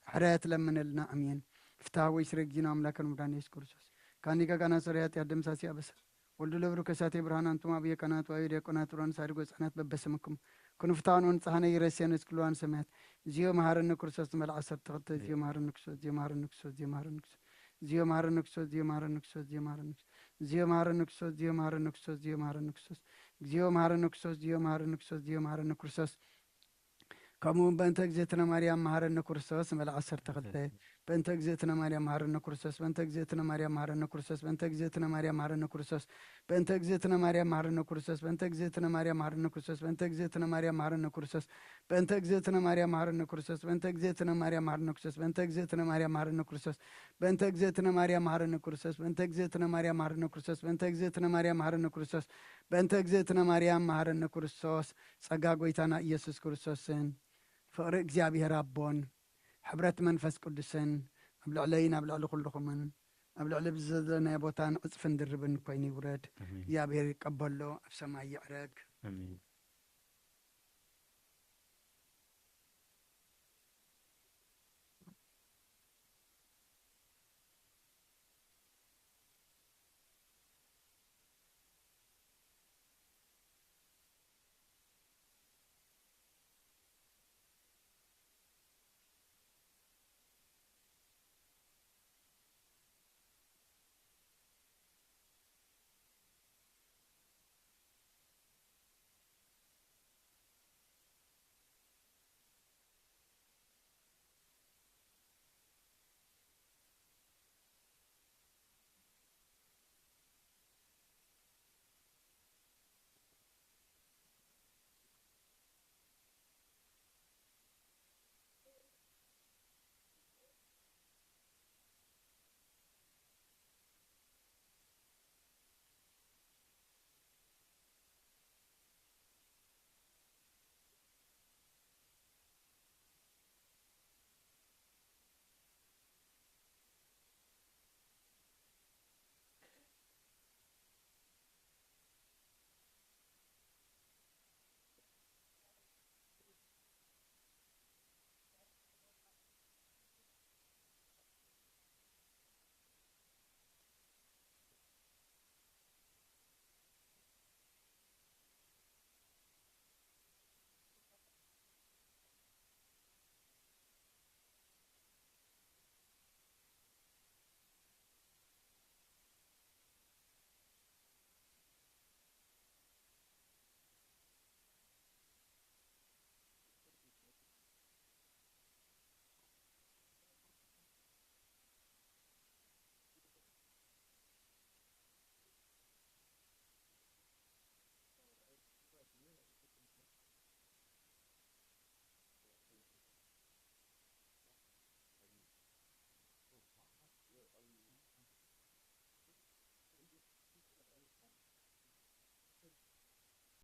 ምሕረት ለምንልና፣ ኣሜን። ፍትሐ ወይ ስረጊና ኣምላክን ሙዳን ኢየሱስ ክርስቶስ፣ ካኒ ጋጋና ሰሪ ሓጢኣት ደምሳሲ ኣበሰ ወልዱ ለብሩ ከሳቴ ብርሃን፣ ኣንቱም ኣብ የቀናት ዋዩ ዲያቆናት ብርሃን ሳሪ ጎጻናት በበስምኩም ኩኑ ፍትሐን ወንጽሐነ ይረስየነ እስክልዋን ሰማያት። እዚዮ መሐረነ ክርስቶስ ንበል ዓሰርተ ክልተ። እዚዮ መሐረነ ክርስቶስ፣ እዚዮ መሐረነ ክርስቶስ፣ እዚዮ መሐረነ ክርስቶስ፣ እዚዮ መሐረነ ክርስቶስ፣ እዚዮ መሐረነ ክርስቶስ፣ እዚዮ መሐረነ ክርስቶስ፣ እዚዮ መሐረነ ክርስቶስ፣ እዚዮ መሐረነ ክርስቶስ፣ እዚዮ መሐረነ ክርስቶስ፣ እዚዮ መሐረነ ክርስቶስ፣ እዚዮ መሐረነ ክርስቶስ፣ እዚዮ መሐረነ ክርስቶስ። ከምኡ እውን በእንተ እግዝእትነ ማርያም መሐረነ ክርስቶስ ንበል ዓሰርተ ክልተ። በእንተ እግዝእትነ ማርያም መሐረነ ክርስቶስ፣ በእንተ እግዝእትነ ማርያም መሐረነ ክርስቶስ፣ በእንተ እግዝእትነ ማርያም መሐረነ ክርስቶስ፣ በእንተ እግዝእትነ ማርያም መሐረነ ክርስቶስ፣ በእንተ እግዝእትነ ማርያም መሐረነ ክርስቶስ፣ በእንተ እግዝእትነ ማርያም መሐረነ ክርስቶስ፣ በእንተ እግዝእትነ ማርያም መሐረነ ክርስቶስ፣ በእንተ እግዝእትነ ማርያም መሐረነ ክርስቶስ፣ በእንተ እግዝእትነ ማርያም መሐረነ ክርስቶስ፣ በእንተ እግዝእትነ ማርያም መሐረነ ክርስቶስ፣ በእንተ እግዝእትነ ማርያም መሐረነ ክርስቶስ፣ በእንተ እግዝእትነ ማርያም መሐረነ ክርስቶስ፣ በእንተ እግዝእትነ ማርያም መሐረነ ክርስቶስ። ጸጋ ጎይታና ኢየሱስ ክርስቶስን ፍቕሪ እግዚኣብሔር ኣቦን ሕብረት መንፈስ ቅዱስን ኣብ ልዕለይን ኣብ ልዕሊ ኩልኹምን ኣብ ልዕሊ ብዘለናዮ ቦታን ዕጽፍን ድርብን ኮይኑ ይውረድ። ኣሜን። እግዚኣብሔር ይቀበሎ፣ ኣብ ሰማይ ይዕረግ። ኣሜን።